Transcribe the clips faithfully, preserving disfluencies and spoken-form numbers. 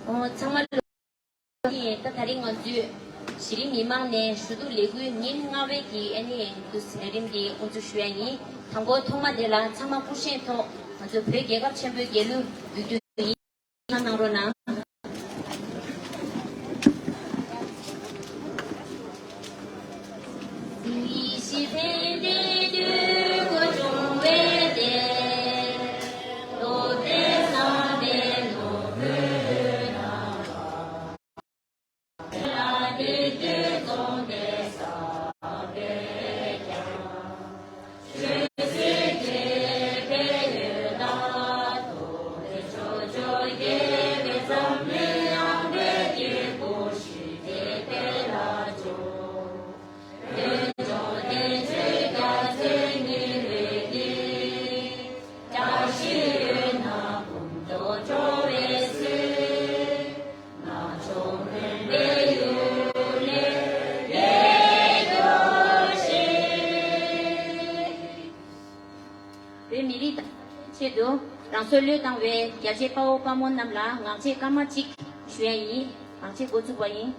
ཨོ། ཚང་མ་ལ་ད་དེ་རིང་ང་ཚོས་གཞི་རིམ་མི་མང་ནས་ཞུ་གཏུག་ལས་འགུལ་ཉིན་ལྔ་པའི་གི་ཨ་ནི་འདུ་ལས་རིམ་འདི་དབུ་འཛུགས་ཞུ་ཡ་ཡིན། དང་པོ་ཐོག་མ་དེ་ལ་ཚང་མ་སྐུ་བཞེངས་ཐོག་ང་ཚོ་བོད་རྒྱལ་ཁབ་ཆེན་པོའི་རྒྱལ་གླུ་འབུལ་རྒྱུ་ཡིན། གནང་རོགས་གནང་། བོད་མི་རིགས་དང་ཆེད་དུ་རང་སྲོག་བློས་བཏང་བའི་རྒྱལ་གཅེས་དཔའ་བོ་དཔའ་མོ་རྣམས་ལ་ངག་བཅད་སྐར་མ་གཅིག་ཞུ་ཡ་ཡིན། ངག་བཅད་འགོ་བཙུགས་པ་ཡིན།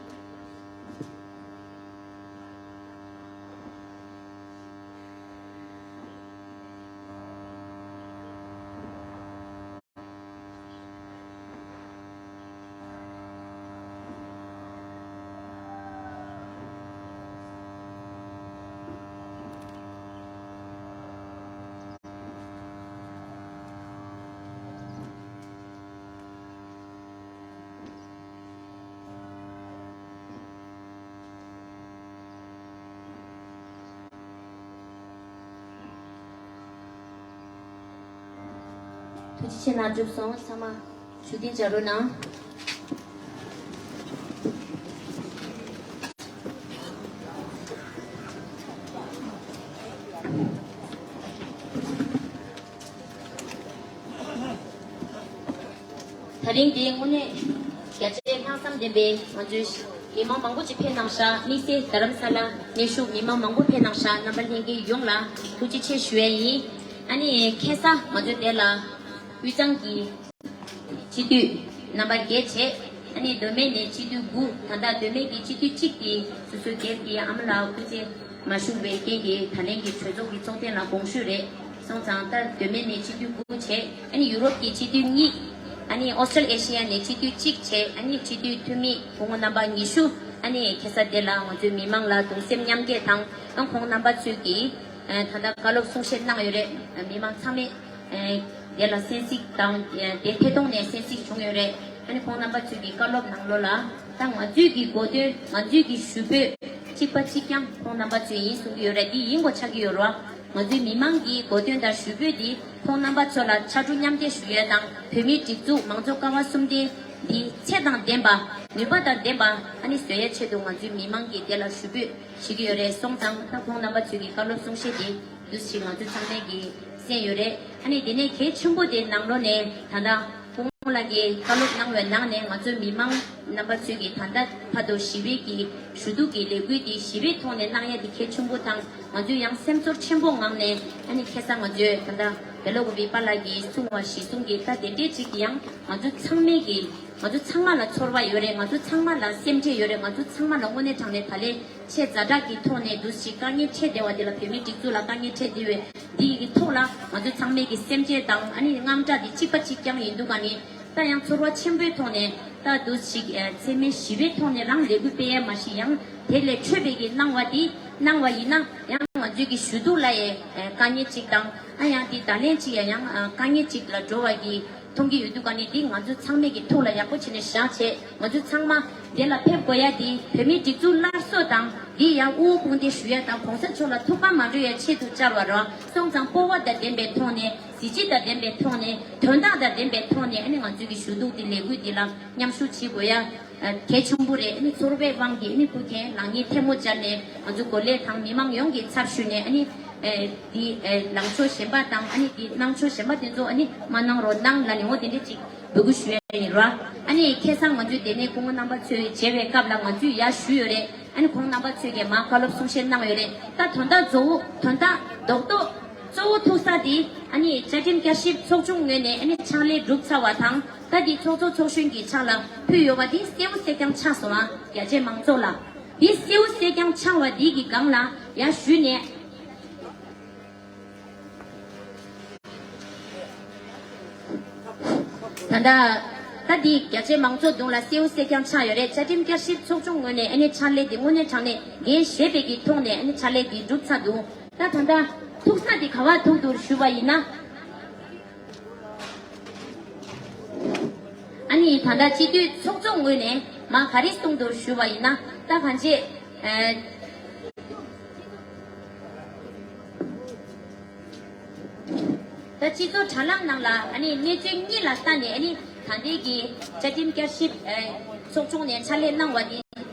ཐུགས་རྗེ་ཆེ་གནང་། གྲུབ་སོང་། ཚང་མ་བཞུགས་གདན་འཇགས་རོགས་གནང་། ད་རིང་འདིའི་དངོས་གནས་རྒྱ་ཆེའི་ལྷག་བསམ་ལྡན་པའི་ང་ཚོའི་མི་མང་མང་པོ་ཅིག་ཕེབས་གནང་ཤག་དམིགས་བསལ་རྡ་རམ་ས་ལ་གནས་བཞུགས་མི་མང་མང་པོ་ཕེབས་གནང་ཤག་རྣམ་པ་ལྷན་རྒྱས་ཡོངས་ལ་ཐུགས་རྗེ་ཆེ་ཞུ་ཡ་ཡིན། ཨ་ནི་ཁ་སང་ང་ཚོའི་དེ་ལ་དབུས་གཙང་གི་སྤྱི་འཐུས་རྣམ་པ་བརྒྱད་བྱས། ཨ་ནི་མདོ་སྨད་ནས་སྤྱི་འཐུས་དགུ། ད་ལྟ་མདོ་སྨད་ཀྱི་སྤྱི་འཐུས་གཅིག་དེ་སོ་སོའི་སྒེར་གྱི་ཨ་མ་ལགས་སྐུ་ཚེ་མ་བཞུགས་པའི་རྐྱེན་གྱིས་ད་ལན་གྱི་གྲོས་ཚོགས་ཀྱི་ཚོགས་ཐེངས་ལ་དགོངས་ཞུ་རེད་སོང་ཙང་། ད་མདོ་སྨད་ནས་སྤྱི་འཐུས་དགུ་བྱས། ཨ་ནི་ཡུ་རོབ་ཀྱི་སྤྱི་འཐུས་གཉིས། ཨ་ནི་ཨོ་སི་ཊལ་ཨེ་ཤི་ཡ་ནས་སྤྱི་འཐུས་གཅིག་བྱས། ཨ་ནི་སྤྱི་འཐུས་འཐུས་མི་སྐུ་ངོ་རྣམ་པ་ཉི་ཤུ། ཨ་ནི་ཁ་སང་དེ་ལ་ང་ཚོའི་མི་མང་ལ་གདུང་སེམས་མཉམ་སྐྱེད་དང་། ཨ་ཁོང་རྣམ་པ་ཚོས་ཀྱིས་ཨ་ད་ལྟ་བཀའ་སློབ་གསུང་བཤད་གནང་ཡོད་རེད། མི་མང་ཚང་མས་ཨ་དེ་ལ་གསན་གཟིགས་དང་། ཨ་དེ་ཐད་གཏོང་ནས་གསན་གཟིགས་བྱུང་ཡོད་རེད། ཨ་ནི་ཁོང་རྣམ་པ་ཚོས་ཀྱིས་བཀའ་སློབ་ནང་ལོགས་ལ། ད་ང་ཚོས་ཀྱི་གོ་སྟོན། ང་ཚོས་ཀྱི་ཞུ་འབོད་གཅིག་པ་གཅིག་རྐྱང་ཁོང་རྣམ་པ་ཚོས་ཡིན་གསུང་གི་ཡོད་རེད། འདི་ཡིན་དགོས་ཆགས་ཀྱི་ཡོད་རེད་བ། ང་ཚོའི་མི་མང་གི་གོ་སྟོན་དང་ཞུ་འབོད་འདི་ཁོང་རྣམ་པ་ཚོ་ལ་ཕྱར་གྲུ་མཉམ་འདེགས་ཞུ་ཡས་དང་། བོད་མིའི་སྒྲིག་འཛུགས་མང་གཙོ་ཀ་བ་གསུམ་ལྡན་འདི་ཚད་དང་ལྡན་པ། ནུས་པ་དང་ལྡན་པ་ཨ་ནི་བཟོ་ཡས་ཆེད་དུ་ང་ཚོའི་མི་མང་གིས་དེ་ལ་ཞུ་འབོད་བྱེད་ཀྱི་ཡོད་རེད་སོང་ཙང་། ད་ཁོང་རྣམ་པ་ཚོས་ཀྱི་བཀའ་སློབ་གསུང་བཤད་དེ་འདུག་ཅིག་ང་ཚོ་ཚང་མས་ཀྱིས་གསན་ཡོད་རེད། ཨ་ནི་དེ་ནས་གལ་ཆེན་པོ་དེ་ནང་ལོགས་ནས་ད་ལྟ་སྐུ་ངོ་ལགས་ཀྱིས་བཀའ་སློབ་གནང་བའི་ནང་ནས་ང་ཚོའི་མི་མང་རྣམ་པ་ཚོས་ཀྱིས་ད་ལྟ་བར་དུ་ཞི་བའི་གི་ཞུ་གཏུག་གི་ལས་འགུལ་འདི་ཞི་བའི་ཐོག་ནས་གནང་ཡ་དེ་གལ་ཆེན་པོ་དང་། ང་ཚོས་ཡང་སེམས་ཚོར་ཆེན་པོ་ངང་ནས། ཨ་ནི་ཁ་སང་ང་ཚོས་ད་ལྟ་བེ་ལོ་གོ་བི་པཱ་ལགས་ཀྱིས་གསུངས་པ་གཞིར་བཟུང་གིས། ད་དེ་འདྲའི་ཅིག་ཡང་ང་ཚོ་ཚང་མས་ཀྱིས། ང་ཚོ་ཚང་མ་ལ་ཚོར་བ་ཡོད་རེད། ང་ཚོ་ཚང་མ་ལ་སེམས་ཁྲལ་ཡོད་རེད། ང་ཚོ་ཚང་མ་ལ་དངོས་གནས་དྲང་གནས་ད་ལན་ཆེས་ཛ་དྲག་གི་ཐོག་ནས་འདུག་ཅིག་དཀའ་ངལ་འཕྲད་བསྡད་པ་དེ་ལ། བོད་མིའི་སྒྲིག་འཛུགས་ལ་དཀའ་ངལ་འཕྲད་བསྡད་པའི་འདི་ཡི་གི་ཐོག་ལ་ང་ཚོ་ཚང་མས་ཀྱི་སེམས་ཁྲལ་དང་། ཨ་ནི་དངངས་སྐྲག་འདི་གཅིག་པ་གཅིག་རྐྱང་ཡིན་འདུག་ག་ནི། ད་ཡང་ཚོར་བ་ཆེན་པོའི་ཐོག་ནས། ད་འདུག་ཅིག་ཨ་འཚེ་མེད་ཞི་བའི་ཐོག་ནས་རང་ལས་འགུལ་སྤེལ་ཡས་མ་གཞི་ཡང་དེ་ལས་འཕྲོས་པའི་གི་གནང་བ་འདི་གནང་བ་ཡིན་ན། ཡང་ང་ཚོའི་གི་ཞུ་གཏུག་ལ་ཡང་དཀའ་ངལ་ཅིག་དང་། ཨ་ཡང་འདི་ད་ལན་ཅིག་ཡང་ཡང་དཀའ་ངལ་ཅིག་ལ་འགྲོ་བ་གི་མཐོང་གི་ཡོད་འདུག་ག་ནི། འདི་ང་ཚོ་ཚང་མས་ཀྱི་ཐུགས་ལ་ཡག་པོ་བྱས་ནས་བཞག་བྱས། ང་ཚོ་ཚང་མ་དེ་ལ་ཕེབས་དགོས་ཡ་འདི་བོད་མིའི་སྒྲིག་འཛུགས་སླར་གསོ་དང་། འདི་ཡང་དབུ་དཔུང་སྡེ་ཞུ་ཡ་དང་གོང་ས་མཆོག་ལ་ཐུགས་ཕམ་མ་འགྲོ་ཡ་ཆེད་དུ་བཅར་བ་རེད་སོང་ཙང་། སྤོབས་པ་དང་ལྡན་པའི་ཐོག་ནས། གཟི་བརྗིད་དང་ལྡན་པའི་ཐོག་ནས། དོན་དག་དང་ལྡན་པའི་ཐོག་ནས། ཨ་ནི་ང་ཚོའི་གི་ཞུ་གཏུག་འདི་ལས་འགུལ་འདི་ལ་མཉམ་ཞུགས་བྱེད་དགོས་ཡ་གལ་ཆེན་པོ་རེད། ཨ་ནི་ཚོར་བའི་དབང་གིས། ཨ་ནི་སྐུ་མཁྱེན་ལགས་ཉིད་ཐལ་མོ་སྦྱར་ནས་ང་ཚོ་འགོ་ལས་དང་མི་མང་ཡོངས་ཀྱི་ཚབ་ཞུས་ནས། ཨ་ནི་ཨེ་འདི་ཨེ་ལངས་ཕྱོགས་གཞན་པ་དང་། ཨ་ནི་འདི་གནང་ཕྱོགས་གཞན་པ་དེ་ཚོ་ཨ་ནི་མ་གནང་རོགས་གནང་ལབ་ནས། འོ་དེ་འདྲ་ཅིག་འབོད་སྐུལ་ཞུ་ཡ་ཡིན་ར། ཨ་ནི་ཁ་སང་ང་ཚོའི་དེ་ནས་སྐུ་ངོ་རྣམ་པ་ཚོས་མཇལ་བའི་སྐབས་ལ་ང་ཚོས་ཡར་ཞུས་ཡོད་རེད། ཨ་ནི་ཁོང་རྣམ་པ་ཚོས་ཀྱིས་མར་བཀའ་སློབ་གསུང་བཤད་གནང་ཡོད་རེད། ད་དོན་དག་གཙོ་བོ། དོན་དག་རྡོག་རྡོག་གཙོ་བོ་ཐུག་ས་དེ་ཨ་ནི་བཅའ་ཁྲིམས་བསྐྱར་ཞིབ་ཚོགས་ཆུང་ངོས་ནས་ཨ་ནི་ཕྱག་ལས་གྲུབ་ཚར་བ་དང་། ད་འདི་ཚོགས་གཙོ་ཚོགས་གཞོན་གྱི་ཕྱག་ལ་ཕུལ་ཡོད་པ་འདི་གསལ་པོ་གསལ་རྐྱང་ཆགས་སོང་ཨ། རྒྱ་ཆེ་མང་ཚོགས་ལ། འདི་གསལ་པོ་གསལ་རྐྱང་ཆགས་པ་འདི་གི་སྒང་ལ་ཡར་ཞུས་ནས། ད་ལྟ་ད་འདི་རྒྱ་ཆེ་མང་ཚོགས་གདོང་ལ་གསལ་པོ་གསལ་རྐྱང་ཆགས་ཡོད་རེད། བཅའ་ཁྲིམས་བསྐྱར་ཞིབ་ཚོགས་ཆུང་ངོས་ནས་ཨ་ནི་ཕྱག་ལས་འདི་དངོས་གནས་དྲང་གནས་འགན་བཞེས་པའི་གི་ཐོག་ནས་ཨ་ནི་ཕྱག་ལས་འདི་གྲུབ་ཚར་འདུག་ད་ད་ལྟ་ཐུག་ས་འདི་ག་བ་ཐུག་འདུག་ཞུ་བ་ཡིན་ན། ཨ་ནི་ད་ལྟ་སྤྱི་འཐུས་ཚོགས་གཙོ་ངོས་ནས་མ་ག་རེ་གསུངས་འདུག་ཞུ་བ་ཡིན་ན། ད་གང་ཅི། ཨ། ད་སྤྱི་ཚོགས་དྲ་ལམ་ནང་ལ་ཨ་ནི་གནས་ཚུལ་གཉིས་ལ་ལྟ་ནས་ཨ་ནི་ད་ལྟའི་གི་བཅའ་ཁྲིམས་བསྐྱར་ཞིབ་ཨ་ཚོགས་ཆུང་ནས་ཕྱག་ལས་གནང་བ་དེ།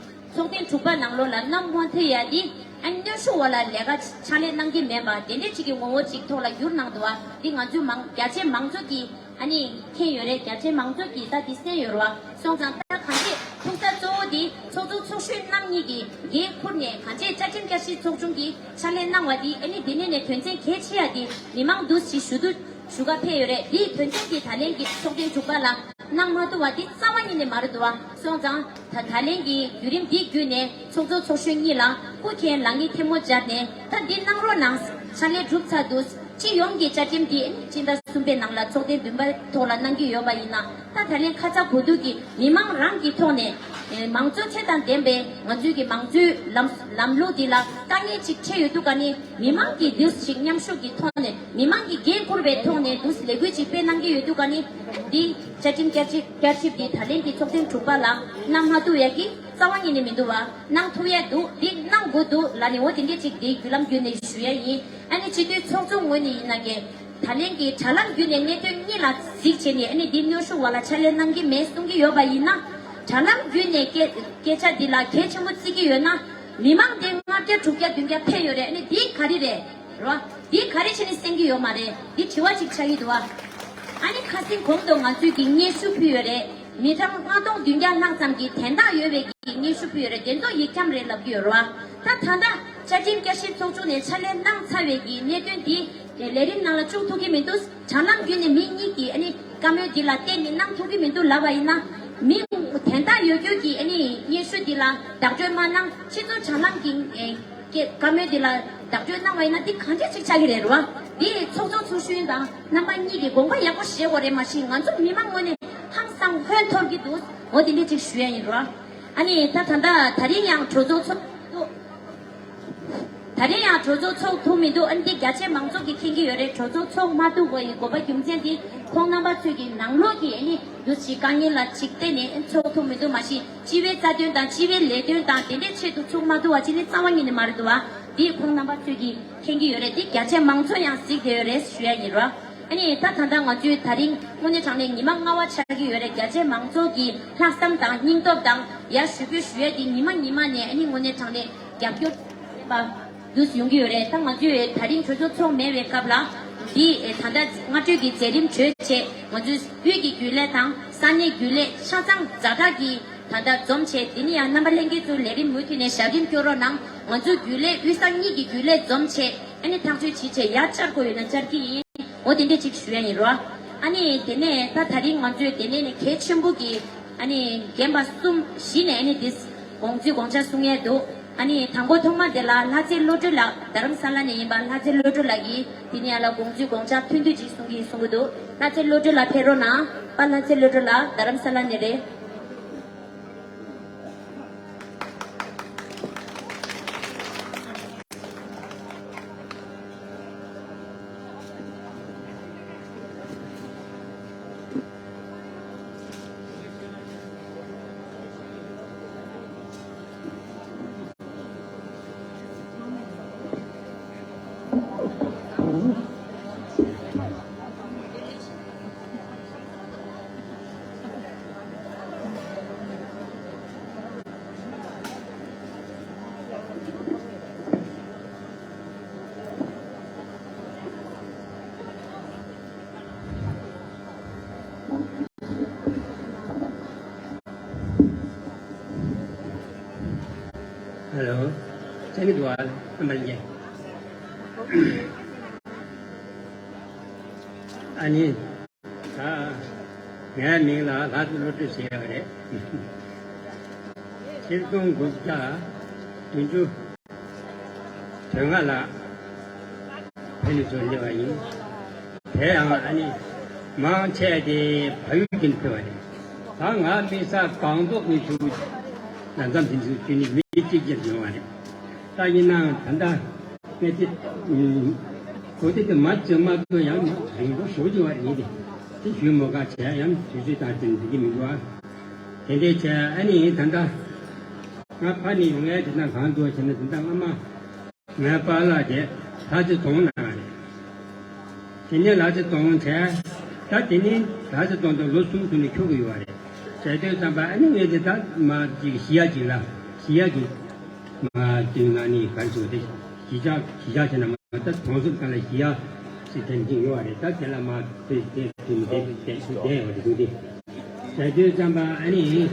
ཚོགས་ཐེངས་དྲུག་པ་ནང་ལོགས་ལ་གནམ་མ་ཐུག་ཡ་དེ་ཨ་ནི་གནོན་ཤུགས་འོག་ལ་ལས་ཀ་ཕྱག་ལས་གནང་གི་མེད་པ་དེ་འདྲས་ཅིག་གི་ངོ་བོ་ཅིག་ཐོག་ལ་བསྒྱུར་གནང་འདུག་བ། འདི་ང་ཚོའི་མང་རྒྱ་ཆེ་མང་ཚོགས་ཀྱིས་ཨ་ནི་མཁྱེན་ཡོད་རེད། རྒྱ་ཆེ་མང་ཚོགས་ཀྱིས་ད་འདི་གསན་ཡོད་རེད་བ། སོང་ཙང་ད་གང་ཅི་ཐུག་ས་གཙོ་བོ་འདི་ཚོགས་གཙོ་ཚོགས་གཞོན་རྣམ་གཉིས་ཀྱིས་འགན་འཁུར་ནས་གང་ཅི་བཅའ་ཁྲིམས་བསྐྱར་ཞིབ་ཚོགས་ཆུང་གིས་ཕྱག་ལས་གནང་བ་འདི་ཨ་ནི་འདི་ནས་ནས་དོན་ཚན་གལ་ཆེ་ཡ་འདི་མི་མང་འདུ་ཞིག་ཞུ་དུ་ཞུ་ག་ཕེབས་ཡོད་རེད། འདིའི་དོན་ཚན་འདི་ད་ལན་གྱི་ཚོགས་ཐེངས་དྲུག་པ་ལ་གནང་མ་ཐུབ་པ་འདི་རྩ་བ་ཉིད་ནས་མ་རེད་འདུག་བ། སོང་ཙང་ད་ད་ལན་གྱི་བརྒྱུད་རིམ་འདི་བརྒྱུད་ནས་ཚོགས་གཙོ་ཚོགས་གཞོན་གཉིས་ལ་སྐུ་མཁྱེན་ལག་གཉིས་ཐལ་མོ་སྦྱར་ནས་ད་འདི་གནང་རོགས་གནང་། ཕྱག་ལས་གྲུབ་ཚར་འདུག་སྤྱི་ཡོངས་ཀྱི་བཅའ་ཁྲིམས་དེ་སྤྱི་ཟླ་གསུམ་པའི་ནང་ལ་ཚོགས་ཐེངས་བདུན་པའི་ཐོག་ལ་གནང་གི་ཡོད་པ་ཡིན་ན། ད་ད་ལན་ཁ་ཚ་དགོས་གཏུགས་ཀྱི་མི་མང་རང་གི་ཐོག་ནས་ཨེ་མང་གཙོ་ཚད་དང་ལྡན་པའི་ང་ཚོའི་གི་མང་གཙོའི་ལམ་ལམ་ལུགས་འདི་ལ་དཀའ་ངལ་ཅིག་འཕྲད་ཡོད་དུས་ག་ནི་མི་མང་གི་འདུས་ཤིག་མཉམ་ཞུགས་ཀྱི་ཐོག་ནས་མི་མང་གི་འགན་འཁུར་བའི་ཐོག་ནས་འདུས་ལས་འགུལ་ཅིག་སྤེལ་གནང་གི་ཡོད་དུས་ག་ནི་འདི་བཅའ་ཁྲིམས་བསྐྱར་ཞིབ་བསྐྱར་ཞིབ་འདི་ད་ལན་གྱི་ཚོགས་ཐེངས་དྲུག་པ་ལ་གནང་མ་ཐུབ་ཡ་གི་རྩ་བ་ཉིད་ནས་མི་འདུག་བ། གནང་ཐུབ་ཡ་འདུག་འདི་གནང་དགོས་འདུག་ལ་ནི་འོ་དེ་འདྲས་ཅིག་འདི་བརྒྱུད་ལམ་བརྒྱུད་ནས་ཞུ་ཡ་ཡིན། ཨ་ནི་སྤྱི་འཐུས་ཚོགས་གཙོ་ངོས་ནས་ཡིན་ན་གི་ད་ལན་གྱི་དྲ་ལམ་བརྒྱུད་ནས་གནད་དོན་གཉིས་ལ་གཟིགས་བྱས་ནས་ཨ་ནི་འདི་གནོན་ཤུགས་འོག་ལ་ཕྱག་ལས་གནང་གི་མེད་གསུང་གི་ཡོད་པ་ཡིན་ན། དྲ་ལམ་བརྒྱུད་ནས་སྐད་སྐད་ཆ་འདི་ལ་གལ་ཆེན་པོ་བརྩི་གི་ཡོད་ན། མི་མང་དེ་ལྔ་བརྒྱ་དྲུག་བརྒྱ་བདུན་བརྒྱ་ཕེབས་ཡོད་རེད། ཨ་ནི་འདི་ག་རེ་རེད་རོ། འདི་ག་རེ་བྱས་ནས་གསན་གི་ཡོད་མ་རེད། འདི་དྲི་བ་ཅིག་ཆགས་ཀྱི་འདུག་བ། ཨ་ནི་ཁ་སང་གོང་དུ་ང་ཚོས་ཀྱི་སྙན་ཞུ་ཕུལ་ཡོད་རེད། མི་གྲངས་ལྔ་སྟོང་བདུན་བརྒྱ་ལྷག་ཙམ་གྱི་དན་རྟགས་ཡོད་པའི་གི་སྙན་ཞུ་ཕུལ་ཡོད་རེད། དེ་ཚོ་ཡིག་འཁྱམ་རེད་ལབ་ཀྱི་ཡོད་རེད་བ། ད་ད་ལྟ་བཅའ་ཁྲིམས་བསྐྱར་ཞིབ་ཚོགས་ཆུང་ནས་ཕྱག་ལས་གནང་ཚར་བའི་གི་གནད་དོན་འདི་ལས་རིམ་ནང་ལ་བཅུག་ཐུབ་ཀྱི་མི་འདུག་དྲ་ལམ་བརྒྱུད་ནས་མི་གཉིས་ཀྱིས་ཨ་ནི་བཀའ་མོལ་འདི་ལ་བལྟས་ནས་གནང་ཐུབ་ཀྱི་མི་འདུག་ལབ་པ་ཡིན་ན། མི་དན་རྟགས་ཡོད་རྒྱུ་གི་ཨ་ནི་སྙན་ཞུ་འདི་ལ་བདག་སྤྲོད་མ་གནང་། ཕྱི་ཚུལ་དྲ་ལམ་གྱི་ཨེ་སྐད་བཀའ་མོལ་འདི་ལ་བདག་སྤྲོད་གནང་བ་ཡིན་ན་འདི་གང་འདྲ་ཅིག་ཆགས་ཀྱི་རེད་རོ། འདི་ཚོགས་གཙོ་ཚོགས་གཞོན་དང་རྣམ་པ་གཉིས་ཀྱིས་དགོངས་པ་ཡག་པོ་བཞེས་དགོས་རེད། མ་གཞི་ང་ཚོ་མི་མང་ངོས་ནས་ཧང་སང་ཧོན་འཐོར་གྱི་འདུག་འོ་དེ་འདྲ་ཅིག་ཞུ་ཡ་ཡིན་རོ། ཨ་ནི་ད་ད་ལྟ་ད་རིང་ཡང་གྲོས་ཚོགས་ཚོགས་འདུག་ད་རིང་ཡང་གྲོས་ཚོགས་ཚོགས་ཐུབ་མི་འདུག་ཨ་ནི་འདི་རྒྱ་ཆེ་མང་ཚོགས་ཀྱིས་མཁྱེན་གྱི་ཡོད་རེད། གྲོས་ཚོགས་ཚོགས་མ་ཐུབ་པའི་དགོས་པ་རྒྱུ་མཚན་དེ་ཁོང་རྣམ་པ་ཚོས་ཀྱི་ནང་ལོགས་ཀྱི་ཨ་ནི་འདུ་ཞིག་དཀའ་ངལ་ལ་ཅིག་བརྟེན་ནས་ཚོགས་ཐུབ་མི་འདུག་མ་གཞི་སྤྱི་པའི་རྩ་དོན་དང་སྤྱི་པའི་ལས་དོན་དང་དེ་འདྲའི་ཆེད་དུ་ཚོགས་མ་ཐུབ་པ་ཅི་ནི་རྩ་བ་ཉིད་ནས་མ་རེད་འདུག་བ། འདི་ཁོང་རྣམ་པ་ཚོས་ཀྱིས་མཁྱེན་གྱི་ཡོད་རེད། འདི་རྒྱ་ཆེ་མང་ཚོགས་ཡང་གཟིགས་བསྡད་ཡོད་རེད་ཞུ་ཡ་ཡིན་རོ། ཨ་ནི་ད་ད་ལྟ་ང་ཚོའི་ད་རིང་དངོས་གནས་དྲང་གནས་ཉི་མ་ལྔ་པ་ཆགས་ཀྱི་ཡོད་རེད། རྒྱ་ཆེ་མང་ཚོགས་ཀྱི་ལྷག་བསམ་དང་སྙིང་སྟོབས་དང་ཡར་ཞུ་སྐུལ་ཞུ་ཡས་ཀྱི་ཉི་མ་ཉི་མ་ནས་ཨ་ནི་དངོས་གནས་དྲང་གནས་རྒྱབ་སྐྱོར་བྱེད་པ་དུས་ཡོང་གི་ཡོད་རེད། ད་ང་ཚོས་ད་རིང་གྲོས་ཚོགས་ཚོགས་མེད་པའི་སྐབས་ལ་འདི་ད་ལྟ་སྔ་གྲོས་ཀྱི་མཛད་རིམ་གྲོལ་བྱས་ང་ཚོས་དབུས་ཀྱི་རྒྱུན་ལས་དང་ས་གནས་རྒྱུན་ལས་ཆ་ཚང་ཛ་དྲག་གི་ད་ལྟ་འཛོམས་བྱས། དེ་ནི་ཡང་རྣམ་པ་ལྷན་རྒྱས་ཚོ་ལས་རིམ་མུ་མཐུད་ནས་ཞབས་རིམ་སྐྱོར་རོགས་གནང་། ང་ཚོའི་རྒྱུན་ལས་དབུས་ས་གཉིས་ཀྱི་རྒྱུན་ལས་འཛོམས་བྱས་ཨ་ནི་ཐག་གཅོད་བྱེད་བྱས་ཡར་བཅར་དགོས་ཡོད་ན་བཅར་གྱི་ཡིན། འོ་དེ་འདྲས་ཅིག་ཞུ་ཡ་ཡིན་རོ། ཨ་ནི་དེ་ནས་ད་ད་རིང་ང་ཚོས་དེ་ནས་ནི་གལ་ཆེན་པོ་གི་ཨ་ནི་རྒན་པ་གསུམ་བཞི་ནས་ཨ་ནི་དེ་དགོངས་ཚུལ་དགོངས་འཆར་གསུང་ཡས་འདུག་ཨ་ནི་དང་པོ་ཐོག་མ་དེ་ལ་ལྷ་རྩེ་བློ་གྲོས་ལགས་རྡ་རམ་ས་ལ་ནས་ཡིན་པ་ལྷ་རྩེ་བློ་གྲོས་ལགས་ཀྱིས་དེ་ནས་ཡ་ལ་དགོངས་ཚུལ་དགོངས་འཆར་ཐུང་ཐུང་ཅིག་གསུང་གི་གསུང་གི་འདུག་ལྷ་རྩེ་བློ་གྲོས་ལགས་ཕེབས་རོགས་གནང་། པ་ལྷ་རྩེ་བློ་གྲོས་ལགས་རྡ་རམ་ས་ལ་ནས་རེད། ཧེ་ལོ། ཅན་གི་དུ་ཨ་ཨ་མ་ལི་ཨ་ནི། ད་ ངའི་མིང་ལ་ལྷ་རྩེ་བློ་གྲོས་ཟེར་ཡོད་རེད། ཆིག་སྟོང་དགུ་བརྒྱ་བདུན་ཅུ་དོན་ལྔ་ལ་བོད་ནས་ཚུར་སླེབས་པ་ཡིན། དེ་ཡང་ཨ་ནི་མང་ཆེ་དེ་བལ་ཡུལ་གྱི་ཕེབས་པ་རེད། ད་ང་དམིགས་བསལ་སྒང་ཏོག་གི་ཆུ་ལ་མཚམས་དེ་ཚོ་ཁྱོད་ནི་མི་གཅིག་ཅར་ཡོང་བ་རེད། ད་ཡིན་ནའང་ད་ལྟ་ངས་དེ་གོ་དེ་དེ་མ་བརྗེད་མ་གཏོགས་ཡང་རིང་པོ་ཞེ་པོ་ཅིག་བ་རེད། དེ་དེ་ཞུས་མོ་ག་བྱས་ཡང་དུས་ཚོད་དང་བསྟུན་འགྲིག་གི་མི་འདུག་ཨ། དེ་འདྲའི་བྱས་ཨ་ནི་ད་ལྟ་ང་ཕ་ནས་ཡོང་ཡས་དེ་ན་གང་འདུག་བྱས་ན་དེ་ད་སྔ་མ་ངའི་པཱ་ལགས་དེ་ལྷ་རྩེ་རྫོང་ནང་རེད། དེ་ནས་ལྷ་རྩེ་རྫོང་བྱས། ད་དེ་ནས་ལྷ་རྩེ་རྫོང་དུ་ལོ་གསུམ་ཚུན་ནས་འཁྱུག་གི་ཡོད་རེད། བྱས་དུས་ཙམ་པ་ཨ་ནི་ངས་དེ་ད་མ་ཅིག་གཞིས་ཡ་ཅིག་ལ་གཞིས་ཡ་ཅིག་མ་དེ་ང་ནི་གར་སོང་དེ་གཞིས་ཆགས་གཞིས་ཆགས་བྱས་ན་མ་ད་གྲོང་གསེབ་སྒང་ལ་གཞིས་ཡ་ཞིག་དེ་འདྲ་ཡོད་རེད། ད་དེ་ལ་མ་དེ་དེ་དེ་མི་དེ་དེ་དེ་ཡོད་རེད་འདུག་དེ། བྱས་དུས་ཙམ་པ་ཨ་ནི་ད་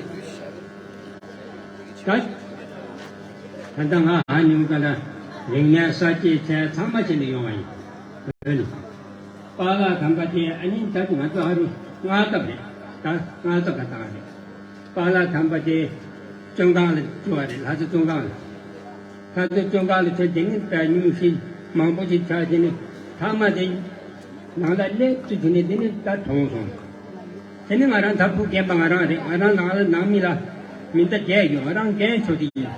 ད་ལྟ་ང་ཧ་ཉུང་ག་ལ་རིག་གནས་གསར་བརྗེ་ཚད་ཚང་མ་བྱས་ནས་ཡོང་བ་ཡིན། བོད་ནས་པཱ་ལགས་དམ་པ་དེ་ཨ་ནི་ད་ང་ཚོ་ཧ་རུ་མངའ་བདག་རེད། ད་མངའ་བདག་ག་བཏང་རེད། པཱ་ལགས་དམ་པ་དེ་བཅོམ་ཁང་ལ་བཅུག་པ་རེད། ལྷ་རྩེ་བཙོན་ཁང་ལ། ལྷ་རྩེ་བཙོན་ཁང་ལ་ཚུད་དེ་ནི་ད་ཉུང་ཤས་མང་པོ་ཞིག་ཆགས་དེ་ནི་ཐ་མ་དེ་ནང་ལ་སླེབས་ཚུལ་དེ་ནི་དེ་ནི་ད་གྲོངས་སོང་། དེ་ནི་ང་རང་ད་བུ་རྒན་པ་ང་རང་རེད། ང་རང་ནང་ལ་ནང་མི་ལ་མི་འདའ་བསྡད་ཡོད། ང་རང་རྒན་ཆོག་དེ་ཡིན།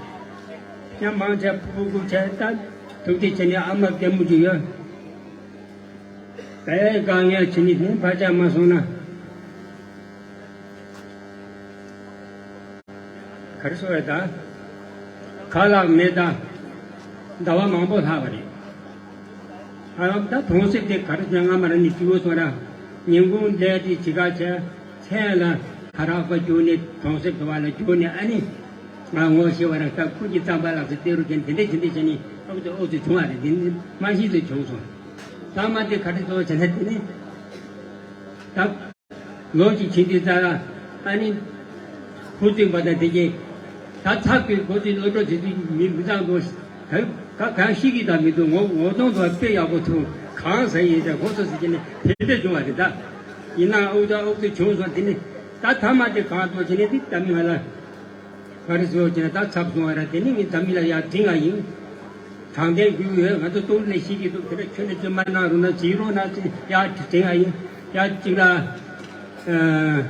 ཡང་མང་ཆེ་ཕྲུ་གུ་ཆེ་ད་ཐུག་དེ་བྱས་ནི་ཨ་མ་རྒན་མོ་ཅིག་ཡོད། དེ་དཀའ་ངལ་བྱེད་ནི་དེ་ཕར་ཆགས་མ་སོང་ན། ག་རེ་ཟེར་བས་ད། ཁ་ལག་མེད་ད། ཟླ་བ་མང་པོ་ལྷག་པ་རེད། ཨ་ད་གྲོང་གསེབ་དེ་ག་རེ་ཟེར་ང་མ་ར་ནི་སྐྱིད་པོ་སོང་ར། ཉིན་གུང་ལས་དེ་ཇི་ག་བྱས། མཚན་ལ་ཁ་རག་པ་རྒྱུག་ནས་གྲོང་གསེབ་དུ་བ་ལ་རྒྱུག་ནས་ཨ་ནི། ང་ངོ་ཤེས་པ་ར་ད་ཁུ་གི་རྩམ་པ་ལགས་སུ་སྟེར་རུ་ཁྱེར་དེ་འདྲས་དེ་འདྲས་བྱས་ནས་ཨོག་ཏུ་ཨོག་ཏུ་བྱུང་བ་རེད། དེ་ནི་མ་ཤི་ཏུ་བྱུང་སོང་། ད་མ་དེ་ག་རེ་ཟེར་བྱས་ན་དེ་ནི། ད། ལོ་གཅིག་ཕྱིན་དུས་ཙ་ལ་ཨ་ནི་ཁུ་བཙུན་པ་དང་དེ་གྱིས་ད་ཚ་ཁུའི་ཁུ་བཙུན་བློ་གྲོས་དེ་ཚོ་མི་མི་ཚང་དུ་ད་ག་གང་ཤི་གི་དང་མི་འདུག་ངོ་ངོ་གདོང་དུ་དཔེ་ཡག་པོ་ཐུག་གང་ཟ་ཡིན་ཟེར་ཁོ་ཚོ་ཟེར་གྱི་ནི་དེ་འདྲ་བྱུང་བ་རེད། ད་ཡིན་ན་ཨུ་ཚ་ཨུ་ཚུ་བྱུང་སོང་། དེ་ནི་ད་ཐ་མ་དེ་གང་ཐུག་བྱས་ནས་དེ་ད་མི་ང་ལ། ག་རེ་ཟེར་བ་ཅེ་ན་ད་ཚབ་སོང་བ་ར། དེ་ནི་ངས་འཛམ་གླིང་ལ་ཡར་འབྲི་ང་ཡིན། དྲང་བདེན་རྒྱུ་ཡོད། ང་ཚོ་ཏོག་ལས་ཤེས་ཀྱི་འདུག་དེ་འདྲ་ཁྱོད་ནི་ཅི་མ་གནང་རུང་ན་བྱེད་རོགས་གནང་ཟེར་ཡར་འབྲི་ང་ཡིན། ཡར་གཅིག་ལ། ཨ།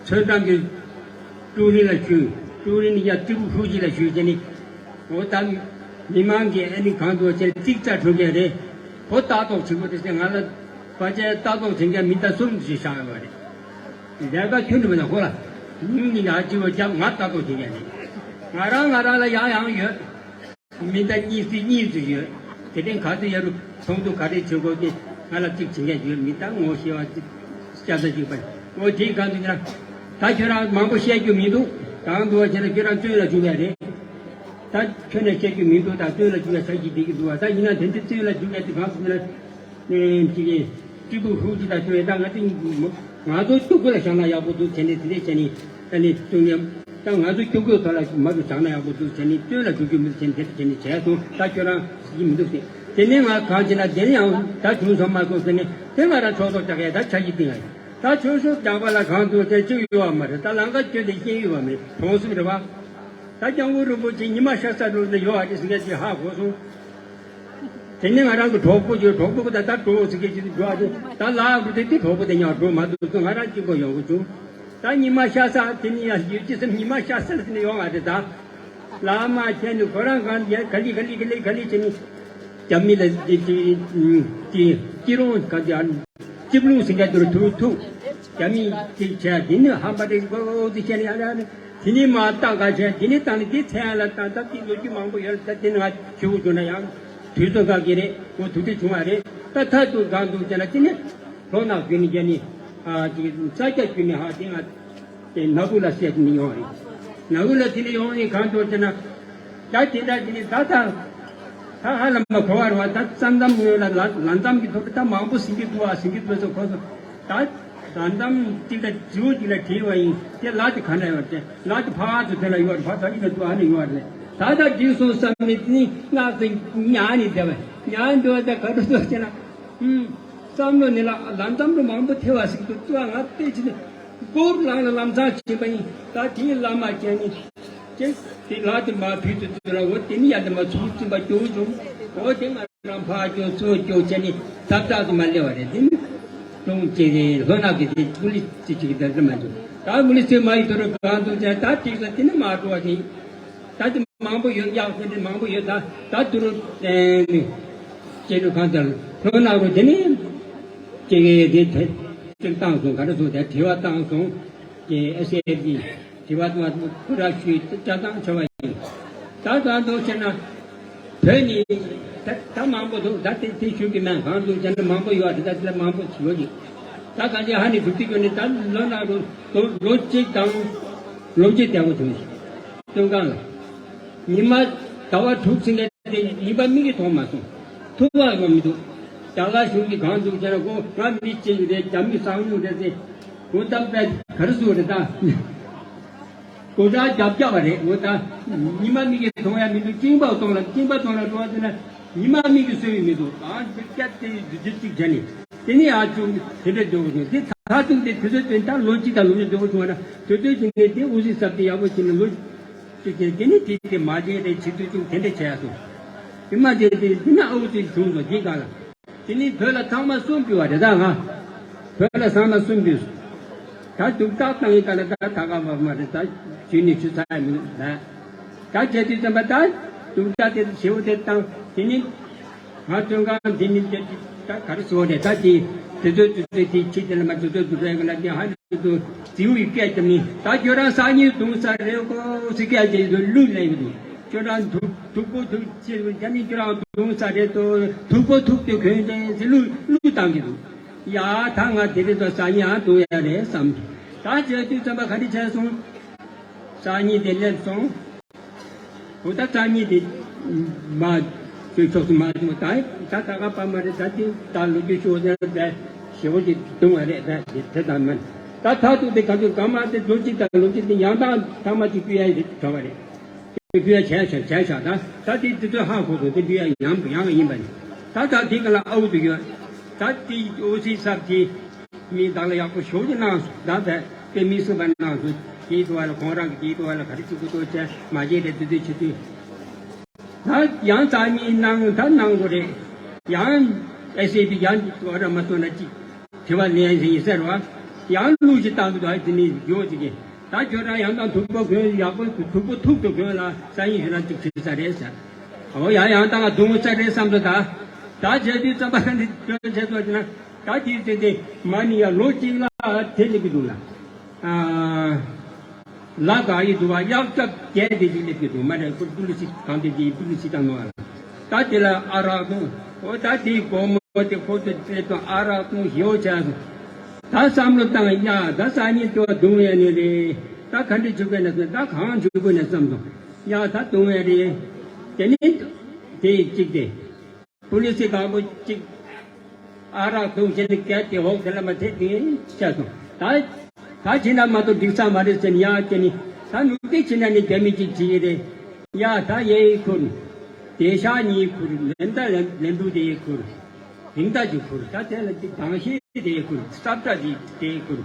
ཚོན་ཀྲང་གི་ཀྲུའུ་རིན་ལ་ཞུས། ཀྲུའུ་རིན་ནི་ཡར་ཀྲི་པུ་ཧྲུའུ་ཅི་ལ་ཞུས་བྱས་ནི། འོ་ད་མི་མང་གི་ཨ་ནི་གང་དུ་བྱས་ཏིག་ཙ་འཕྲོད་མཁན་རེད། ཁོ་ལྟ་རྟོག་བྱེད་དགོས་རེད་ཟེར། ང་ལ་ཕལ་ཆེར་ལྟ་རྟོག་བྱེད་མཁན་མི་ད་གསུམ་ཞིག་བཞག་ཡོད་པ་རེད། ལས་ཀ་ཁྱོན་ནས་མེད་ན་ཁོ་ལ་ཉིན་གཉིས་ཡར་གཅིག་པ་རྒྱབ་ང་ལྟ་རྟོག་བྱེད་མཁན་རེད། ང་རང་ང་རང་ལ་ཡང་ཡང་ཡོད། མི་ད་གཉིས་སུ་གཉིས་སུ་ཡོད། དེ་ཐེངས་ག་ཚོད་ཡར་རུ་ཚོགས་འདུ་ག་རེ་བྱེད་དགོས་ཀྱི་ང་ལ་གཅིག་བྱེད་མཁན་ཡོད། མི་ད་ངོ་ཤེས་པ་གཅིག་སྐྱ་ས་གཅིག་པ། འོ་དེའི་སྒང་དུ་ཡིན་ན་ད་ཁྱོད་རང་མང་པོ་བཤད་རྒྱུ་མི་འདུག་གང་འདུག་བ་བྱས་ན་ཁྱོད་རང་བཙོན་ལ་འཇུག་ཡ་རེད། ད་ཁྱོད་ནས་བཤད་རྒྱུ་མི་འདུག་ད་བཙོན་ལ་འཇུག་ཡ་ཆ་ཞིག་བསྡད་ཀྱི་འདུག་བ། ད་ཡིན་ན་དེ་འདྲ་བཙོན་ལ་འཇུག་ཡ་དེ་གང་ཟེར་ན། ཨེ་ཅིག་གིས་ཀྲི་པུ་ཧྲུའུ་ཅི་དང་ཁྱོད་ད་ང་ཚོ་ང་ཚོ་སྐྱོ་གོས་ལ་བཞག་ན་ཡག་པོ་འདུག་བྱས་ནས་དེ་འདྲས་བྱས་ནས་ད་ནི་བཙོན་ནས་ད་ང་ཚོ་སྐྱོ་གོས་ཐོག་ལ་མ་འདུག་བཞག་ན་ཡག་པོ་འདུག་བྱས་ནས་བཙོན་ལ་འཇུག་རྒྱུ་མི་འདུག་བྱས་ནས་དེ་འདྲས་བྱས་ནས་བྱས་སོང་། ད་ཁྱོད་རང་ཟེར་གྱི་མི་འདུག་ཟེར། དེ་ནས་ང་གང་བྱས་ན་དེ་ནས་ཡང་ད་བྱུང་སོང་མ་སོང་ཟེར་ནས་དེ་ང་རང་ཕྱོགས་གཏོགས་རྒྱག་ཡ་ད་ཆ་ཞིག་བཏིང་ཡ་ཡིན། ད་ཆོས་ཕྱོགས་རྒྱག་པ་ལ་གང་འདུག་ཟེར་གཅིག་ཡོད་བ་མ་རེད། ད་ལམ་ཁ་བསྐྱོད་དེ་ཤེས་ཡོད་བ་མེད། གྲོང་གསེབ་རེད་བ། ད་སྐྱབས་མགོན་རིན་པོ་ཆེ་ཉི་མ་ཤར་ས་འགྲོ་ནས་ཡོད་ཨ་ཅེ་ཟེར་མཁན་ཅིག་ཧ་གོ་སོང་། དེ་ནས་ང་རང་གི་གྲོགས་པོ་ཅིག་གྲོགས་པོ་ད་ལྟ་འགྲོ་ཟེར་མཁན་ཅིག་འགྲོ་ཨ་ཅེ་ད་ལ་འགྲོ་དེ་དེ་གྲོགས་པོ་དེ་ཉག་འགྲོ་མ་འདུག་ང་རང་གཅིག་པོ་ཡོང་གི་བྱུང་། ད་ཉི་མ་ཤར་ས་དེ་ནས་ཡང་ཡོད་ཅི་སེམས་ཉི་མ་ཤར་ས་ཟེར་ནས་ཡོང་ཨ་རེད་ད། ལ་མ་ཁྱེད་ནི་ཁོ་རང་གང་ཡ་ག་ལི་ག་ལི་ག་ལི་ག་ལི་བྱས་ནས་རྒྱ་མི་ལ་དེ་དེ་དེ་སྐྱིད་རོང་ག་དེ་ཨ་ཅིབ་ལུང་ཟེར་མཁན་དེ་རུ་ཐུག་ཐུག་རྒྱ་མི་དེ་བྱས་དེ་ནི་ཧམ་པ་དེ་གོ་གོ་དེ་བྱས་ནས་ཨ་ར་ཨ་ར། དེ་ནས་མ་བཏང་ག་བྱས། དེ་ནས་བཏང་ནས་དེ་མཚན་ལ་བཏང་། ད་དེ་ལོ་རྒྱུས་མང་པོ་ཡོད་རེད། ད་དེ་ནས་ང་ཞུ་དགོས་བྱུང་ན་ཡང་དུས་ཚོད་འགག་གི་རེད། འོ་དུས་ཚོད་བྱུང་བ་རེད། ད་མཐར་ཐུག་གང་འདུག་ཟེར་ན་དེ་ནས་ལྷོ་ནག་བརྒྱུད་ནས་རྒྱ་ནི་ཨ་ཅིག་ས་སྐྱ་བརྒྱུད་ནས་ཧ་དེ་ང་དེ་ནག་པོ་ལ་བཤད་ནས་ཡོང་བ་རེད། ནག་པོ་ལ་དེ་ནས་ཡོང་ནས་གང་འདུག་ཟེར་ན་ད་དེ་འདྲ་དེ་ནས་ད་ད་ད་ཧ་ལམ་མ་གོ་བ་རེད་བ། ད་ཙམ་ཙམ་ངོས་ལ་ལ་ལ་ཙམ་གྱི་ཐོག་ད་མང་པོ་ཟིན་གྱི་འདུག་བ། ཟིན་གྱི་འདུག་ཟེར་ཁོ་ཚོ་ད། ད་འདམ་གཅིག་དང་རྫིའུ་གཅིག་ལ་བྲིས་པ་ཡིན། དེ་ལ་དེ་ག་ན་ཡོད་རེད། ལ་དེ་ཕར་ཚུར་དེ་ལ་ཡོད་རེད། ཕར་ཚུར་ཨི་ལ་དུ་ཨ་ནི་ཡོད་རེད། ད་ལྟ་བྲིས་སོང་བསམ་ནས་དེ་ནི་སྔགས་དེ་ཉར་ནས་བསྡད་པ། ཉར་འདུག་ད་ག་རེ་འདུག་ཟེར་ན། ཨུམ། བསམ་བློ་ནི་ལ་ལ་འདམ་རུ་མང་པོ་ཐེ་བ་ཞིག་འདུག་ཏུ་ང་བལྟས་ཕྱིན། སྐོར་ལ་ལ་ལམ་སང་བྱེད་པ་ཡིན། ད་དེའི་བླ་མ་ཅན་ནི་ཅེས་དེ་ལ་དེ་མ་ཕུལ་དུ་ཚུལ་ལ། འོ་དེ་ནི་ཡ་དེ་མ་ཚུགས་ཚིམ་པ་སྐྱོ་བྱུང་། འོ་དེ་ང་རང་ཕ་སྐྱོ་ཚོ་སྐྱོ་བྱས་ནི་ཐབ་ཐག་དུ་མ་སླེབས་པ་རེད། དེ་ནི་ཀྲུང་ཅེ་རེ་ལྷོ་ནག་གི་དེ་ཀུ་ལི་ཅི་ཅིག་དེ་དེ་མ་འཇུ། ད་ཀུ་ལི་ཚེ་མ་ཡི་དོ་རུ་གང་དུ་བྱས། ད་ཅིག་ས་དེ་ནི་མ་འགྲོ་བ་དེ་ད་དེ་མང་པོ་ཡོད། གཡག་དེ་འདྲ་མང་པོ་ཡོད། ད་ད་དུ་རུ་ཨེ་ནི་ཅེ་རུ་གང་དུ་ལྷོ་ནག་རུ་དེ་ནི་ཅེ་རེ་དེ་དེ་ཅིག་བཏང་སོང་། ག་རེ་སོང་དེ་དྲི་བ་བཏང་སོང་། ཀྱི་ཨེ་སི་ཨེ་ཏི་དྲི་བ་དང་ཁོ་ར་ཞུས་ཅ་དང་ཆོ་བ་ཡིན། ད་གང་དུ་ཟེར་ན། བོད་ནི་ད་ད་མང་པོ་འདུག་ད་དེ་དེ་ཞུ་གི་མེད། གང་དུ་ཟེར་ན་མང་པོ་ཡོད་རེད། ད་དེ་ལ་མང་པོ་ཞུ་གི། ད་གང་ཅི་ཧ་ནི་སྒྲུབ་ཀྱི་ཡོད་ནི། ད་ལོ་ན་ལོ་ལོ་ལོ་གཅིག་དང་ལོ་གཅིག་དེ་འོ་བྱུང་། སྟོན་གང་ལ་ཉི་མ་ཟླ་བ་དྲུག་ཕྱིན་ནས། དེ་ཉི་མ་མིག་གིས་མཐོང་མ་སོང་། ཐུབ་པ་ཡང་མི་འདུག་རྒྱ་གར་གཞུང་གིས་གང་འདུག་ཟེར་ན། ཁོ་ང་མི་གཅིག་རེད། རྒྱ་མི་གསང་ཉུལ་རེད་ཟེར། ཁོ་ད་པས་ག་རེ་ཟེར་རེད་ད། ཁོ་ད་རྒྱབ་རྒྱབ་པ་རེད། ཁོ་ད་ཉི་མ་མིག་གིས་མཐོང་ཡ་མི་འདུག་གཅིན་པ་གཏོང་ལ་གཅིན་པ་གཏོང་ལ་འགྲོ་བ་ཟེར་ན། ཉི་མ་མིག་གིས་གསོ་ཡི་མི་འདུག་ཨང་དེ་སྐད་དེ་བདུད་བདུད་ཅིག་བྱས་ནས། དེ་ནས་ཨ་ཅུང་དེ་འདྲ་འདོད་དགོས་བྱུང་། དེ་ད་ཐུག་དེ་དུས་ཚོད་དེ་ད་ལོ་གཅིག་དང་ལོ་གཉིས་འདོད་དགོས་བྱུང་བ་ན། དུས་ཚོད་ཅིག་ནས་དེ་འུ་ཟི་ཟབ་དེ་ཡག་པོ་བྱས་ནས་ལོ། དེ་དེ་ནི་དེ་དེ་མ་བྱས་ཏེ་ཕྱི་དུས་ཅུང་དེ་འདྲ་བྱས་སོང་། དེ་མ་བྱས་ཏེ་དེ་ན་ཨའུ་ཙི་བྱུང་སོང་དེ་ག་ལ། དེ་ནི་བོད་ལ་ཚང་མ་གསུམ་ཕུལ་བ་རེད་ད་ང་། བོད་ལ་ཚང་མ་གསུམ་ཕུལ་སོང་། ད་དུག་རྟགས་བཏང་ཡིན་ག་ལ། ད་ད་ག་བ་མ་རེད། ད་ཇུས་ནི་ཆུ་ཚ་ཡ་མི་འདུག་ད། ད་བྱས་དུས་ཙམ་པ་ད་དུག་རྟགས་དེ་ཞེ་བོ་དེ་བཏང་། དེ་ནི། ང་བཙོན་ཁང་འདི་ནི་དེ་ད་ག་རེ་ཟེར་རེད། ད་དེ་དེ་ཚོ་དེ་ཚོ་དེ་ཁྱི་དེ་ལ་མ་དེ་ཚོ་དེ་ཚོ་ག་ལ་དེ་ཧ་ནི་དེ་ཚོ་རྫིའུ་ཡི་སྐད་ཀྱང་མིན། ད་ཁྱོད་རང་སང་ཉིན་བརྡུངས་ས་རེད་གོ་ཟེར་སྐད་ཀྱང་དེ་ཚོ་གླུ་ལེན་གི་འདུག་ཁྱོད་རང་དུག་དུག་པོ་དུག་ཅེས་ཟེར་ནི་ཁྱོད་རང་བརྡུངས་ས་རེད་དོ། དུག་པོ་དུག་དེ་གོན་ཏེ་ཟེར་གླུ་གླུ་བཏང་གི་འདུག་ཡ་ད་ང་དེ་རིང་ད་སང་ཉིན་ཨ་བརྡུང་ཡ་རེད་བསམ། ད་བྱས་དུས་ཙམ་པ་ག་རེ་བྱས་སོང་། སང་ཉིན་དེ་སླེབས་སོང་། འོ་ད་སང་ཉིན་དེ་མ་ཚོས་ཕྱོགས་སུ་མ་བྱུང་། ད་ད་ད་ག་པ་མ་རེད། ད་དེ་ད་ལོ་རྒྱུས་ཤོག་ཟེར་ན་ད་ཞེ་བོ་ཅིག་བརྡུང་བ་རེད། ད་དེ་དེ་ད་མ་ད་ད་ཐུག་དེ་ག་ཚོད་ག་མ་དེ་ལོ་གཅིག་དང་ལོ་གཅིག་དེ་ཡང་དག་ཐ་མ་ཅིག་ཕུལ་ཡ་རེད་གྲོ་བ་རེད། ཕུལ་ཡ་བྱས་བྱས་བྱས་བྱས། ད་ད་དེ་དེ་ཚོ་ཧ་གོ་སོང་། དེ་ཕུལ་ཡ་ཡང་ཡང་ཡིན་པ་ནི། ད་ད་དེ་ག་ལ་ཨའུ་དུ་ཡོད། ད་དེ་ཨོ་སི་སར་དེ། མི་བདག་ལ་ཡག་པོ་ཞོག་ཅིག་གནང་སོང་། ད་བས་དཔེ་མི་སྲིད་པ་གནང་སོང་། དེའི་ཐོག་ལ་ཁོང་རང་གི་དེའི་ཐོག་ལ་ག་རེ་བྱེད་དགོས་འདུག་ཅེས་མ་བྱས་ཏེ་དེ་དུས་བྱེད་དུས། ད་ཡང་རྩ་གཉིས་གནང་། ད་གནང་དགོས་རེད། ཡང་ཨེ་སི་ཨེ་པི་ཡང་ཐོག་ར་མ་སོང་ན་ཅིག་དྲི་བ་ལན་ཟིན་ཡིན་ཟེར་བ། ཡང་གླུ་ཞིག་བཏང་འདུག་ད་དེ་ནི་ཡོད་ཅིག་གིས། ད་ཁྱོད་རང་ཡང་དང་དུག་པོ་གོན། ཡག་པོ་དུག་པོ་ཐུག་ཏུ་གོན་ལ་སང་ཉིན་ཁྱོད་རང་ཅིག་ཁྲིད་ས་རེད་ཟེར། ཨོ་ཡ་ཡང་དང་བརྡུང་ས་རེད་བསམ་སོང་། ད་ད་བྱས་དུས་ཙམ་པ་འདི་སྐྱོན་བྱས་སོང་ན། ད་དེའི་ཚེ་དེ་མ་ནི་ཡ་ལོ་གཅིག་ལ་དེ་སླེབས་ཀྱི་འདུག་ལ། ཨ་ལ་ག་ཡི་འདུག་བ། གཡག་སྐྱབས་རྒྱལ་དེ་ཅིག་སླེབས་ཀྱི་འདུག་མ་རེད། ཁོ་པུ་ལི་སི་གང་དེ་དེ་པུ་ལི་སི་དང་ནོ་ཨ། ད་དེ་ལ་ཨ་རག་འཐུང་། ཨོ་ད་དེའི་སྒོར་མོ་དེ་ཁོ་ཚོས་སྤྲད་དང་ཨ་རག་འཐུང་ཞེ་བོ་བྱས་སོང་། ད་བསམ་བློ་བཏང་། ཡ་ད་སང་ཉིན་དེ་བ་བརྡུང་ཡ་ནི་རེད། ད་ག་འདྲ་བྱེད་དགོས་ན་ཟེར། ད་གང་བྱེད་དགོས་ན་བསམ་སོང་། ཡ་ད་བརྡུང་ཡ་རེད། དེ་ནི་དེ་གཅིག་དེ། པུ་ལི་སི་གང་པོ་གཅིག་ཨ་རག་འཐུང་བྱས་ནས་སྐད་དེ་འོག་དེ་ལ་མ་ཐེབས་ཏེ་བྱས་སོང་། ད་ད་བྱས་ན་མ་གཏོགས་འགྲིག་ས་མ་རེད་ཟེར་ནས། ཡ་དེ་ནི་ད་ནུབ་དེ་བྱས་ན་ནི་རྒྱ་མི་གཅིག་བྱེད་ཀྱི་རེད། ཡ་ད་ཡའི་ཁུར། དེ་ཤ་གཉིས་ཁུར། ལན་ད་ལན་ལན་དུ་དེའི་ཁུར། ཧིང་ད་ཅིག་ཁུར། ད་དེ་ལ་ཅིག་དང་ཤེས་དེའི་ཁུར། སྲབ་ད་ཅིག་དེའི་ཁུར།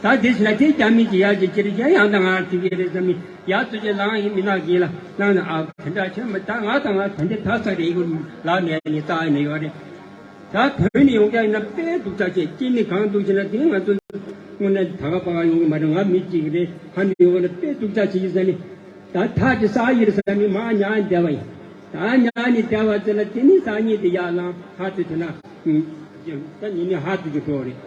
ད་དེ་བྱས་ན་དེ་རྒྱ་མི་གཅིག་ཡ་གཅིག་ཁྱེར་གྱི་ཡང་ད་ང་ཐུག་གི་རེད་བསམ་ནས། ཡ་ཚོ་ཅེ་ལང་ཡིན་མི་ནག་གིས་ལ་ལང་ནས། ཨ་དེ་འདྲ་བྱས་མ། ད་ང་ད་ང་དེ་འདྲ་ད་ས་རེད་ཡོད་ལ་ནས་ནི་ད་ནས་ཡོད་རེད། ད་བོད་ནས་ཡོང་རྒྱུ་ཡིན་ན་དཔེ་སྡུག་ཅག་བྱས། གཅིག་ནི་གང་སྡུག་བྱས་ན། དེ་ང་ཚོ་དངོས་གནས་ད་ག་པ་ག་ཡོང་གི་མ་རེད། ང་མི་གཅིག་རེད། ཧ་ནི་ཡོང་གི་ན་དཔེ་སྡུག་ཅག་བྱེད་ཀྱི་ཟེར་ནི། ད་ཐག་ཅིག་ས་ཡིར་ཟེར་ནི་མ་ཉག་བསྡད་པ་ཡིན། ད་ཉག་ནི་བསྡད་པ་ཟེར་ན། དེ་ནི་ས་གཉིས་དེ་ཡར་ལངས། ཧ་ཏུ་དེ་ན་ད་ཉི་ནི་ཧ་ཏུ་ཅིག་འགྲོ་རེད།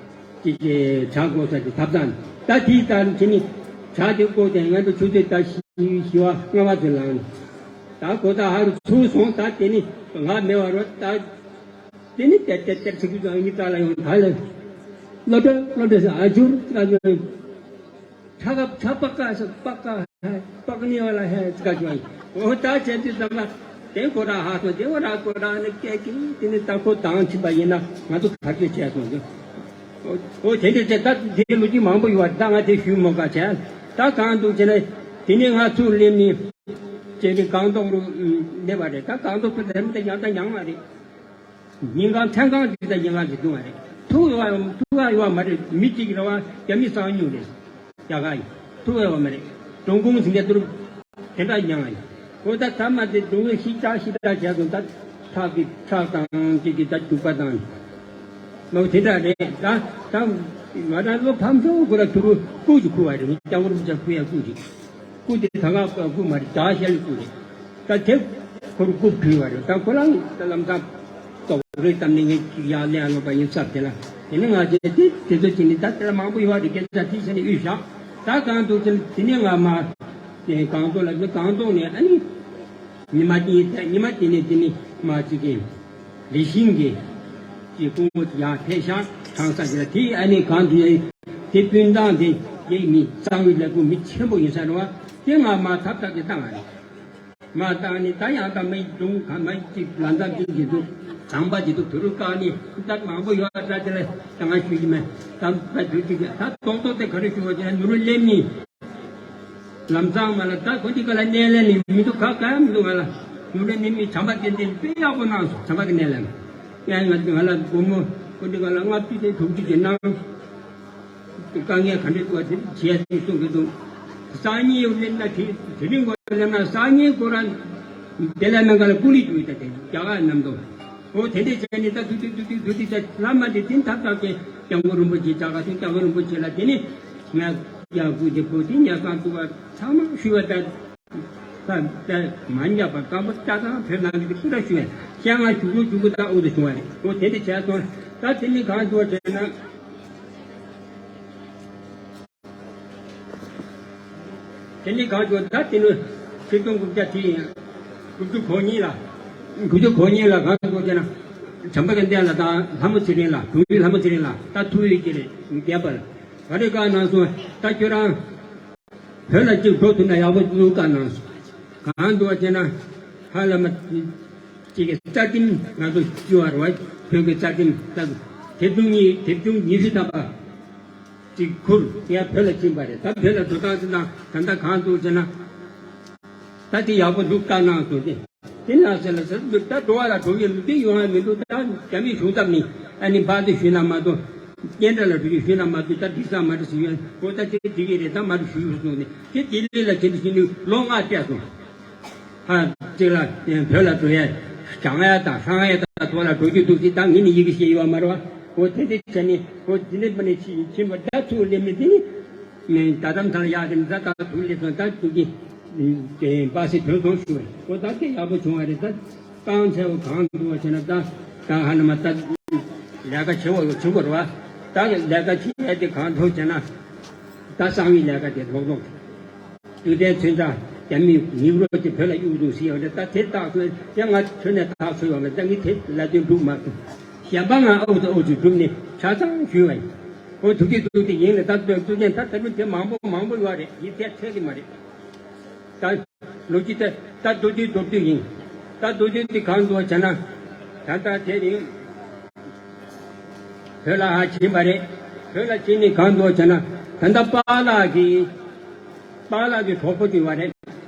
ཅིག་ཅིག་བྱ་དགོས་ས་ཅིག་ཐབ་ཚང་། ད་དེའི་ད་དེ་ནི་བྱ་དེ་བཀོག་དེ་ང་ཚོ་ཆུ་ཚོད་ད་བཞི་བཞི་པ་ལྔ་པ་ཚོ་ལངས་ནས། ད་གོ་ད་ཧ་རུ་ཚུར་སོང་། ད་དེ་ནི་ང་མེད་བ་རོ། ད་དེ་ནི་ཏེར་ཏེར་ཏེར་ཚིག་ཚོ་ཨ་མི་ཏྲ་ལ་ཡོང་། ད་ལ་ལོ་ཏྲ་ལོ་ཏྲ་ཟེར། ཨ་ཇུར་ཏྲ་ཇུར། ཁྲ་ཁ་ཁྲ་པ་ཀ་ས་པ་ཀ་ཧ་པ་ཀ་ནི་བ་ལ་ཧ་ཙི་ཀ་ཅུ་ཨ་ཡི། འོ་ད་བྱས་དུས་ཙམ་ལ་དེ་གོ་ར་ཧ་སོང་། དེ་གོ་ར་གོ་ར་ནི་སྐད་ཀྱི་དེ་ནི་ད་ཁོ་དང་ཕྱིན་པ་ཡིན་ན་ང་ཚོ་ག་ཚོད་བྱས་སོང་ཟེར། འོ་འོ་དེ་འདྲ་བྱས། ད་དེ་ལོ་རྒྱུས་མང་པོ་ཡོད་པ། ད་ང་དེ་ཞུས་མོ་ག་བྱས། ད་གང་འདུག་བྱས་ན། དེ་ནས་ང་ཚུར་སླེབས་ནས་བྱས་ནས་སྒང་ཏོག་རུ་སླེབས་པ་རེད། ད་སྒང་ཏོག་ཏུ་སླེབས་ནས་ཡང་ད་ཡང་མ་རེད། ཉིན་གང་ཐེངས་གང་ཅིག་ད་ཉིན་གང་ཅིག་བརྡུང་བ་རེད། ཐུག་ཡོང་བ་ཡོང་ཐུག་ཡ་ཡོང་བ་མ་རེད། མི་གཅིག་རེད་བ། རྒྱ་མི་གསང་ཉུལ་རེད། རྒྱ་གར་ཡིན། ཐུབ་ཡོད་མ་རེད། ཀྲུང་གུང་ཟིན་གྱི་ཐུར་དེ་འདྲ་ཡང་ཡིན། འོ་ད་ཐ་མ་དེ་ཀྲུང་གུང་ཤི་ཅག་ཤི་ད་བྱས་སོང་། ད་ཁྲག་གི་ཁྲག་དང་ཅིག་གི་ད་རྒྱུག་པ་དང་། མོ་དེ་འདྲ་རེད། ད་ད་ང་རང་ལོ་ཕམ་ཚོ་ཁོ་ར་ཐུ་རུ་སྐུ་ཅིག་ཁུ་བ་རེད། སྐྱབས་མགོན་རིན་པོ་ཆེ་ཁུ་ཡ་སྐུ་ཅིག་སྐུ་དེ་ད་ག་སྐུ་མ་རེད། ད་ཤལ་སྐུ་རེད། ད་དེ་ཁོར་སྐུ་ཕུལ་བ་རེད། ད་ཁོ་རང་ད་ལམ་སང་ཏོག་རེ་བཏབ་ནས་ངས་ཅིག་ཡར་ལེན་ལོག་པ་ཡིན་ས་དེ་ལ། དེ་ནི་ང་ཚོས་དེ་དེ་ཚོ་བྱས་ནས་ད་དེ་ལ་མང་པོ་ཡོད་རེད། སྐད་ཆ་དེ་བྱས་ནས་ཡོད་ཤག་ད་གང་འདུག་ཟེར་ན་དེ་ནས་ང་མ་དེ་གང་ཐོག་ལ་གང་ཐོག་ནས་ཨ་ནི་ཉི་མ་དེ་ཉི་མ་དེ་ནས་དེ་ནི་མ་ཅིག་གིས་ལི་ཤིང་གིས་ཀྱི་སྐུ་ངོ་ཡང་ཕེབས་ཤག་གྲང་ས་ཅིག་ལ། དེ་ཨ་ནི་གང་དུ་ཡང་དེ་སྤུན་ཐང་དེ་དེ་མི་གཙང་བའི་ལས་ཁུངས་མི་ཆེན་པོ་ཡིན་ས་རེད་བ། དེ་ང་མ་ཐབས་ཐབས་ཀྱི་བཏང་བ་རེད། མ་བཏང་ནི་ད་ཡང་ད་མི་འདུག་ག་མ་ཅིག་ལ་འཛམ་གྱི་འདུག་གྲངས་པ་ཅིག་འདུག་དུ་རུ་བཀག་ནི་ད་མང་པོ་ཡོད་ད་དེ་ལ་ད་ང་ཞུ་གི་མེད། ད་ད་དུས་ཅིག་ད་ཏོག་ཏོག་དེ་ག་རེ་ཞུ་བ་ཅིག་ན་ནུ་རུ་ལེན་ནི་ལམ་སང་མ་ལ་ད་ཁོ་ཅིག་ག་ལ་སྣེ་ལེན་ནི་མི་འདུག་ག་ག་མི་འདུག་ང་ལ་ནུ་རུ་ལེན་ནི་མི་བྱམས་པ་ཏན་ཏན་དཔེ་ཡག་པོ་གནང་སོང་། བྱམས་པ་གི་སྣེ་ལེན་ཡང་ང་ང་ལ་སྒོར་མོ་ཁོ་ཅིག་ག་ལ་ལྔ་བཅུ་དེ་དྲུག་ཅུ་ཅིག་གནང་། དཀའ་ངལ་ག་འདྲ་འདུག་བ་དེ་བྱས་ཏེ་གསུང་གི་འདུག་སང་ཉིན་སླེབས་ན་དེ་དེ་རིང་གོ་སླེབས་ན་སང་ཉིན་ཁོ་རང་དེ་ལ་མེད་ག་ལ་ཀུ་ལི་འདུག་ད་དེ་རྒྱ་གར་རྣམས་དང་། འོ་དེ་འདྲས་བྱས་ནས་ད་དུ་དུ་དུ་དུ་དུ་དུ་ད་ལྷ་མ་དེ་དེ་ཐབས་ཐབས་ཀྱི་སྐྱབས་མགོན་རིན་པོ་ཆེ་ལྕགས་ཁ་དུ་སྐྱབས་མགོན་རིན་པོ་ཆེ་ལ་དེ་ནི་ང་ཡ་སྐུ་དེ་པོ་དེ་ཉ་གང་འདུག་བ་ཚང་མ་ཞུ་བ་ད། ད་ད་མ་ཉག་པ་སྐམ་པོ་ལྕགས་ཐང་བོད་ནང་གི་སྐུ་ར་ཞུ་བས་བཤད་ང་ཞུ་གུ་ཞུ་གུ་ད་འུ་དུ་བྱུང་བ་རེད། འོ་དེ་འདྲ་བྱས་སོང་། ད་དེ་ནི་གང་འདུག་བྱས་ན། དེ་ནི་གང་འདུག་ད་དེ་ནི་ཆིག་སྟོང་དགུ་བརྒྱ་དེ་ཡིན། དགུ་བཅུ་གོ་གཉིས་ལ། དགུ་བཅུ་གོ་གཉིས་ལ་གང་འདུག་བྱས་ན། བྱམས་པ་དགའ་ལྡན་ལ་དང་ལྷ་མོ་ཚེ་རིང་ལ་དྲུང་ཡིག་ལྷ་མོ་ཚེ་རིང་ལ་ད་ཐུག་ཡོད་ཀྱི་རེད། རྒྱས་པར་ག་རེ་བཀའ་གནང་སོང་། ད་ཁྱོད་རང་བོད་ལ་གཅིག་འགྲོ་ཐུབ་ན་ཡག་པོ་འདུག་བཀའ་གནང་སོང་། གང་འདུག་བ་བྱས་ན་ཧ་ལམ་གཅིག་གི་རྩ་ཁྲིམས་ང་ཚོ་བཅུ་བར་བ་བོད་ཀྱི་རྩ་ཁྲིམས་ད་དེབ་ཆུང་གཉིས་དེབ་ཆུང་ཉི་ཤུ་ཐམ་པ་གཅིག་ཁུར་ངས་བོད་ལ་ཕྱིན་པ་རེད། ད་བོད་ལ་འགྲོ་སྟངས་ཟེར་ན་ད་ལྟ་གང་འདུག་བྱས་ན། ད་དེ་ཡག་པོ་འདུག་བཀའ་གནང་སོང་སྟེ། དེ་ན་ཟེར་ལ་ཟེར་འདུག་ད་འགྲོ་བ་ལ་འགྲོ་ཡོད་མི་དེ་ཡོང་ཡ་མི་འདུག་ད་རྒྱ་མི་གཞུང་ཚབ་ནི་ཨ་ནི་འབའ་དེ་ཞུས་ན་མ་གཏོགས་སྐྱེ་འདྲ་ལ་འགྲོ་རྒྱུ་ཞུས་ན་མ་གཏོགས་ད་འགྲིག་ས་མ་རེད་ཟེར་ཡོད། འོ་ད་དེ་འགྲིག་གི་རེད། ད་མ་གཏོགས་ཞུ་ཡོད་གསུངས་ནས་དེ་ལྡི་ལི་ལ་ཕྱིན་དུ་ཕྱིན་ནས་ལོ་ལྔ་བསྡད་སོང་། ཧ་ཅིག་ལ་བོད་ལ་འགྲོ་ཡ་བྱང་ཡ་དང་ཧྲང་ཡ་དང་ཐོག་ལ་འགྲོ་རྒྱུ་འདུག་ཅིག་ད་ངས་ནི་ཡི་གེ་ཤེས་ཡོད་མ་རེད་བ། འོ་དེ་འདྲ་བྱས་ནས་འོ་དེ་འདྲ་མ་ནས་ཕྱིན་ཕྱིན་པ་ད་ཚུར་སླེབས་ནས་དེ་ནི། ད་དམ་ཚང་ཡག་དེ་ད་ད་དུ་ལས་སོང་ད་དུ་གི་པ་སེ་དོན་སོང་ཞུ་བས། འོ་ད་དེ་ཡག་པོ་བྱུང་བ་རེད། ད་རྐང་ཆེ་བོ་གང་འདུག་བ་བྱས་ན་ད་ད་ཧ་ན་མ་ད་ལས་ཀ་ཆེ་བོ་ཆེ་བོ་རེད་བ། ད་ལས་ཀ་ཆེ་ཡ་དེ་གང་ཐུབ་བྱས་ན་ད་གསང་བའི་ལས་ཀ་དེ་ལོག་ལོག་དུས་དེ་ཚུན་ད་རྒྱ་མི་ནིའུ་རོ་དེ་བོད་ལ་གཡུག་འདུག་ཟེར་བ་རེད། ད་དེ་རྟགས་སོང་ཡང་ང་ཁྱོད་ནས་རྟགས་སོང་ཡོང་བ་ད་ངས་དེ་ལ་དོན་འགྲུབ་མ་ཐུབ། གཞན་པ་ང་ཨོ་ཙི་ཨོ་ཙི་སྒྲུབ་ནས་ཆ་ཚང་ཞུས་བ་ཡིན། ཨོ་ཐུགས་རྗེ་ཐུགས་རྗེ་ཡིན་ལ་ད་ལྟོས་ཐུགས་རྗེ་ད་ལྟ་བུ་དེ་མང་པོ་མང་པོ་ཡོད་རེད། ཡིད་ཐེག་ཐེག་གི་མ་རེད། ད་ལོ་གཅིག་ད་ད་མདོར་བསྡུས་མདོར་བསྡུས་ཡིན། ད་མདོར་བསྡུས་དེ་གང་འདུག་བྱས་ན་ད་ལྟ་དེ་རིང་བོད་ལ་ཧ་ཕྱིན་པ་རེད། བོད་ལ་ཕྱིན་ནས་གང་འདུག་བྱས་ན་ད་ལྟ་པཱ་ལགས་ཀྱིས་པཱ་ལགས་ཀྱི་གྲོགས་པོ་དེ་ཡོད་རེད།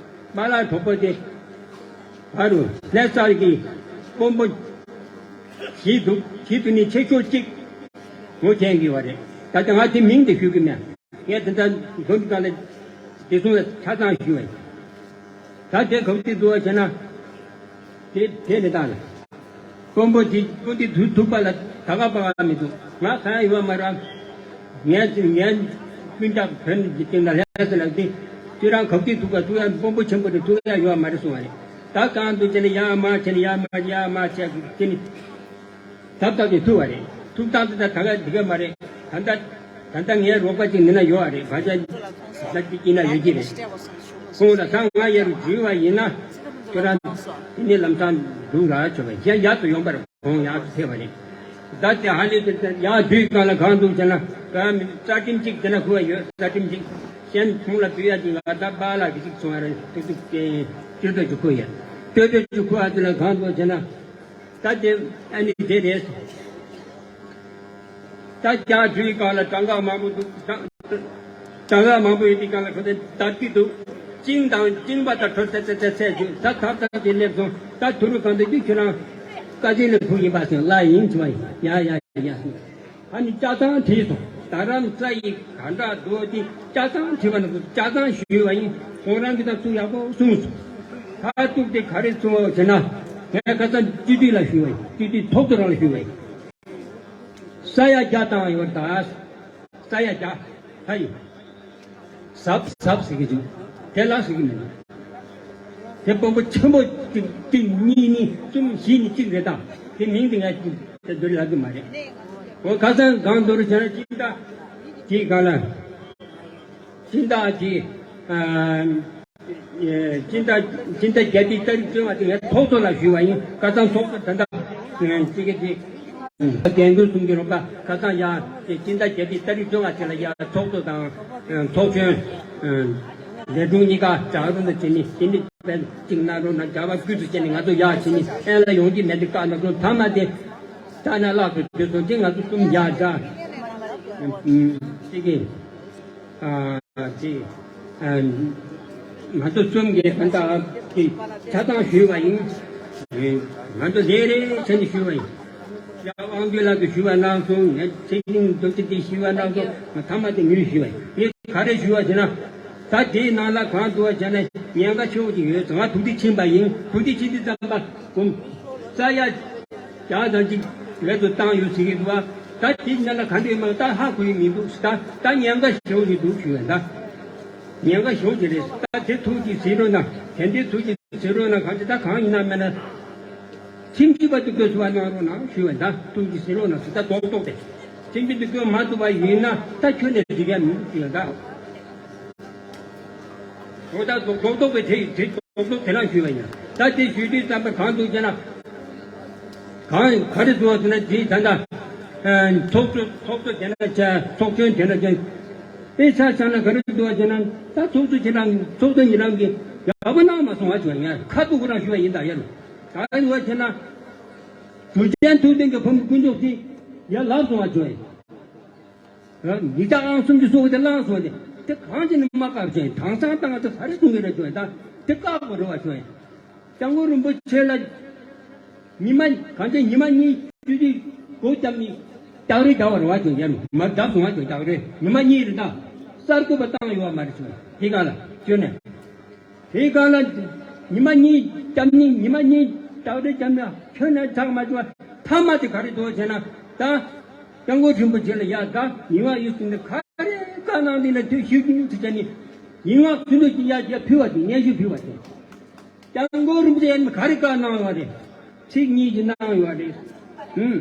པཱ་ལགས་གྲོགས་པོ་དེ་ཕ་རུ་ལྷ་སར་གྱི་དཔོན་པོ་བཞི་འདུག་བཞི་དུ་ནི་ཆེ་ཤོས་གཅིག་ངོ་མཁྱེན་གྱི་བ་རེད། ད་ལྟ་ང་དེ་མིང་དེ་ཞུ་གི་མེད། ངས་དེ་འདྲ་མགོ་འདི་ག་ལ་བདེ་སྲུང་ལ་ཆ་ཚང་ཞུ་བ་ཡིན། ད་དེ་ག་བ་དེ་འདུག་བ་བྱས་ན་དེ་དེ་ནི་ད་ལ། དཔོན་པོ་དེ་དཔོན་དེ་དུས་ཐུག་པ་ལ་ད་ག་པ་ག་མི་འདུག་ང་གང་ཡོད་མ་ར། ངས་ངས་ཀུན་ཀྱང་བོད་ཀྱི་སྟེང་ལ་ལྷན་ཙེ་ལ་དེ་ཁྱོད་རང་ག་བ་དེ་ཐུག་པ་ཐུག་ཡ་དཔོན་པོ་ཆེན་པོ་དེ་ཐུག་ཡ་ཡོད་མ་རེད་གསུང་བ་རེད། ད་གང་འདུག་བྱས་ན་ཡ་མ་བྱས་ན་ཡ་མ་ཡ་མ་བྱས་དེ་ནི། ཐབས་ཐབས་ཀྱིས་ཐུབ་པ་རེད། ཐུབ་སྟངས་དེ་ད་ད་ག་འདི་ག་མ་རེད། ད་ལྟ་ད་ལྟ་ངའི་རོགས་པ་ཅིག་མིན་ན་ཡོད་པ་རེད། བ་ཅག་ད་ཅིག་ཡིན་ན་ཡོད་ཀྱི་རེད། ཁོང་ལ་ད་ང་ཡར་འཇུས་པ་ཡིན་ན་ཁྱོད་རང་དེ་ནས་ལམ་སང་འདུག་ར་ཆོག་པ་གཞན་ཡག་ཏུ་ཡོང་པར་ཁོང་ཡག་ཏུ་ཐེབས་པ་རེད། ད་དེ་ཧ་ལས་དེ་ཡར་འཇུས་སྒང་ལ་གང་འདུག་ཟེར་ན་ག་རྩ་ཁྲིམས་གཅིག་དེ་ན་ཁུ་བ་ཡོད། རྩ་ཁྲིམས་གཅིག་གཞན་ཁོང་ལ་ཕུལ་ཡ་ཅིག་ང་ད་པཱ་ལགས་ཀྱི་གཅིག་སོང་བ་རེད། ཏུ་ཏུ་ཏུ་ཏུ་ཁུ་ཡ་ཏུ་ཏུ་ཏུ་ཁུ་བ་དེ་ལ་གང་འདུག་ཟེར་ན། ད་དེ་ཨ་ནི་དེ་རེད། ད་རྒྱག་རྒྱུའི་སྒང་ལ་གྲངས་ཀ་མང་པོ་འདུག་གྲངས་ཀ་མང་པོ་ཡོད་དུས་སྒང་ལ་ཁོ་ཚོས་བདག་གི་འདུག་བཅིངས་དང་བཅིངས་པ་དང་ཁྲོ་ཚད་ཚད་ཚད་ཚད་ཚད་ད་ཐབས་ཐབས་ཀྱིས་སླེབས་སོང་། ད་དུ་རུ་གང་དུ་རྒྱུ་ཁྱོད་རང་ཀ་ཅི་ལ་བུ་ཡིན་པ་སོང་ལ་ཡིན་བྱུང་བ་ཡིན། ཡ་ཡ་ཡ་སོང་། ཨ་ནི་ལྕགས་ཐང་བྲིས་སོང་། རྡ་རམ་ས་ཡི་ག་འདྲ་འདུག་དེ་ཆ་ཚང་དྲིས་པ་ན་ཆ་ཚང་ཞུས་པ་ཡིན། ཁོང་རང་གིས་ད་ཚུར་ཡག་པོ་གསུངས་སོང་། ཁ་ཐུག་དེ་ག་རེ་གསུངས་པ་ཟེར་ན། ངས་ཁ་སང་སྤྱི་འཐུས་ལ་ཞུས་པ་ཡིན། སྤྱི་འཐུས་ཐོག་ཏུ་རང་ལ་ཞུས་པ་ཡིན། ས་ཡ་བརྒྱ་བཏང་ཡོད་ད། ས་ཡ་བརྒྱ་ཧ་ཡིན། ཟབ་ཟབ་ཟེར་གི་འདུག་དེ་ལ་ཟེར་གི་མི་འདུག་དེ་དཔོན་པོ་ཆེན་པོ་གཅིག་གཅིག་གཉིས་གཉིས་གསུམ་བཞི་ནི་གཅིག་རེད་ད། དེ་མིང་དེ་ངས་དེ་འདུག་ལབ་གི་མ་རེད། འོ་ཁ་སང་གང་འདུག་རེད་ཟེར་ན་སྤྱི་ཟླ་དེའི་སྒང་ལ་སྤྱི་ཟླ་དེ་ཨ། སྤྱི་ཟླ་སྤྱི་ཟླ་བརྒྱད་པའི་ཏ་རིག་བཅོ་ལྔ་དེ་ངས་ཚོགས་གཙོ་ལ་ཞུས་པ་ཡིན། ཁ་སང་ཚོགས་གཙོ་ད་ལྟ་ཅི་གི་ཅི་རྒན་རྒོན་གསུམ་གྱི་རོགས་པ་ཁ་སང་ཡ་སྤྱི་ཟླ་བརྒྱད་པའི་ཏ་རིག་བཅོ་ལྔ་དེ་ལ་ཡ་ཚོགས་གཙོ་དང་ཚོགས་གཞོན་ལས་དྲུང་གཉིས་ཀ་བཅར་རོགས་གནང་བྱས་ནས་དེ་ནི་དཔེ་གཅིག་གནང་རོགས་གནང་། རྒྱ་བ་ཀུན་ཏུ་བྱས་ནས་ང་ཚོ་ཡ་བྱས་ནས་ཨེ་ལ་ཡོང་གི་མེད་དེ་བཀག་ན་ཚོ་ཐ་མ་དེ་ད་ན་ལག་ཏུ་དུས་སོང་ཅི་ང་ཚོ་གསུམ་ཡ་འདྲ་ཅི་གི་ཨ་ཅི། ང་ཚོ་གསུམ་གྱིས་ད་ལྟ་ཅི་ཆ་ཚང་ཞུས་པ་ཡིན། ང་ཚོ་ལས་རེ་བྱས་ནས་ཞུས་པ་ཡིན། ཡ་དབང་འདུས་ལགས་ཀྱིས་ཞུས་པ་གནང་སོང་། ངས་ཚེ་རིང་རྡོ་རྗེ་དེས་ཞུས་པ་གནང་སོང་། ང་ཐ་མ་དེ་ངས་ཞུས་པ་ཡིན། ངས་ག་རེ་ཞུས་པ་ཟེར་ན། ད་དེའི་ནང་ལ་གང་འདུག་བ་བྱས་ན་ཉེན་ཁ་ཆེ་བོ་ཅིག་ཡོད་ཙང་ང་ཐུགས་རྗེ་ཕྱིན་པ་ཡིན། ཐུགས་རྗེ་ཕྱིན་དུས་ཙམ་པ་གོང་ས་ཡ་བརྒྱ་དང་གཅིག་ལས་དུ་བཏང་ཡོད་ཟེར་གྱི་འདུག་བ། ད་དེ་ཉ་ལ་ག་འདྲས་མ་ད་ཧ་གོ་ཡི་མི་འདུག་ད་ད་ཉེན་ཁ་ཞེ་པོ་ཅིག་འདུག་ཞུ་བས་ད། ཉེན་ཁ་ཞེ་པོ་ཅིག་རེད། ད་དེ་ཐུགས་ཀྱིས་གཟིགས་རོགས་གནང་། དེ་འདྲའི་ཐུགས་ཀྱིས་གཟིགས་རོགས་གནང་། གང་ཅི་ད་གང་ཡིན་ན་མེད་ན། ཁྲིམས་ཞིབ་པ་དེ་བསྐོས་ཐུབ་པ་གནང་རོགས་གནང་ཞུ་བས་ད། ཐུགས་ཀྱིས་གཟིགས་རོགས་གནང་ཟེར་ད་རྡོག་རྡོག་དེ། ཁྲིམས་ཞིབ་དེ་བསྐོས་མ་ཐུབ་པ་ཡིན་ན་ད་ཁྱོན་ནས་འགྲིག་ཡ་མི་འདུག་ཞུ་བས་ད། འོ་ད་རྡོག་རྡོག་པའི་དེ་དེ་རྡོག་རྡོག་དེ་རང་ཞུས་པ་ཡིན། ད་དེ་ཞུས་དུས་ཙམ་པ་གང་འདུག་ཟེར་ན། གང་ག་རེ་འདུག་ཟེར་ན་དེ་ད་ལྟ་ཚོགས་གཙོ་ཚོགས་གཙོ་དེ་ན་བྱས། ཚོགས་གཞོན་དེ་ན་བྱས། དཔེ་ཆ་བཞག་ན་ག་རེ་འདུག་ཟེར་ན། ད་ཚོགས་གཙོ་ཁྱེད་རང་ཚོགས་གཙོ་ཉིད་རང་གིས་ཡག་པོ་གནང་མ་སོང་བ་བྱུང་ཡ། ཁ་ཐུག་ཁོ་རང་ཞུས་པ་ཡིན། ད་ཡ་ལ་ག་རེ་འདུག་ཟེར་ན། གྲུབ་ཆེན་ཐུབ་བསྟན་གྱི་བུ་མོ་དཀོན་མཆོག་དེ་ཡར་ལབ་སོང་བ་བྱུང་ཡ། མི་ད་ཨང་སུམ་ཅུ་སོ་དེ་བླངས་སོང་སྟེ། དེ་གང་ཅི་ནི་མ་བཀག་ཅན་དྭངས་གཙང་བཏང་། དེ་ག་རེ་གསུང་གི་རེད་ཅོ། ད་དེ་བཀག་པ་རེད་བ་ཅོ། སྐྱབས་མགོན་རིན་པོ་ཆེ་ལ་ཉི་མ་གང་ཅི་ཉི་མ་གཉིས་བཅུ་གཅིག་སྒོ་བརྒྱབ་ནས་རྒྱག་རེས་བྱ་བ་རེད་བ་ཅོ། ཡར་མར་བརྡབ་སོང་བ་ཅོ། རྒྱག་རེས་ཉི་མ་གཉིས་རེད། ད་གསར་འགོད་པ་བཏང་ཡོད་བ་མ་རེད་ཅོ། དེ་ག་ལ་ཅོ་ནས། དེའི་སྒང་ལ་ཉི་མ་གཉིས་བརྒྱབ་ནི། ཉི་མ་གཉིས་རྒྱག་རེས་བརྒྱབ་ནི་ཁྱོན་ནས་ཚང་མ་བྱུང་བ། ཐ་མ་དེ་ག་རེ་འདུག་ཟེར་ན། ད་སྐྱབས་མགོན་རིན་པོ་ཆེ་ལ་ཡ་ད་ཉི་མ་ཡོད་ཟིན་ན་ག་རེ་བཀའ་གནང་དེ་ལ་དུས་ཤིག་ཀྱི་ནུས་ཚུལ་བྱས་ནི་ཡིན་ང་ཚུལ་འདུག་ཅིག་ཡ་ཡ་ཕུལ་བ་དེ་སྙན་ཞུ་ཕུལ་བ་དེ། སྐྱབས་མགོན་རིན་པོ་ཆེ་ཡ་ནི་ག་རེ་བཀའ་གནང་ཡོད་རེད། ཚིག་གཉིས་ཀྱི་གནང་ཡོད་རེད། ཧུམ།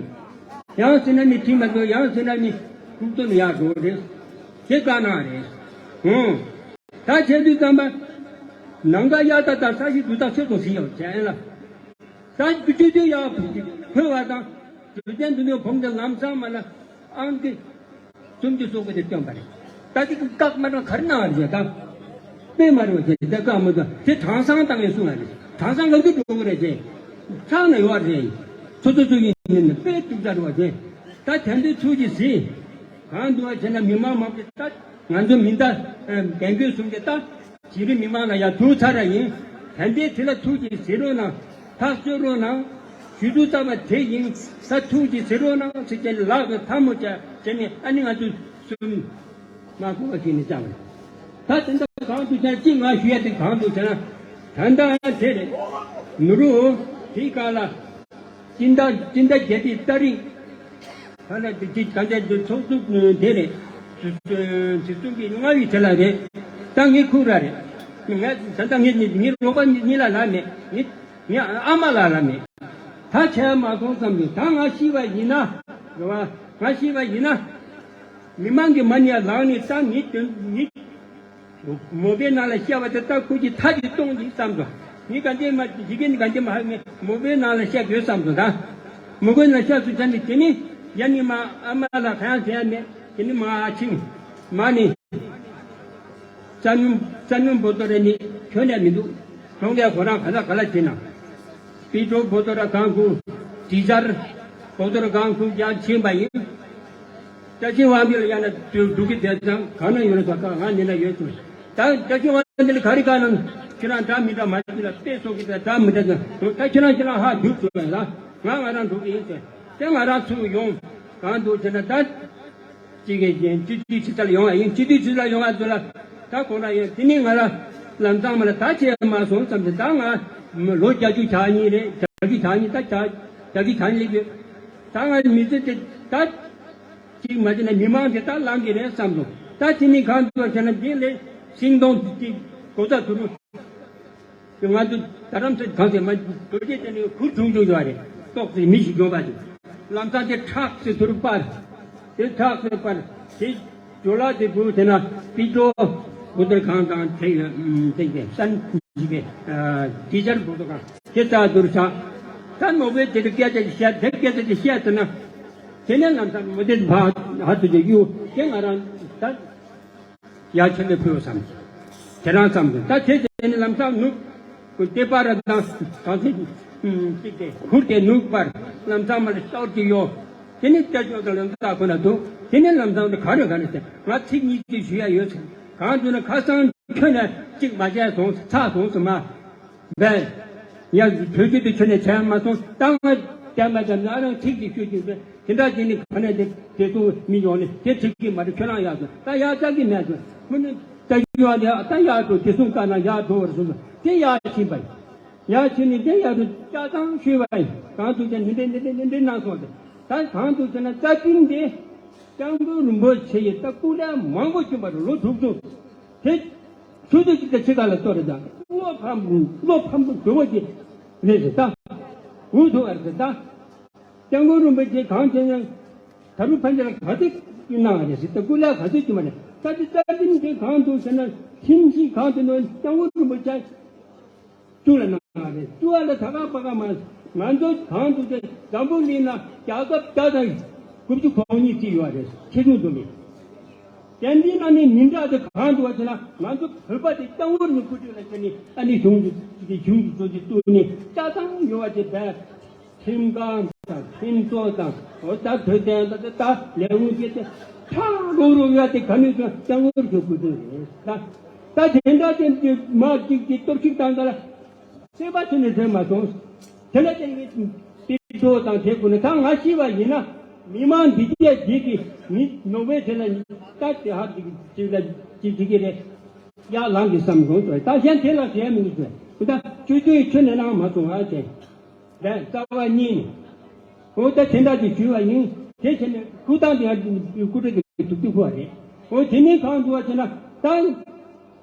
ཡང་ཟེར་ན་ནི་ཁྲིམས་མ་འདུག་ཡང་ཟེར་ན་ནི་ཁུག་ཏོ་ནི་ཡ་འགྲོ་རེད། དེ་བཀའ་གནང་རེད། ཧུམ། ད་བྱས་དུས་ཙམ་པ། ནམ་མཁའ་གཡའ་དག་དང་ས་གཞི་རྡུལ་དག་ཚོད་དང་ཟིན་ཡང་བྱས་ལ། ད་རྒྱུ་ཆོས་དུས་ཡག་ཕུག་གི་ཕུལ་བ་དང་། རྒྱུ་ཅན་དུ་ནས་བུང་དེ་ལམ་སང་མ་ལ་ཨང་ཀི་སུམ་ཅུ་སོ་དགུ་དེ་བཏོན་པ་རེད། ད་ཅིག་བཀག་མ་གནང་ག་རེ་གནང་བ་རེད་ད། དཔེ་མ་རེད་བ་ཅེ་དེ་བཀག་མ་གནང་དེ་གྲངས་སང་བཏང་ཡོད་གསུང་བ་རེད། གྲངས་སང་ལབ་དུས་འགྲོ་གི་རེད་ཅེ། ཚང་ན་ཡོད་རེད། ཚོ་ཚོ་ཚོ་ཡིན་ནི་དཔེ་གཏུག་ཚར་བ་ཅེ། ད་དེ་འདྲའི་ཚུལ་གྱིས་ཟིན། གང་འདུག་བ་བྱས་ན་མི་མང་མང་པོ་ད་ང་ཚོ་མི་འདའ་རྒན་རྒོན་གསུམ་གྱི་ད་གཞི་རིམ་མི་མང་ལ་ཡང་ཐུག་ཚར་ར་ཡིན། ད་ལྟའི་དེ་ལ་ཐུགས་ཀྱིས་གཟིགས་རོགས་གནང་། ཐག་གཅོད་རོགས་གནང་། ཞུ་དུས་ཙམ་པ་དེ་ཡིན། ད་ཐུགས་ཀྱིས་གཟིགས་རོགས་གནང་ཟེར་བྱས་ནས་ལག་གི་ཐལ་མོ་བྱས་བྱས་ནས་ཨ་ནི་ང་ཚོ་གསུམ་མ་གོ་བ་ཞིག་ནས་བཅར་བ་རེད། ད་དེ་འདྲ་གང་འདུག་ཀྱང་གཅིག་ང་ཞུ་ཡ་དེ་གང་འདུག་ཟེར་ན། ད་ལྟ་དེ་རེད། མི་རུ་དེའི་སྒང་ལ། སྤྱི་ཟླ་སྤྱི་ཟླ་བརྒྱད་པའི་ཏ་རིག་ད་ལྟ་དེ་ད་ལྟ་ཚོགས་གཙོ་དེ་རེད། དེ་གསུམ་གྱི་ལྔ་བའི་ཚེ་ལ་རེད། ད་ངའི་ཁུག་ར་རེད། ངས་ད་ལྟ་ངས་ངའི་རོགས་པ་གཉིས་ལ་ལབ་མེད། ངས་ངའི་ཨ་མ་ལ་ལབ་མེད། ད་བྱས་མ་སོང་བསམ་དུས་ད་ང་ཤི་བ་ཡིན་ན། རེད་བ། ང་ཤི་བ་ཡིན་ན། མི་མང་གི་མ་ཎི་ཡར་ལངས་ནས་ད་ངའི་དོན་ངའི་མོ་པའི་ནང་ལ་བཤད་པ་དེ་ལྟར་ཁོ་གྱིས་མཐའ་གཅིག་གཏོང་གི་བསམ་སོང་། ངས་ག་འདྲས་མ་ཇི་གིན་ག་འདྲས་མ་ཧ་ངས་མོ་པའི་ནང་ལ་བཤད་དགོས་བསམ་སོང་ད། མོ་པའི་ནང་བཤད་སུ་བྱ་ནི་དེ་ནི་ཡ་ནི་མ་ཨ་མ་ལ་ག་ཡང་ཟེར་ཡ་མེད། དེ་ནི་མ་ཨ་ཆིང་མ་ནི། རྩ་ཉུང་རྩ་ཉུང་བོ་ཏོ་རེ་ནི་ཁྱོན་ནས་མི་འདུག་གྲོང་ཁྱེར་ཁོ་རང་ག་ལ་ག་ལ་བྱེད་ན། པི་ཏྲོ་བོ་ཏོ་ར་གང་ཁུ། དྲི་ཟར་བོ་ཏོ་ར་གང་ཁུ་རྒྱ་ཆེན་པ་ཡིན། བཀྲ་ཤིས་དབང་འདུས་ལ་ཡང་ན་འགྲོ་གི་བསྡད་ཙང་གང་ན་ཡོད་ན་ད་ག་ང་འདི་ན་ཡོད་ཚུལ། ད་བཀྲ་ཤིས་དབང་འདུས་ལ་ག་རེ་ག་ན་ཁྱེད་རང་འདྲ་མི་འདྲ་མ་ཅི་ལ་དཔེ་སོགས་ཀྱི་ད་འདྲ་མི་འདྲ་ད་ད་ཁྱེད་རང་ཁྱེད་རང་ཧ་རྒྱུག་ཚུལ་ལ་ང་ང་རང་འགྲོ་གི་ཡིན་ཟེར། ད་ང་རང་ཚུར་ཡོང་གང་འདུག་ཟེར་ན་ད། ཅིག་གི་སྤྱི་འཐུས་ཕྱི་དར་ཡོང་བ་ཡིན། སྤྱི་འཐུས་ཕྱི་དར་ཡོང་བ་ཚོ་ལ་ད་ཁོང་རང་ཡང་དེ་ནས་ང་ལ་ལམ་སང་མ་ལ་ད་བྱས་མ་སོང་བསམ་སྟེ། ད་ང་ལོ་བརྒྱད་ཅུ་གྱ་གཉིས་རེད། བརྒྱད་ཅུ་གྱ་གཉིས། ད་བརྒྱད་བརྒྱད་ཅུ་གྱ་གཉིས་ལས་ཡོད། ད་ང་མི་ཚེ་དེ་ད་ཅིག་མ་བྱས་ན་མི་མང་དེ་ད་ལང་གི་རེད་བསམ་སོང་། ད་དེ་ནས་གང་འདུག་ཟེར་ན། དེ་ལས་ཤིང་སྡོང་དེ་གོ་ས་དུ་རུ། ང་ཚོ་རྡ་རམ་ས་གང་ཟེར་མ་རྡོ་རྗེ་གདན་ནས་གུར་བྱུང་བྱུང་ཡོད་རེད། ཏོག་ཙེ་མི་ཞིག་འགྲོ་པ་དེ། ལམ་སང་དེ་ཁྲག་ཙེ་དུར་པར། དེ་ཁྲག་ཙེ་པར། དེ་ཇོ་ལགས་དེ་བུ་དེ་ན་པི་ཏོ་བུ་དར་གང་དང་དེ་དེ་དེ་སན་ཇི་གེ་དེ་ཆར་བུ་དར་གང་དེ་ཙ་དུར་ཆ། ད་མོ་བས་དེ་སྐད་ཆ་བཤད། དེ་སྐད་ཆ་བཤད་ཟེར་ན། དེ་ནས་ལམ་སང་མོ་དེ་ཕ་ཧ་ཏུ་དེ་གཡུ་དེ་ང་རང་ད། ཡར་ཆེན་པོའི་ཕུལ་བསམ། དེ་རང་བསམ་དུས་ད་དེ་དེ་ནི་ལམ་སང་ནུབ། ཀུན་ཏེ་པར་དང་གང་ཚེ་གཅིག་དེ་ཁུར་དེ་ནུབ་པར་ལམ་སང་མ་ལ་ཤོར་གྱི་ཡོད། དེ་ནི་སྐྱ་ཅོག་དང་ལམ་སང་ཁོ་ན་འདུག། དེ་ནི་ལམ་སང་དུ་ག་རེ་ག་རེ་ཟེར། ང་ཚིག་གཉིས་ཅིག་ཞུ་ཡ་ཡོད་ཟེར། གང་དུ་ན་ཁ་སང་ཁྱོད་ནས་གཅིག་མ་བྱས་སོང་། ཚར་སོང་ཟེར་མ། བས། ཡ་བོད་སྐད་དུ་ཁྱོད་ནས་བྱས་མ་སོང་། ད་ང་བསྟན་པ་དང་ང་རང་ཚིག་ཅིག་ཤོད་ཀྱིན་པས། དེ་འདྲ་ཅིག་ནི་ག་ནས་དེ་དེ་ཚོ་མི་ཡོང་ནས་དེ་ཁྲིད་ཀྱི་མ་རེད། ཁྱོད་རང་ཡག་སོང་། ད་ཡག་ལྟ་གི་མེད་སོང་། མི་ནི་ད་ཡོང་ནས་ད་ཡག་འགྲོ། དེ་སོང་ལྟ་ན་ཡག་འགྲོ་བར་སོང་། དེ་ཡག་ཕྱིན་པ་ཡིན། ཡག་ཕྱིན་ནས་དེ་ཡག་ཏུ་ལྕགས་ཚང་ཤོད་པ་ཡིན། གང་དུ་དེ་འདི་འདྲ་འདི་འདྲ་འདི་འདྲ་གནང་སོང་། ད་གང་དུ་ཟེར་ན། རྩ་ཁྲིམས་དེ་སྐྱབས་མགོན་རིན་པོ་ཆེ་ཡི་ད་སྐུ་ལས་མང་པོ་བྱུང་བ་རེད། ལོ་དྲུག་ཅུ། དེ་ཆུ་ཚོད་གཅིག་དང་ཕྱེད་ཀ་ལ་གཏོར་རེད། ད་བློ་ཕམ་བློ་ཕམ་པོ་འགྲོ་བ་ཅིག་རེད་ཟེར། ད་འུ་ཐུག་བར་ཟེར། ད་སྐྱབས་མགོན་རིན་པོ་ཆེ་གང་བྱས་ན་ད་རུང་ཕན་ཆད་ལ་ག་ཚོད་གནང་བ་རེད་ཟེར། ད་སྐུ་ལས་ག་ཚོད་བྱུང་བ་རེད། ད་དེ་རྩ་ཁྲིམས་དེ་གང་འདུག་ཟེར་ན། ཁྲིམས་ཞིག་གང་དུ་ནོ་སྐྱབས་མགོན་རིན་པོ་ཆེ་བཙུགས་ལ་གནང་བ་རེད། བཙུགས་པ་ལ་ད་ག་པ་ག་མ། ང་ཚོ་གང་དུ་དེ་འཛམ་བུ་གླིང་ན་རྒྱལ་ཁབ་བརྒྱ་དང་དགུ་བཅུ་གོ་གཉིས་ཅིག་ཡོད་རེད། ཆེ་ཆུང་དུ་མི། དེ་འདི་ན་ནི་མི་འདྲ་དེ་གང་འདུག་བ་ཟེར་ན། ང་ཚོ་བོད་པ་དེ་སྐྱབས་མགོན་རིན་པོ་ཆེ་ལ་བྱས་ནས་ཨ་ནི་གཞུང་གི་གཞུང་གི་གཙོ་ཆེ་བཙུགས་ནས་ཆ་ཚང་ཡོད་པ་དེ་བས། ཁྲིམས་ཁང་དང་ཁྲིམས་བཟོ་དང་འོ་ད་དོ་དན་དང་ད་ལས་ཁུངས་བཅས་ཏེ་ཁྲག་རུག་རུག་ཡོད་དེ་ག་ནས་ཀྱང་སྐྱབས་མགོན་རིན་པོ་ཆེ་ཡིན། ད་ད་དེ་འདྲ་དེ་དེ་མ་གཅིག་གིས་གཏོར་བཤིག་བཏང་ད་ལ། སེམས་པ་ཚུར་ནས་ཟེར་མ་སོང་། དེ་ལ་བརྟེན་ནས་དེ་ཚོ་དང་དེ་ཀུན་ནས་ད་ང་ཤི་བ་ཡིན་ན། མི་མང་འདི་གས་འདི་གི་མི་ནོར་བའི་དེ་ལ་ད་དེ་ཧ་འདི་གི་ཅིག་ལ་ཅིག་འདི་གི་རེད། ཡར་ལངས་ཀྱི་བསམ་སོང་ཟེར། ད་གཞན་དེ་ལ་ཟེར་མི་འདུག་ཟེར། ད་ཆུ་ཚོད་ཁྱོད་ནས་ལངས་མ་སོང་ཨ་ཅེ། ལན་རྩ་བ་ཉིད་ནས། འོ་ད་དེ་འདྲ་ཅིག་ཞུས་པ་ཡིན། དེ་བྱས་ནས་སྐུ་ཐང་དེ་ཡང་སྐུ་དྲག་གི་ཐུགས་ཐུགས་ཁུར་བ་རེད། འོ་དེ་ནས་གང་འདུག་བ་བྱས་ན་ད།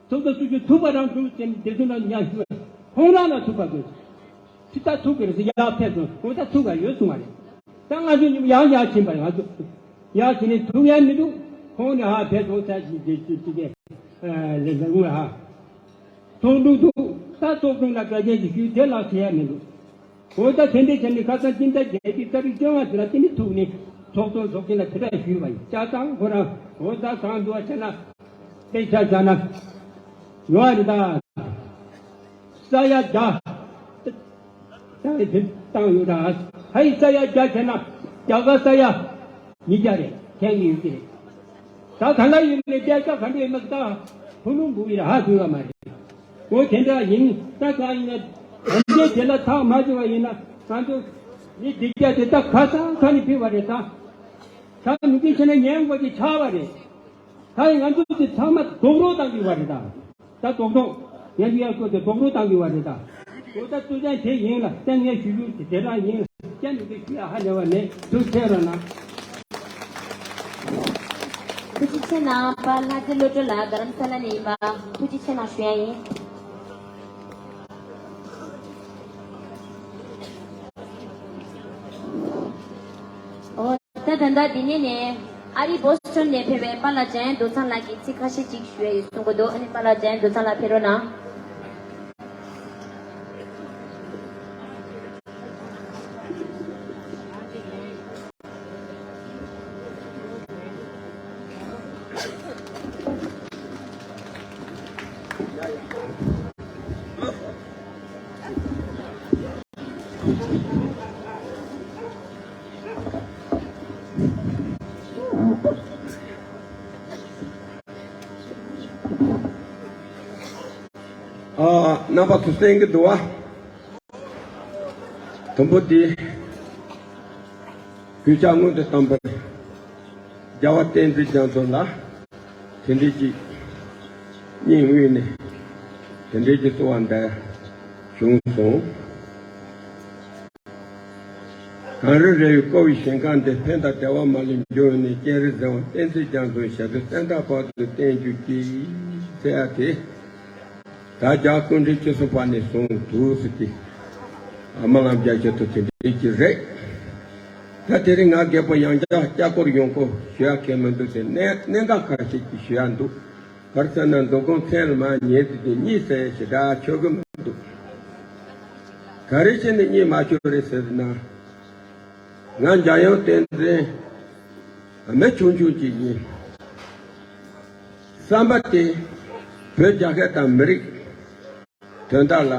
ཐུགས་དང་སུ་ཞིག་ཐུག་པ་རང་ཐུག་ཅན་དེ་ཚོ་ན་ཉག་ཞུ་བ། ཁོང་རང་ལ་ཐུག་པ་དགོས། ཕྱི་ད་ཐུག་གི་རེད་ཟེར་ཡར་ཕེབས་སོང་། འོ་ད་ཐུག་པ་ཡོད་སོང་བ་རེད། ད་ང་ཚོ་ཡང་ཡར་ཕྱིན་པ་ང་ཚོ། ཡར་ཕྱིན་ནས་ཐུག་ཡ་མི་འདུག། ཁོང་ནས་ཧ་ཕེབས་སོང་ས་ཞིག་དེ་ཅི་ཅི་གེ། ལས་ལ་ངུ་ཧ། ཚོགས་དྲུང་དུ་ད་ཚོགས་དྲུང་ལ་བཀའ་རྒྱ་ཞིག་ཞུས་དེ་ལགས་བྱེད་ཡ་མི་འདུག། འོ་ད་དེ་འདྲའི་བྱས་ནས་ཁ་སང་སྤྱི་ཟླ་བརྒྱད་པའི་ཏ་རིག་བཅོ་ལྔ་དེ་ལ་དེ་ནི་ཐུག་ནས་ཚོགས་གཙོ་ཚོགས་ཆེན་ལ་དེ་འདྲ་ཞུས་པ་ཡིན། ཆ་ཚང་ཁོ་རང་འོ་ད་གང་འདུག་བ་བྱས་ན། དཔེ་ཆ་བཞག་ན། ཡོང་བ་རེད་ད། ས་ཡ་བརྒྱ། ས་ཡ་དེ་བཏང་ཡོད་ད། ཧའི་ས་ཡ་བརྒྱ་བྱས་ན་རྒྱ་གར་ས་ཡ་ཉིས་བརྒྱ་རེད། ཁྱད་ངེས་ཡོད་ཀྱི་རེད། ད་ག་ལ་ཡིན་ནས་སྐད་ཆ་ག་འདྲ་ཡིན་ན་ད་ཕུ་ནུ་འབུ་ཡིན་ཧ་གོ་བ་མ་རེད། འོ་དེ་འདྲ་ཡིན། ད་གང་ཡིན་ན་དམ་བཅའ་དེ་ལ་ཐག་མ་ཆོད་པ་ཡིན་ན་ང་ཚོ་མི་སྡིག་ཅག་དེ་ད་ཁ་སང་ཁ་ནས་ཕེབས་པ་རེད་ད། ད་ནུས་ཀྱི་ཆེ་ན་ཉན་དགོས་ཀྱི་ཆགས་པ་རེད། ད་ཡིན་ང་ཚོ་དེ་ཚང་མ་རྡོག་རོ་བཏང་གི་བ་རེད་ད། ད་རྡོག་རྡོག་ཡང་ཡང་བསྐོར་ཏེ་རྡོག་རོ་བཏང་གི་བ་རེད་ད། འོ་ད་ཚུལ་ཅན་དེ་ཡིན་ལ་བསྟན་ངས་ཞུ་རྒྱུ་དེ་དེ་རང་ཡིན། ཅན་ནུས་ཀྱི་ཞུ་ཡ་ཧ་ལས་བ་མེད། ཐུགས་ཆེ་རོགས་གནང་། ཐུགས་རྗེ་ཆེ་གནང་། པ་ལྷ་རྩེ་བློ་གྲོས་ལགས་རྡ་རམ་ས་ལ་ནས་ཡིན་པ། ཐུགས་རྗེ་ཆེ་གནང་ཞུ་ཡ་ཡིན། འོ་ད་ད་ལྟ་འདི་ནས་ནས་ཨ་རི་བོ་སི་ཊོན་ནས་ཕེབས་པའི་པཱ་ལགས་འཇམ་དབྱངས་རྡོ་ཚང་ལགས་ཀྱིས་ཚིག་ཁ་ཤས་ཅིག་ཞུ་ཡ་ཡོད་གསུང་གི་འདུག། ཨ་ནི་པཱ་ལགས་འཇམ་དབྱངས་རྡོ་ཚང་ལགས་ཕེབས་རོགས་གནང་། ཨ། རྣམ་པ་ཚོ་གསན་གྱི་འདུག་བ། དུམ་བུ་འདི་གུས་ཕྱག་སྔོན་དུ་བཏང་པའི་ རྒྱལ་བ་བསྟན་འཛིན་རྒྱ་མཚོ་ལ་དེ་འདྲའི་ཅིག་སྙིང་དབུས་ནས་དེ་འདྲའི་ཅིག་གསོལ་བ་འདེབས་བྱུང་སོང་། གངས་རི་ར་བས་བསྐོར་བའི་ཞིང་ཁམས་འདི། ཕན་དང་བདེ་བ་མ་ལུས་འབྱུང་བའི་གནས། སྤྱན་རས་གཟིགས་དབང་བསྟན་འཛིན་རྒྱ་མཚོའི་ཞབས་པད་བརྟན་དང་བར་དུ་བརྟན་གྱུར་ཅིག་ཟེར་ཡ་དེ། ད་རྒྱལ་བ་སྐུ་ཕྲེང་བཅུ་གསུམ་པ་ནས་བཟུང་འདུག་ཟེར་ཏེ། རྨི་ལམ་རྒྱ་ཆེ་ཐུབ་ཀྱི་འདྲེས་ཀྱི་རེད། ད་དེ་རིང་ང་རྒད་པོ་ཡང་བསྐྱར་སྐྱབས་སྐོར་ཡོང་སྐོར་ཞུ་ཡ་གལ་མི་འདུག་སྟེ། གནད་གནད་འགག་ཁ་ཤས་ཅིག་ཞུ་ཡ་འདུག་ག་རེ་ཟེར་ན། འདུ་ཁང་མཚན་ལ་མ་ཉན་དུས་དེ་གཉིད་སད་ཞེ་དྲག་ཆོག་གི་མི་འདུག་ག་རེ་བྱས་ནས་གཉིད་མ་ཆོག་རེད་ཟེར་ན། ང་འཇམ་དབྱངས་བསྟན་འཛིན་མི་ཆུང་ཆུང་ཅིག་ཡིན། བསམ་པ་དེ་བོད་རྒྱལ་ཁབ་དང་མི་རིགས་དོན་དག་ལ་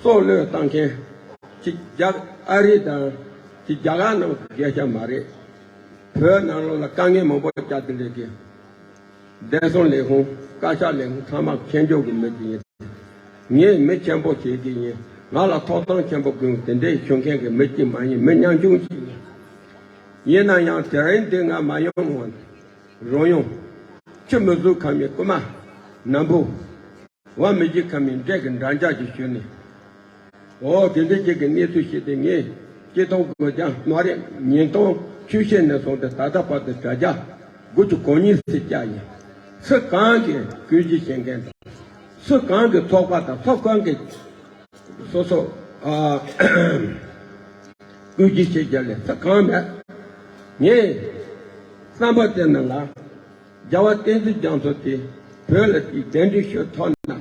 སྲོག་བློས་བཏང་མཁན་ཅིག་རྒྱ་ཨ་རི་དང་ཅིག་རྒྱ་གར་ནང་གི་སྐད་ཆ་མ་རེད། བོད་ནང་ལོགས་ལ་དཀའ་ངལ་མང་པོ་བརྒྱབ་སྟེ་སླེབས་མཁན། བདེ་སྲུང་ལས་ཁུངས། བཀའ་ཤག་ལས་ཁུངས་ཚང་མ་མཁྱེན་མཆོག་གི་མི་ཅིག་ཡིན། ངས་མི་ཆེན་པོ་བྱེད་ཀྱི་ཡིན། ང་ལ་ཐོབ་ཐང་ཆེན་པོ་དགོས། དེ་འདྲའི་ཞུ་མཁན་གྱི་མི་གཅིག་མ་ཡིན། མི་ཉམ་ཆུང་ཞིག་ཡིན། ཡིན་ན་ཡང་དེ་རིང་འདི་ང་མ་ཡོང་ངོ་། རང་ཡོང་། ཁྱི་མི་གཟུགས་ཁ་མི་རྐུ་མ། ནམ་བུ། བ་མི་བརྗེད་ཁ་མི་འདྲེ་གི་འདྲ་འཇགས་ཀྱི་ཞུ་ནས། འོ་དེ་འདྲ་ཅིག་གི་གནས་ཚུལ་ཞིག་དེ་ངས་སྤྱི་ཐོག་གི་ཀྱང་མ་རེད། ཉིས་སྟོང་བཅུ་བཞི་ནས་བཟུང་སྟེ་ད་ལྟ་བར་དུ་དྲ་རྒྱ་དགུ་བཅུ་གོ་གཉིས་ཙམ་བསྐྱལ་ཡིན། སུ་གང་གིས་བཀོད་སྒྲིག་བྱེད་མཁན་དང་། སུ་གང་གི་ཚོགས་པ་དང་ཚོགས་ཁང་གི་སོ་སོ་ཨ་བཀོད་སྒྲིག་བྱེད་རྒྱུ་ལས་སུ་གང་མེད། ངས་བསམ་པ་དེ་ནང་ལ། རྒྱལ་བ་བསྟན་འཛིན་རྒྱ་མཚོ་དེ་བོད་ལ་དེ་གདན་འདྲེན་ཞུ་ཐུབ་ན།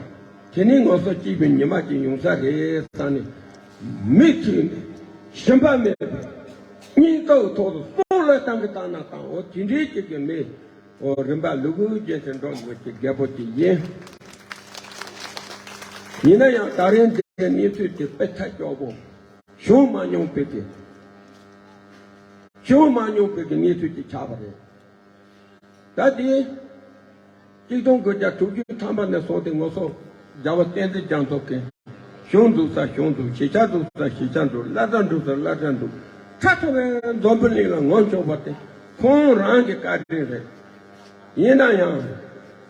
དེ་ནས་ང་ཚོ་སྐྱིད་པའི་ཉི་མ་ཅིག་ཡོང་ས་རེད་བསམ་ནས། མིག་ཆུ་ནས་ཞུམ་པ་མེད་པའི་སྙིང་སྟོབས་ཐོག་ཏུ་སྲོག་བློས་བཏང་གི་བཏང་ན་བཏང་། འོ་དེ་འདྲའི་ཅིག་གི་མི། འོ་རིམ་པ་ལུ་གུ་རྒྱུན་དུ་འགྲོ་དགོས་ཀྱི་རྒད་པོ་ཅིག་ཡིན། ཡིན་ན་ཡང་ད་རིང་འདིའི་གནས་ཚུལ་དེ་དཔེ་ཐག་སྐྱོ་པོ། བྱུང་མ་མྱོང་པའི་གི། བྱུང་མ་མྱོང་པའི་གི་གནས་ཚུལ་ཅིག་ཆགས་པ་རེད། ད་དེ། གཅིག་སྟོང་དགུ་བརྒྱ་དྲུག་ཅུ་ཐམ་པ་ནས་བཟུང་སྟེ་ང་ཚོ་རྒྱལ་བ་བསྟན་འཛིན་རྒྱ་མཚོ་གིས། གཞུང་འཛུགས་ས་གཞུང་འཛུགས། གཞིས་ཆགས་འཛུགས་ས་གཞིས་ཆགས་འཛུགས། བླ་གྲྭ་འཛུགས་ས་བླ་གྲྭ་འཛུགས། ཁྲ་ཁྲ་བའི་འཛམ་བུ་གླིང་ལ་ངོམ་ཆོག་པ་དེ་ཁོང་རང་གི་བཀའ་དྲིན་རེད། ཡིན་ན་ཡང་།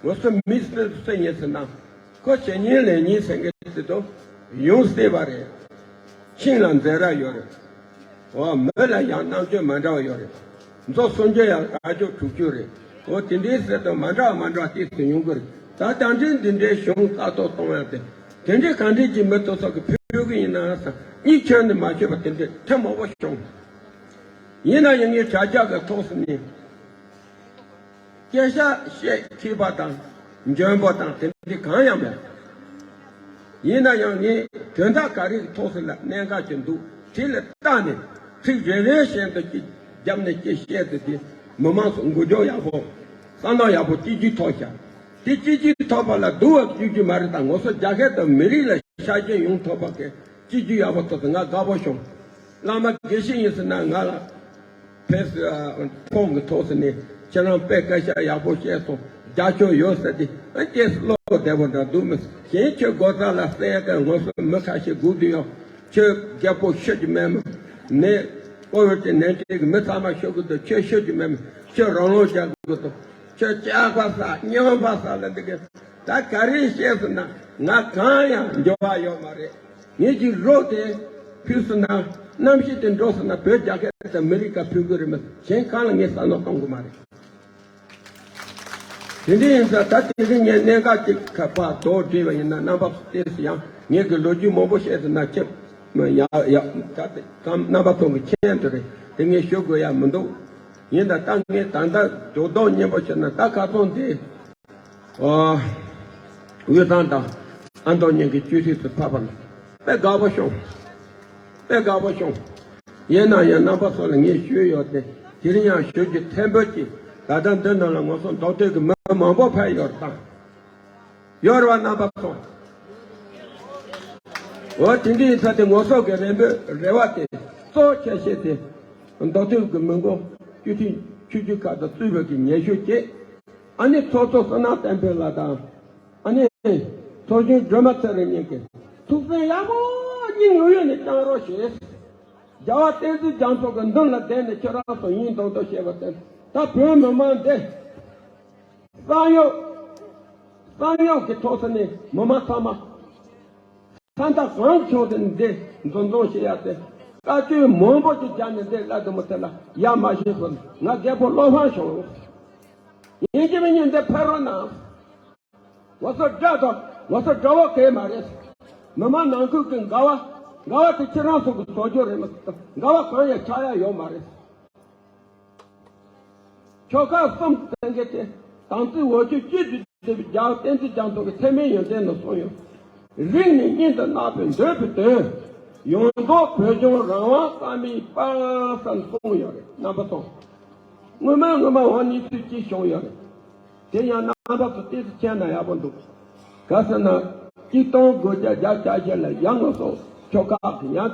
ང་ཚོ་མི་སུ་སུ་ཡིན་ཟེར་ན། ཁོ་བྱེད་ཉན་ལས་ཉན་ཟེར་མཁན་དེ་ཚོ་ཡོང་སྲིད་པ་རེད། ཁྱིམ་ལ་འཛེམ་ར་ཡོད་རེད། འོ་མི་ལ་ཡང་རྣམ་དཔྱོད་མ་འདྲ་བ་ཡོད་རེད། མཛོ་སུམ་ཅུ་ཡང་དགའ་སྐྱོ་དྲུག་ཅུ་རེད། འོ་དེ་འདྲའི་ཟེར་དུས་མ་འདྲ་བ་མ་འདྲ་བ་ཏོག་ཙམ་ཡོང་གི་རེད། ད་ད་འདྲའི་འདི་འདྲའི་གཞུང་རྩ་གཏོར་གཏོང་ཡ་དེ། དེ་འདྲའི་ག་འདྲའི་ཅིག་མི་ཏོག་ཙམ་གི་ཕུལ་གི་ཡིན་ན་བསམ། གཉིད་ཆད་ནས་མ་ཤོད་པ་དེ་འདྲའི་ཐེངས་མང་པོ་བྱུང་། ཡིན་ན་ཡང་ངས་དྲ་རྒྱ་གི་ཐོག་སུ་ནས། སྐད་ཆ་བཤད་མཁས་པ་དང་འཇོན་པོ་དང་དེ་འདྲ་གང་ཡང་མེད། ཡིན་ན་ཡང་ངས་དོན་དག་ག་རེ་གི་ཐོག་སུ་ལ་གནད་འགག་ཅིག་འདུག་དེ་ལ་བལྟས་ནས་ཚིག་རེ་རེ་བཞིན་དུ་ཅིག་བརྒྱབ་ནས་ཅིག་བཤད་དེ། དེ་མི་མང་ཚོ་འགུལ་སྐྱོད་ཡག་པོ། བསམ་བློ་ཡག་པོ་གཅིག་གྱུར་ཐོགས་ཤག་དེ་གཅིག་གྱུར་ཐོགས་པ་ལ་སྡུག་པ་གཅིག་གྱུར་མ་རེད། ད་ང་ཚོ་རྒྱལ་ཁབ་དང་མི་རིགས་ལ་ཤ་ཞེན་ཡོང་ཐུབ་པ་གི་གཅིག་གྱུར་ཡག་པོ་ཐོག་སུ་ང་དགའ་པོ་བྱུང་། བླ་མ་དགེ་བཤེས་ཡིན་ཟེར་ན་ང་ལ། ཕེ་སི་ཨ་ཁོང་གི་ཐོག་སུ་ནས་ཁྱེད་རང་དཔེ་སྐད་ཆ་ཡག་པོ་བཤད་སོང་། རྒྱབ་སྐྱོར་ཡོད་ཟེར་ཏེ། ཨ་ཁྱེད་བློ་བདེ་པོ་འདྲ་འདུག་མི་གཞན་ཁྱོད་སྒོ་རྩ་ལ་གསལ་ཡ་ག་ངོ་སོ་མི་ཁ་ཤས་སྒུག་དུས་ཡང་ཁྱོད་རྒད་པོ་ཤོད་ཀྱི་མེད་མོ། ནས་ཀོ་བིད་དེ་ནད་འདྲེན་གྱི་མི་ཚང་མ་ཤོད་གི་འདུག་ཁྱོད་ཤོད་ཀྱི་མེད་མོ། ཁྱོད་རང་ལོ་རྒྱག་གི་འདུག་ཁྱོད་སྐྱག་པ་ཟ་རྔན་པ་ཟ་ལ་འདི་གི་ད་ག་རེ་བཤད་སོང་ན་ང་གང་ཡང་འགྱོ་བ་ཡོད་མ་རེད། ངེད་ཀྱི་རོགས་དེ་ཕུལ་སོང་ན། རྣམ་ཤེས་དེ་འགྲོ་སོང་ན་བོད་རྒྱལ་ཁབ་དང་མི་རིགས་ཀ་ཕུལ་གི་རེད་མ་གཏོགས་གཞན་གང་ལ་ངས་བསམ་བློ་གཏོང་གི་མ་རེད། དེ་འདྲ་ཡིན་ཙང་ད་དེ་རིང་ངས་གནད་འགག་ཅིག་ཁ་པར་དོགས་བྲིས་པ་ཡིན་ན་རྣམ་པ་ཚོ་བལྟས་སུ་ཡང་ངས་གི་ལོ་རྒྱུས་མང་པོ་བཤད་སོང་ན་ཁྱེད་མ་ཡ་ཡ་ད་དེ་གམ་རྣམ་པ་ཚོ་གི་མཁྱེན་དུ་རེད། དེ་ངས་ཞུ་དགོས་ཡ་མི་འདུག་ཡིན་ད་ལྟ་ངས་ད་ལྟ་རྡོག་རྡོག་སྙན་པོ་བཤད་ན་ད་ཁ་སང་དེ། ཨ། དབུས་གཙང་དང་ཨ་མདོ་གཉིས་ཀྱི་སྤྱི་འཐུས་སུ་ཕེབས་པ་ལ་དཔེ་དགའ་པོ་བྱུང་། དཔེ་དགའ་པོ་བྱུང་། ཡིན་ན་ཡང་རྣམ་པ་ཚོ་ལ་ངས་ཞུས་ཡོད་དེ། དེ་རིང་ཡང་ཞུ་རྒྱུ་ཐེར་འབུལ་གྱིས། ད་ལྟ་འདི་ནང་ལ་ང་ཚོ་མདོ་སྟོད་ཀྱི་མི་མང་པོ་ཕེབས་ཡོད་དང་། ཡོད་རེད་བ་རྣམ་པ་ཚོ། འོ་དེ་འདྲ་ཡིན་ཙང་དེ་ང་ཚོ་གི་རེ་འབོད་རེ་བ་དེ་གཙོ་ཆེ་ཤོས་དེ། མདོ་སྟོད་ཀྱི་མི་མགོ་སྤྱི་འཐུས་ཆུང་ཆུང་ཁག་དང་རྩོད་པའི་གི་ཉེ་ཞུ་བྱེད། ཨ་ནི་ཚོགས་གཙོ་བསོད་ནམས་བསྟན་འཕེལ་ལགས་དང་། ཨ་ནི། ཚོགས་གཞོན་སྒྲོལ་མ་ཚེ་རིང་གཉིས་ཀྱིས་ཐུགས་སེམས་ཡག་པོ་སྙིང་དབུས་ནས་བཅངས་རོགས་ཞེས། རྒྱལ་བ་བསྟན་འཛིན་རྒྱ་མཚོ་གི་མདུན་ལ་བསྡད་ནས་ཁྱེད་རང་ཚོ་ཡིན་མདོག་མདོག་བཤད་པ་དེ། ད་བོད་མི་མང་འདི་གསང་ཡོག་གསང་ཡོག་གི་ཐོག་ས་ནས་མི་མང་ཚང་མ་ས་མཐའ་གང་ཕྱོགས་དེ་འདི་འཛོམས་འཛོམས་བྱེད་ཡ་དེ་བཀའ་བཀྱོན་མང་པོ་ཅིག་བརྒྱབ་ནས་འདི་བླ་དུ་མི་ཐེ་ལ་ཡ་མ་བྱེད་ཟེར། ང་རྒད་པོ་བློ་ཕམ་བྱུང་། ཡིན་གཅིག་མིན་གཉིས་འདི་ཕེབས་རོགས་གནང་། ང་ཚོ་དགྲ་དང་ང་ཚོ་དགྲ་བོ་གང་ཡང་མ་རེད། མི་མང་ནང་ཁུལ་གྱི་འགལ་བ། འགལ་བ་དེ་ཁྱེད་རང་ཚོ་གི་བཟོ་རྒྱུ་རེད་མ་གཏོགས་འགལ་བ་གང་ཡང་ཆགས་ཡ་ཡོད་མ་རེད། ཆོལ་ཁ་གསུམ་ཟེར་མཁན་དེ་དམ་ཚིག་འོ་ཆོས་སྤྱི་འདུས་སྡེ་པའི་རྒྱལ་བ་བསྟན་འཛིན་རྒྱ་མཚོ་གི་ཐེག་དམན་ཡོན་ཏན་ནས་གསུངས་ཡོད། རིང་ནས་སྙིང་དུ་བརྣག་པའི་འདོད་པའི་དོན། ཡོངས་རྫོགས་བོད་ལྗོངས་རང་དབང་བསམ་པའི་དཔལ་ས་གསུངས་ཡོད་རེད། རྣམ་པ་ཚོ། སྔོན་མ་སྔོན་མ་འོ་གནས་ཚུལ་གཅིག་བྱུང་ཡོད་རེད། དེ་ཡང་རྣམ་པ་ཚོ་ཏོག་ཙམ་མཁྱེན་ན་ཡག་པོ་འདུག་ག་ཟེར་ན། གཅིག་སྟོང་དགུ་བརྒྱ་བརྒྱད་ཅུ་གྱ་བཞི་ལ་ཡང་ང་ཚོ་ཆོལ་ཁ་གི་ཡང་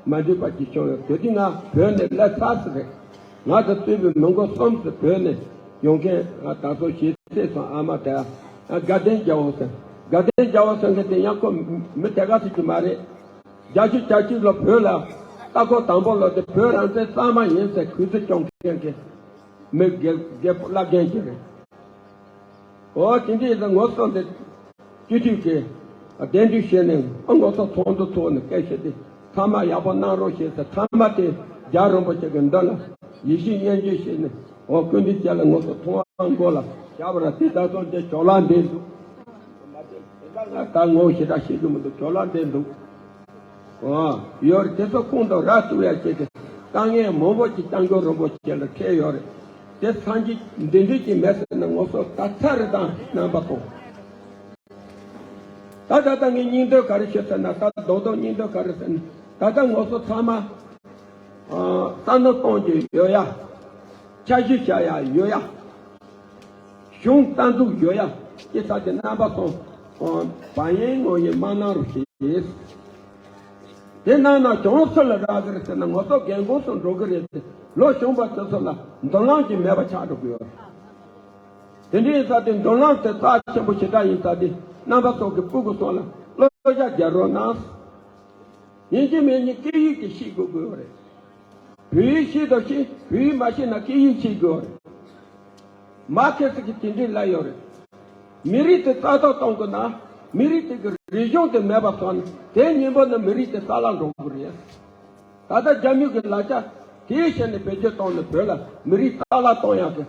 མ་འགྲིག་པ་ཅིག་བྱུང་ཡོད། དེ་དུས་ང་བོད་ནས་སླེབས་ཚར་ཟིན་རེད། ང་དང་བསྟུན་པའི་མི་མགོ་གསུམ་ཙམ་བོད་ནས་ཡོང་མཁན་ང་ད་གཟོད་ཞེ་ཚད་སོང་། ཨ་མ་དེ་དགའ་ལྡན་རྒྱལ་པོ་ཟེར། དགའ་ལྡན་རྒྱལ་པོ་ཟེར་མཁན་དེ་ཡང་ཁོ་མི་དེ་ག་ཚོད་ཅིག་མ་རེད། བརྒྱད་ཅུ་གྱ་གཅིག་ལོ་བོད་ལ་ལྟ་སྐོར་དང་པོ་ལོ་དེ་བོད་རང་བཙན་གཙང་མ་ཡིན་ཟེར་གུས་བརྩི་སྐྱོང་མཁན་གྱི་མི་རྒད་རྒད་པོ་བླ་རྒན་ཅིག་རེད། འོ་དེ་འདྲའི་ཡིན་ཙང་ངོ་སོ་འདི་སྤྱི་འཐུས་ཀྱི་གདན་འདྲེན་བྱས་ནས་ཨ་ངོ་སོ་ཚོགས་འདུ་ཚོགས་ནས་སྐད་ཆ་དེ་ཚང་མ་ཡག་པོ་གནང་རོགས་ཞེས་ཟེར། མཐའ་མ་དེ་རྒྱལ་བ་རིན་པོ་ཆེ་གི་མདུན་ལ་ཡིད་བཞིན་སྙན་བརྒྱུད་བྱས་ནས་འོ་སྐུ་མདུན་བཅས་ལ་ངོ་སོ་ཐོང་བ་མགོ་ལ་བཞག་པ་ར། དེ་ད་དུང་དེ་ཇོ་ལགས་འདི་འདུག་ད་ངོ་ཞེ་དྲག་ཤེས་རྒྱུ་མི་འདུག་ཇོ་ལགས་འདི་འདུག་ཨ་ཡོད་རེད། དེ་ཚོ་ཁོང་དང་ར་བཏུག་ཡ་བྱས་ཏེ་དཀའ་ངལ་མང་པོ་ཅིག་སྐྱབས་མགོན་རིན་པོ་ཆེ་ལ་འཕྲད་ཡོད་རེད། དེ་སངས་རྒྱས་འདི་འདྲ་ཅིག་མེད་ཟེར་ན་ངོ་སོ་ད་ཚར་རེད་དང་རྣམ་པ་ཚོ། ད་ད་ལྟ་ངའི་སྙིང་འདོད་ག་རེ་ཞུ་ཟེར་ན། ད་རྡོག་རྡོག་སྙིང་འདོད་ག་རེ་ཟེར་ན། ད་ལྟ་ངོ་སོ་ཚང་མ་ཨ་བསམ་བློ་གཏོང་རྒྱུ་ཡོད་ཡ། འཆར་གཞི་བྱ་ཡ་ཡོད་ཡ། གཞུང་རྩ་འཛུགས་ཡོད་ཡ། སྐྱེ་ས་དེ་རྣམ་པ་ཚོ་བ་ཡན་ངོ་ཡན་མ་གནང་རོགས་ཞེས། དེ་གནང་ན་གྱོང་སུ་ལ་རག་གི་རེད་ཟེར་ན་ངོ་སོ་རྒན་གོག་སུ་འགྲོ་གི་རེད་དེ། ལོ་གཞོན་པ་དེ་ཚོ་ལ་མདུན་ལམ་གྱི་མེད་པ་ཆགས་འགྲོ་གི་ཡོད་རེད། དེ་འདྲ་ཡིན་ཙང་དེ་མདུན་ལམ་དེ་རྩ་ཆེན་པོ་ཞེ་དྲག་ཡིན་ཙང་དེ་རྣམ་པ་ཚོ་གི་སྤུ་གུ་ཚོ་ལ་བློ་རྒྱ་རྒྱག་རོགས་གནང་། ཡིན་གཅིག་མིན་གཉིས་སྐད་ཡིག་དེ་ཤེས་དགོས་དགོས་པ་རེད། བོད་ཡིག་ཤེས་དང་ཤེས། བོད་ཡིག་མ་ཤེས་ན་སྐད་ཡིག་ཤེས་དགོས་པ་རེད། མར་ཁེ་སི་གིས་དེ་འདྲའི་ལབ་ཡོད་རེད། མི་རིགས་དེ་རྩ་གཏོར་གཏོང་དགོས་ན། མི་རིགས་དེ་གི་རིག་གཞུང་དེ་མེད་པ་སོང་ན། དེ་མཉམ་པོ་ནི་མི་རིགས་དེ་རྩ་བརླག་འགྲོ་གི་རེད། ད་ལྟ་རྒྱ་མི་གི་ལག་ཆ་དེའི་ཞལ་ནས་བེད་སྤྱོད་བཏང་ནས་བོད་ལ་མི་རིགས་རྩ་བརླག་གཏོང་ཡག་གི་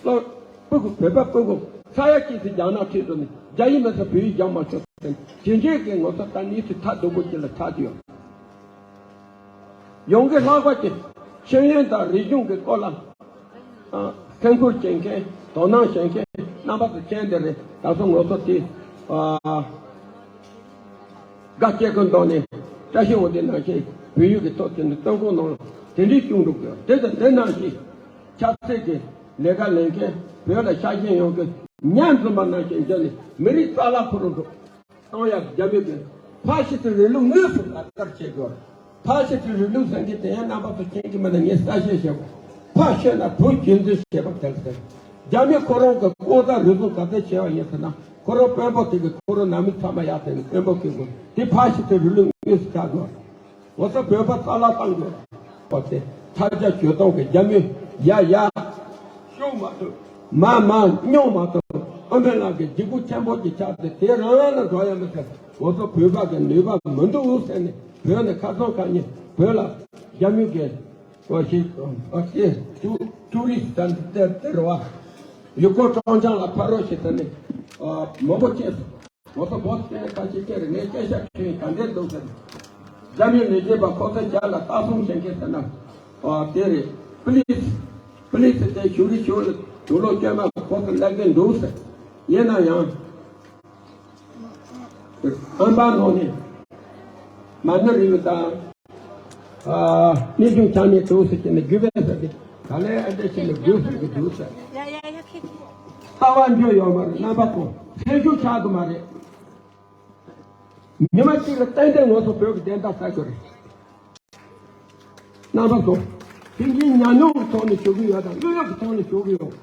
བློ། སྤུ་གུ་བོད་པ་སྤུ་གུ་ས་ཡ་གཅིག་ཙམ་རྒྱ་ནག་ཁྲིད་འགྲོ་ནས་རྒྱ་ཡིག་མེད་ས་བོད་ཡིག་སྦྱང་མ་ཆོག་ཟེར། དེ་འདྲའི་གི་ངོ་ཚ་ད་གནས་ཚུལ་ཐབས་སྡུག་པོ་ཅིག་ལ་ཆགས་ཀྱི་ཡོད། ཡོང་གི་ལྷག་པ་ཅིག་ཤེས་ཡོན་དང་རིག་གཞུང་གི་སྐོར་ལ་ཨ་སེམས་ཁུར་བྱེད་མཁན། དོ་སྣང་བྱེད་མཁན་རྣམ་པ་ཚོ་མཁྱེན་དེ་རེད། ད་གཟོད་ངོ་ཚ་དེ་ཨ་དགའ་སྐྱེ་ཀུན་དང་ནི་བཀྲ་ཤིས་འོང་དེ་ནང་བཞིན་བོད་ཡིག་གི་ཐོག་དེ་ནི་སྟོན་ཁོག་ནང་དེ་འདྲའི་བྱུང་འགྲོ་དགོས། དེ་དང་དེ་ནང་བཞིན་ཆབ་སྲིད་ཀྱི་ལས་ཀ་ལས་མཁན། བོད་ལ་ཤ་ཞེན་ཡོང་མཁན་ཉམས་རྩོམ་པ་ནང་བཞིན་འཇོག་ནས་མི་རིགས་རྩ་བརླག་ཁུར་རུ་འགྲོ། གཏོང་ཡག་རྒྱ་མི་གི་ཕ་ཤི་སི་རིང་ལུགས་དངོས་སུ་ལག་བསྟར་བྱེད་དགོས། ཕ་ཤི་སི་རིང་ལུགས་ཟེར་མཁན་དེ་ཡང་རྣམ་པ་ཚོ་མཁྱེན་གྱི་མེད་ན་ངས་གསལ་བཤད་བྱེད་དགོས། ཕ་ཤི་ན་བུ་རྒྱུད་འཛིན་བྱེད་པ་དེ་ཟེར། རྒྱ་མི་ཁོ་རང་གི་ལྐོག་ཟ་རུལ་སུངས་ག་ཚད་བྱས་པ་ཡིན་ཟེར་ན། ཁོ་རང་དཔོན་པོ་དེ་གི་ཁོ་རང་ནང་མི་ཚང་མ་ཡར་དེ་ནས་དཔོན་པོ་བསྐོས་དགོས། དེ་ཕ་ཤི་སི་རིང་ལུགས་དངོས་སུ་ཆགས་དགོས། ང་ཚོ་བོད་པ་རྩ་བརླག་བཏང་དགོས། པ་དེ་ཐབས་བརྒྱ་ཇུས་སྟོང་གི་རྒྱ་མི་ཡ་ཡ་ཤོག་མ་ཐུབ། མ་མ་སྙོག་མ་ཐུབ། ཨ་མའི་ལག་གི་འཇིགས་སྐུལ་ཆེན་པོ་ཅིག་ཆགས་ཏེ་དེ་རང་ལ་འགྲོ་ཡ་མི་ཐུབ། ང་ཚོ་བོད་པ་གི་ནུས་པ་མི་འདུག་ཟེར་ནས་བོད་ནས་ཁ་སང་ཁ་ཉིན་བོད་ལ་རྒྱ་མི་གི་ཨོ་ཞིག་ཨོ་ཞིག་ཊུ་ཊུ་རི་སི་ཊི་དེ་དེ་རེད་བ། ཡུལ་སྐོར་སྤྲོ་འཆམ་ལ་ཕར་རོགས་ཞེས་ཟེར་ནས་ཨོ་མང་པོ་སྐྱེས་སོང་། ང་ཚོ་བོད་སྐད་ཁ་ཤས་སྐད་རེད། ངས་སྐད་ཆ་ཁྲིད་ག་འདྲས་འདུག་ཟེར། རྒྱ་མི་ལས་བྱེད་པ་ཁོ་ཚོ་རྒྱ་ལ་ལྟ་སྲུང་བྱེད་མཁན་ཟེར་ན། ཨ་དེ་རེད། པུ་ལིས། པུ་ལིས་དེ་ཞུ་རི་ཞུ་ལ་དུག་ལོག་སྐྱོན་མ་ཁོ་ཚོ་སླེབས་མཁན་འདུག་ཟེར། ཡིན་ན་ཡང་ཨམ་པ་ནང་ནས་མ་ཎི་རིལ་བུ་དང་། ཨ་གནས་ཆུང་ཆ་ནས་དུག་ཟེར་གྱི་ནས་རྒྱུ་བས་ཟེར་གྱི་ག་ལས་ཨ་འདྲས་བྱས་ནས་རྒྱུ་ཟེར་གྱི་འདུག་ཟེར། ལྟ་བ་འགྱུར་ཡོད་མ་རེད། རྣམ་པ་ཚོ་སེམས་ཤུགས་ཆག་གི་མ་རེད། ཉི་མ་གཅིག་ལ་ཏན་ཏན་ང་ཚོ་བོད་ཀྱི་བདེན་མཐའ་གསལ་གྱི་རེད། རྣམ་པ་ཚོ། དེང་གི་ཉམས་མྱོང་གི་ཐོག་ནས་ཞུ་གི་ཡོད་དང་གླུ་དབྱངས་ཀྱི་ཐོག་ནས་ཞུ་གི་ཡོད།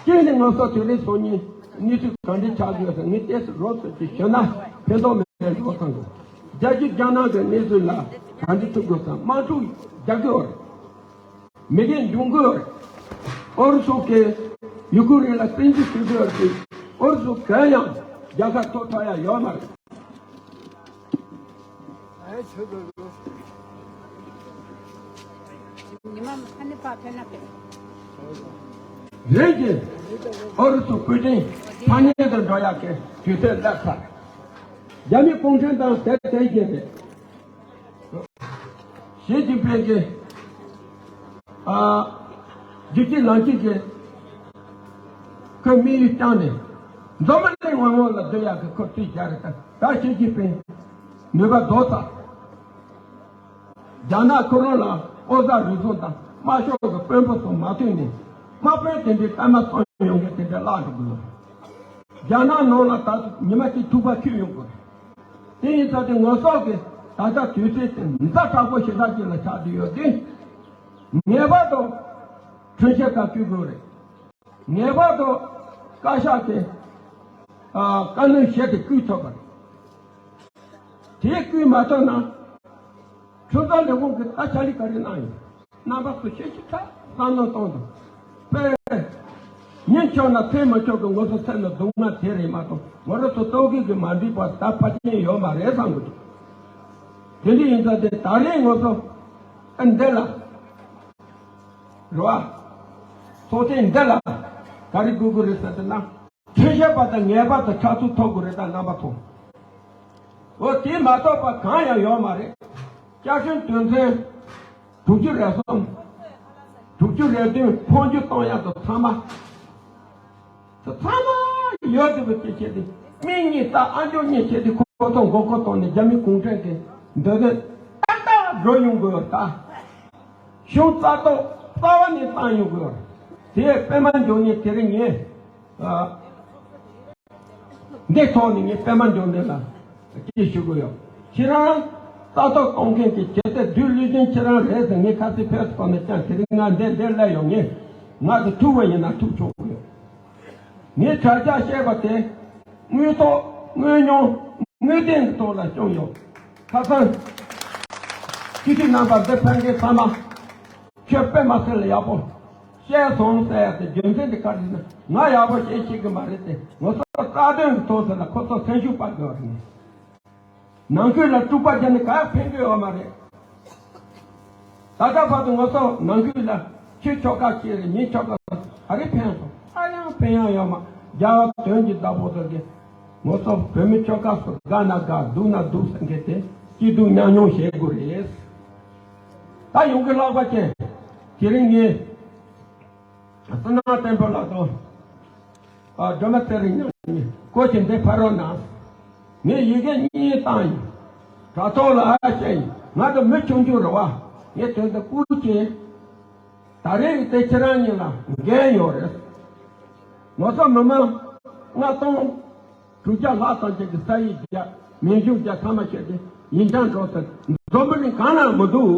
སྐྱེས་ནས་ང་ཚོ་དེ་རིང་སང་ཉིན་གནས་ཚུལ་ག་འདྲ་ཆགས་ཀྱི་ཡོད་ཟེར་ངས་ཏོག་ཙམ་རོབ་ཙམ་ཅིག་ཞུ་ན་ཕན་ཐོགས་མེད་འགྲོ་བསམ་གི། རྒྱལ་སྤྱིའི་རྒྱལ་ནང་གི་གནས་ཚུལ་ལ་ག་འདྲ་ཐུག་དགོས་སམ། དམག་འཁྲུག་རྒྱག་གི་ཡོད་རེད། མི་རྒན་འབྱུང་གི་ཡོད་རེད། ཨུ་རུ་སུ་གིས་ཡུ་ཀེ་རེན་ལ་བཙན་འཛུལ་བྱེད་དགོས་པ་དེ་ཨུ་རུ་སུ་གང་ཡང་རྒྱལ་ཁ་ཐོབ་ཐུབ་ཡ་ཡོད་མ་རེད། རེད་ཀྱི། ཨུ་རུ་སུ་སྐུ་དྲིན་ཕ་ཉེ་དུ་འགྲོ་ཡག་གི་དུས་ཚོད་སླེབས་ཚར། རྒྱ་མི་གུང་ཁྲན་ཏང་དེ་དེ་བཞིན་རེད། ཞི་ཅིན་ཕིང་གིས། ཨ། རྒྱུ་སྐྱེད་ལངས་སྐྱེད་ཀྱིས་ཁོའི་དམིགས་ཡུལ་བསྐྱངས་ནས། འཛམ་བུ་གླིང་དབང་ལུང་ལ་སྡོད་ཡག་གི་ཁོ་རྩིས་རྒྱག་རེད། ད་ད་ཞི་ཅིན་ཕིང་ནུས་པ་རྫོགས་ཚར། རྒྱ་ནག་ཁོ་རང་ལ་ཨོ་ཛ་རུ་ཟུང་དང་དམར་ཤོག་གི་དཔོན་པོ་ཚོ་མ་ཐུག་ནས་དམག་དཔོན་དེ་འདྲའི་པད་མ་སོང་ཡོང་མཁན་དེ་འདྲ་བརླག་འགྲོ་གི་ཡོད་རེད། རྒྱ་ནག་ནང་ལ་ད་ཉི་མ་གཅིག་ཐུག་པ་ཁྱོད་ཡོང་དགོས་རེད། དེ་ཡིན་ཙང་དེ་ངོ་སོགས་ཀྱི་ད་ལྟ་དུས་ཚོད་དེ་ཛ་དྲག་པོ་ཞེ་དྲག་ཅིག་ལ་ཆགས་བསྡད་ཡོད་དུས། ངེས་པར་དུ་ཁྲིམས་ཞིབ་ཁང་བསྐོ་དགོས་རེད། ངེས་པར་དུ་བཀའ་ཤག་གི་ཨ། བཀའ་མོལ་བཞེས་ཏེ་བསྐོ་ཐུབ་པ་རེད། དེ་བསྐོ་མ་ཐུབ་ན། ཁྲིམས་བཟོ་ལས་ཁུངས་ཀྱིས་ད་ཕྱག་ལས་ག་རེ་གནང་ཡོད། རྣམ་པ་ཚོ་ཤེས་ཤེས་ཁ་བསམ་བློ་གཏོང་དང་། དཔེ། ཉིན་ཆོག་ན་མཚན་མ་ཆོག་གི་ངོ་སོ་མཚན་ན་སྡུག་བསྔལ་དེ་རེད་མ་གཏོགས། ང་རང་ཚོ་ལྟོ་གོས་ཀྱིས་མ་འགྲིག་པ་ད་ཕ་ཆེན་ཡོད་མ་རེད་བསམ་གི་འདུག་དེ་འདྲ་ཡིན་ཙང་དེ་ད་རེས་ངོ་སོ། ཨ། འདི་ལ། རེད་བ། ཚོགས་ཐེངས་འདི་ལ་ག་རེ་དགོས་ཀྱི་རེད་ཟེར་ན། ཁྲིམས་ཞིབ་པ་དང་ངེས་པར་དུ་ཕྱག་ཚུལ་ཐོབ་དགོས་རེད། ད་རྣམ་པ་ཚོ། འོ། དེ་མ་གཏོགས་པ་གང་ཡང་ཡོད་མ་རེད། བསྐྱར་ཞིབ་དོན་ཚན་དྲུག་ཅུ་རེ་གསུམ། དྲུག་ཅུ་རེ་བདུན་འཕོ་འགྱུར་གཏོང་ཡག་དང་ཚང་མ། ཚང་མ་ཡོད་དེ་བ་དེ་བྱས་ཏེ། མིག་གཉིས་ལྟ་ཨ་མཆོག་གཉིས་བྱས་ཏེ་ཁོ་ཚོ་མགོ་སྐོར་བཏང་ནས་རྒྱ་མི་གུང་ཁྲན་གྱི་འདོད་དོན་ཏག་ཏག་འགྲོ་ཡོང་དགོས་པ་ད། གཞུང་རྩ་གཏོར་རྩ་བ་ནས་བཏང་ཡོང་དགོས་པ། དེ་པད་མ་འབྱུང་གནས་དེ་རིང་ངས། ཨ། འདི་ཐོག་ནས་ངས་པད་མ་འབྱུང་གནས་ལ་དེ་ཞུ་གི་ཡོད། ཁྱེད་རང་རྩ་གཏོར་གཏོང་མཁན་གྱི་བྱེད་གཏེ་བདུད་ཀླུ་ཆེན་ཁྱེད་རང་རེད་ཟེར། ངས་ཁ་སང་ཕེབས་སོང་ནས་ཀྱང་དེ་རིང་ང་འདི་འདིར་སླེབས་ཡོང་། ངས་ང་དང་ཐུག་པ་ཡིན་ན་ཐུག་ཆོག་གི་ཡོད། ངས་དྲ་རྒྱ་བཤད་པ་དེ་དངོས་ཐོག་དངོས་མྱོང་དངོས་བདེན་གྱི་ཐོག་ལ་བྱུང་ཡོད། ཁ་སང་སྤྱི་འཐུས་རྣམ་པ་འདི་ཕན་མཁན་ཚང་མ་ཁྱོད་དཔེ་མ་སྲིད་ལ་ཡག་པོ་བཤད་སོང་ཟེར་ཡ་དེ་རྒྱུ་མཚན་དེ་ག་རེ་ཟེར་ན། ང་ཡག་པོ་བཤད་ཤེས་ཀྱི་མ་རེད་དེ། ངོ་སོ་རྩ་དོན་གྱི་ཐོག་ཟེར་ན་ཁོ་ཚོ་སེམས་ཤུགས་སྤར་དགོས་པ་རེད། ནང་ཁུལ་ལ་དཀྲུག་པ་རྒྱག་ནས་ག་ཡང་ཕན་གྱི་ཡོད་མ་རེད། ད་ལྟ་བར་དུ་ངོ་སོ་ནང་ཁུལ་ལ་ཁྱོད་ཆོལ་ཁ་ཅི་རེད། ངའི་ཆོལ་ཁ་ག་རེ་ཕན་སོང་། ག་ཡང་ཕན་ཡག་ཡོད་མ། རྒྱལ་བ་དོན་གྱི་བདག་པོ་ཚོ་གིས་ངོ་སོ་བོད་མི་ཆོལ་ཁ་སོ་དགའ་ན་དགའ་སྡུག་ན་སྡུག་ཟེར་མཁན་དེ་སྐྱིད་སྡུག་མཉམ་མྱོང་བྱེད་དགོས་རེད། ད་ཡོང་གི་ལྷག་པ་ཅན་དེ་རིང་ངས། བསོད་ནམས་བསྟན་འཕེལ་ལགས་དང་། ཨ། སྒྲོལ་མ་ཚེ་རིང་མཉམ་གཉིས་སྐོར་གྱི་འདི་ཕར་རོགས་གནང་། ངས་ཡི་གེ་གཉིས་བཏང་ཡིན། དྲ་ཐོག་ལ་ཨ་བཤད་ཡིན། ང་ཚོ་མི་ཆུང་ཆུང་རེད་བ། ངས་དོན་དུ་སྐུ་མཁྱེན། ད་རེས་ཀྱི་དེ་ཁྱེད་རང་གཉིས་ལ་འགན་ཡོད་རེད། ང་ཚོ་མི་མང་ལྔ་སྟོང་དྲུག་བརྒྱ་ལྷག་ཙམ་ཅིག་གི་ས་ཡིག་བརྒྱབ། མིང་གཞུང་བརྒྱབ། ཚང་མ་བཤད་དེ་ཡིན་ཀྱང་འགྲོ་ཟེར། འཛམ་བུ་གླིང་གང་ན་མི་འདུག་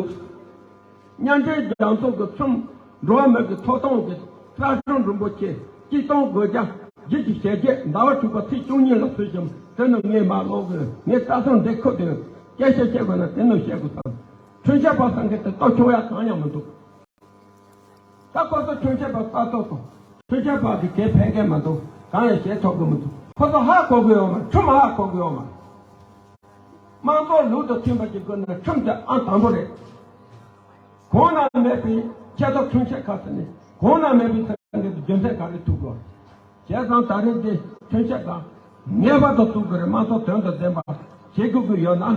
མཉམ་འབྲེལ་རྒྱལ་ཚོགས་ཀྱི་ཁྲིམས། འགྲོ་བ་མི་གི་ཐོབ་ཐང་གི་རྩ་ཁྲིམས་རིན་པོ་ཆེ་གཅིག་སྟོང་དགུ་བརྒྱ་བཞི་བཅུ་ཞེ་བརྒྱད། ཟླ་བ་དྲུག་པ་ཚེས་བཅུ་གཉིས་ལ་གསོལ་ཞིང་། དེ་ནི་ངས་མ་ཀློག་གི། ངས་རྩ་ཁྲིམས་འདི་ཁུར་དེ་སྐད་ཆ་བཤད་དགོས་ན་དེ་ནི་བཤད་དགོས་སམ། ཁྲིམས་ཞིབ་པ་ཟེར་མཁན་དེ་ལྟོ་ཆུང་ཡག་གང་ཡང་མི་འདུག་ད་ཁོ་ཚོ་ཁྲིམས་ཞིབ་པ་རྩ་གཏོར་དང་ཁྲིམས་ཞིབ་པ་གི་གེ་ཕན་མཁན་མི་འདུག་གང་ཡང་བྱེད་ཐུབ་གི་མི་འདུག་ཁོ་ཚོ་ཧ་གོ་གི་ཡོད་མ་རེད། ཁྲིམས་ཧ་གོ་གི་ཡོད་མ་རེད། དམངས་གཙོ་ལུགས་དང་མཐུན་པ་ཅིག་དགོས་ན་ཁྲིམས་དེ་ཨང་དང་པོ་རེད། གོང་ན་མེད་པའི་ཆེ་མཐོ་ཁྲིམས་ཞིབ་ཁག་ཟེར་ནས། གོང་ན་མེད་པའི་ཚན་རིག་གི་རྒྱུ་མཚན་ག་རེ་ཐུག་དགོས། བྱས་ཙང་ད་རེས་འདི་ཁྲིམས་ཞིབ་ཁག་ངེས་པར་དུ་བཙུགས་དགོས་རེད། དམངས་གཙོ་དོན་དང་ལྡན་པ་བྱེད་དགོས་ཀྱི་ཡོད་ན།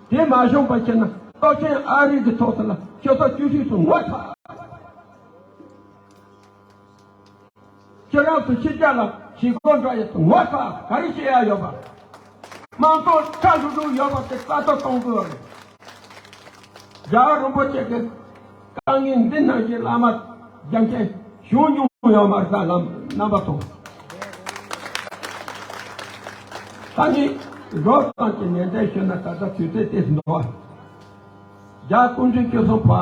དེ་མ་བྱུང་བ་བྱས་ན་སྟོབས་ཆེན་ཨ་རི་གི་ཐོག་ཚད་ལ་ཆུ་ཚོད་བཅུ་གཅིག་སུ་ངོ་ཚ། ཁྱེད་རང་ཚོ་ཕྱི་རྒྱལ་ལ་གཞིས་སྒོ་འདྲ་ཡོད་ཚོ་ངོ་ཚ་ག་རེ་བྱེད་ཡ་ཡོད་པ། དམངས་གཙོ་ཁྲ་ལྷུག་ལྷུག་ཡོད་པ་དེ་རྩ་གཏོར་གཏོང་དགོས་རེད། རྒྱལ་བ་རིན་པོ་ཆེ་གི་དཀའ་ངལ་འདི་ནང་བཞིན་བླ་མ་རྒྱ་མཚན་བྱུང་མྱོང་ཡོད་མ་རེད། ད་ལམ་རྣམ་པ་ཚོ། ད་ནི་རོབ་ཙམ་གྱི་ནན་ཏན་ཞུས་ན་ད་ལྟ་དུས་ཚོད་ཏོག་ཙམ་འདུག་བ། རྒྱལ་བ་སྐུ་ཕྲེང་བཅུ་གསུམ་པ།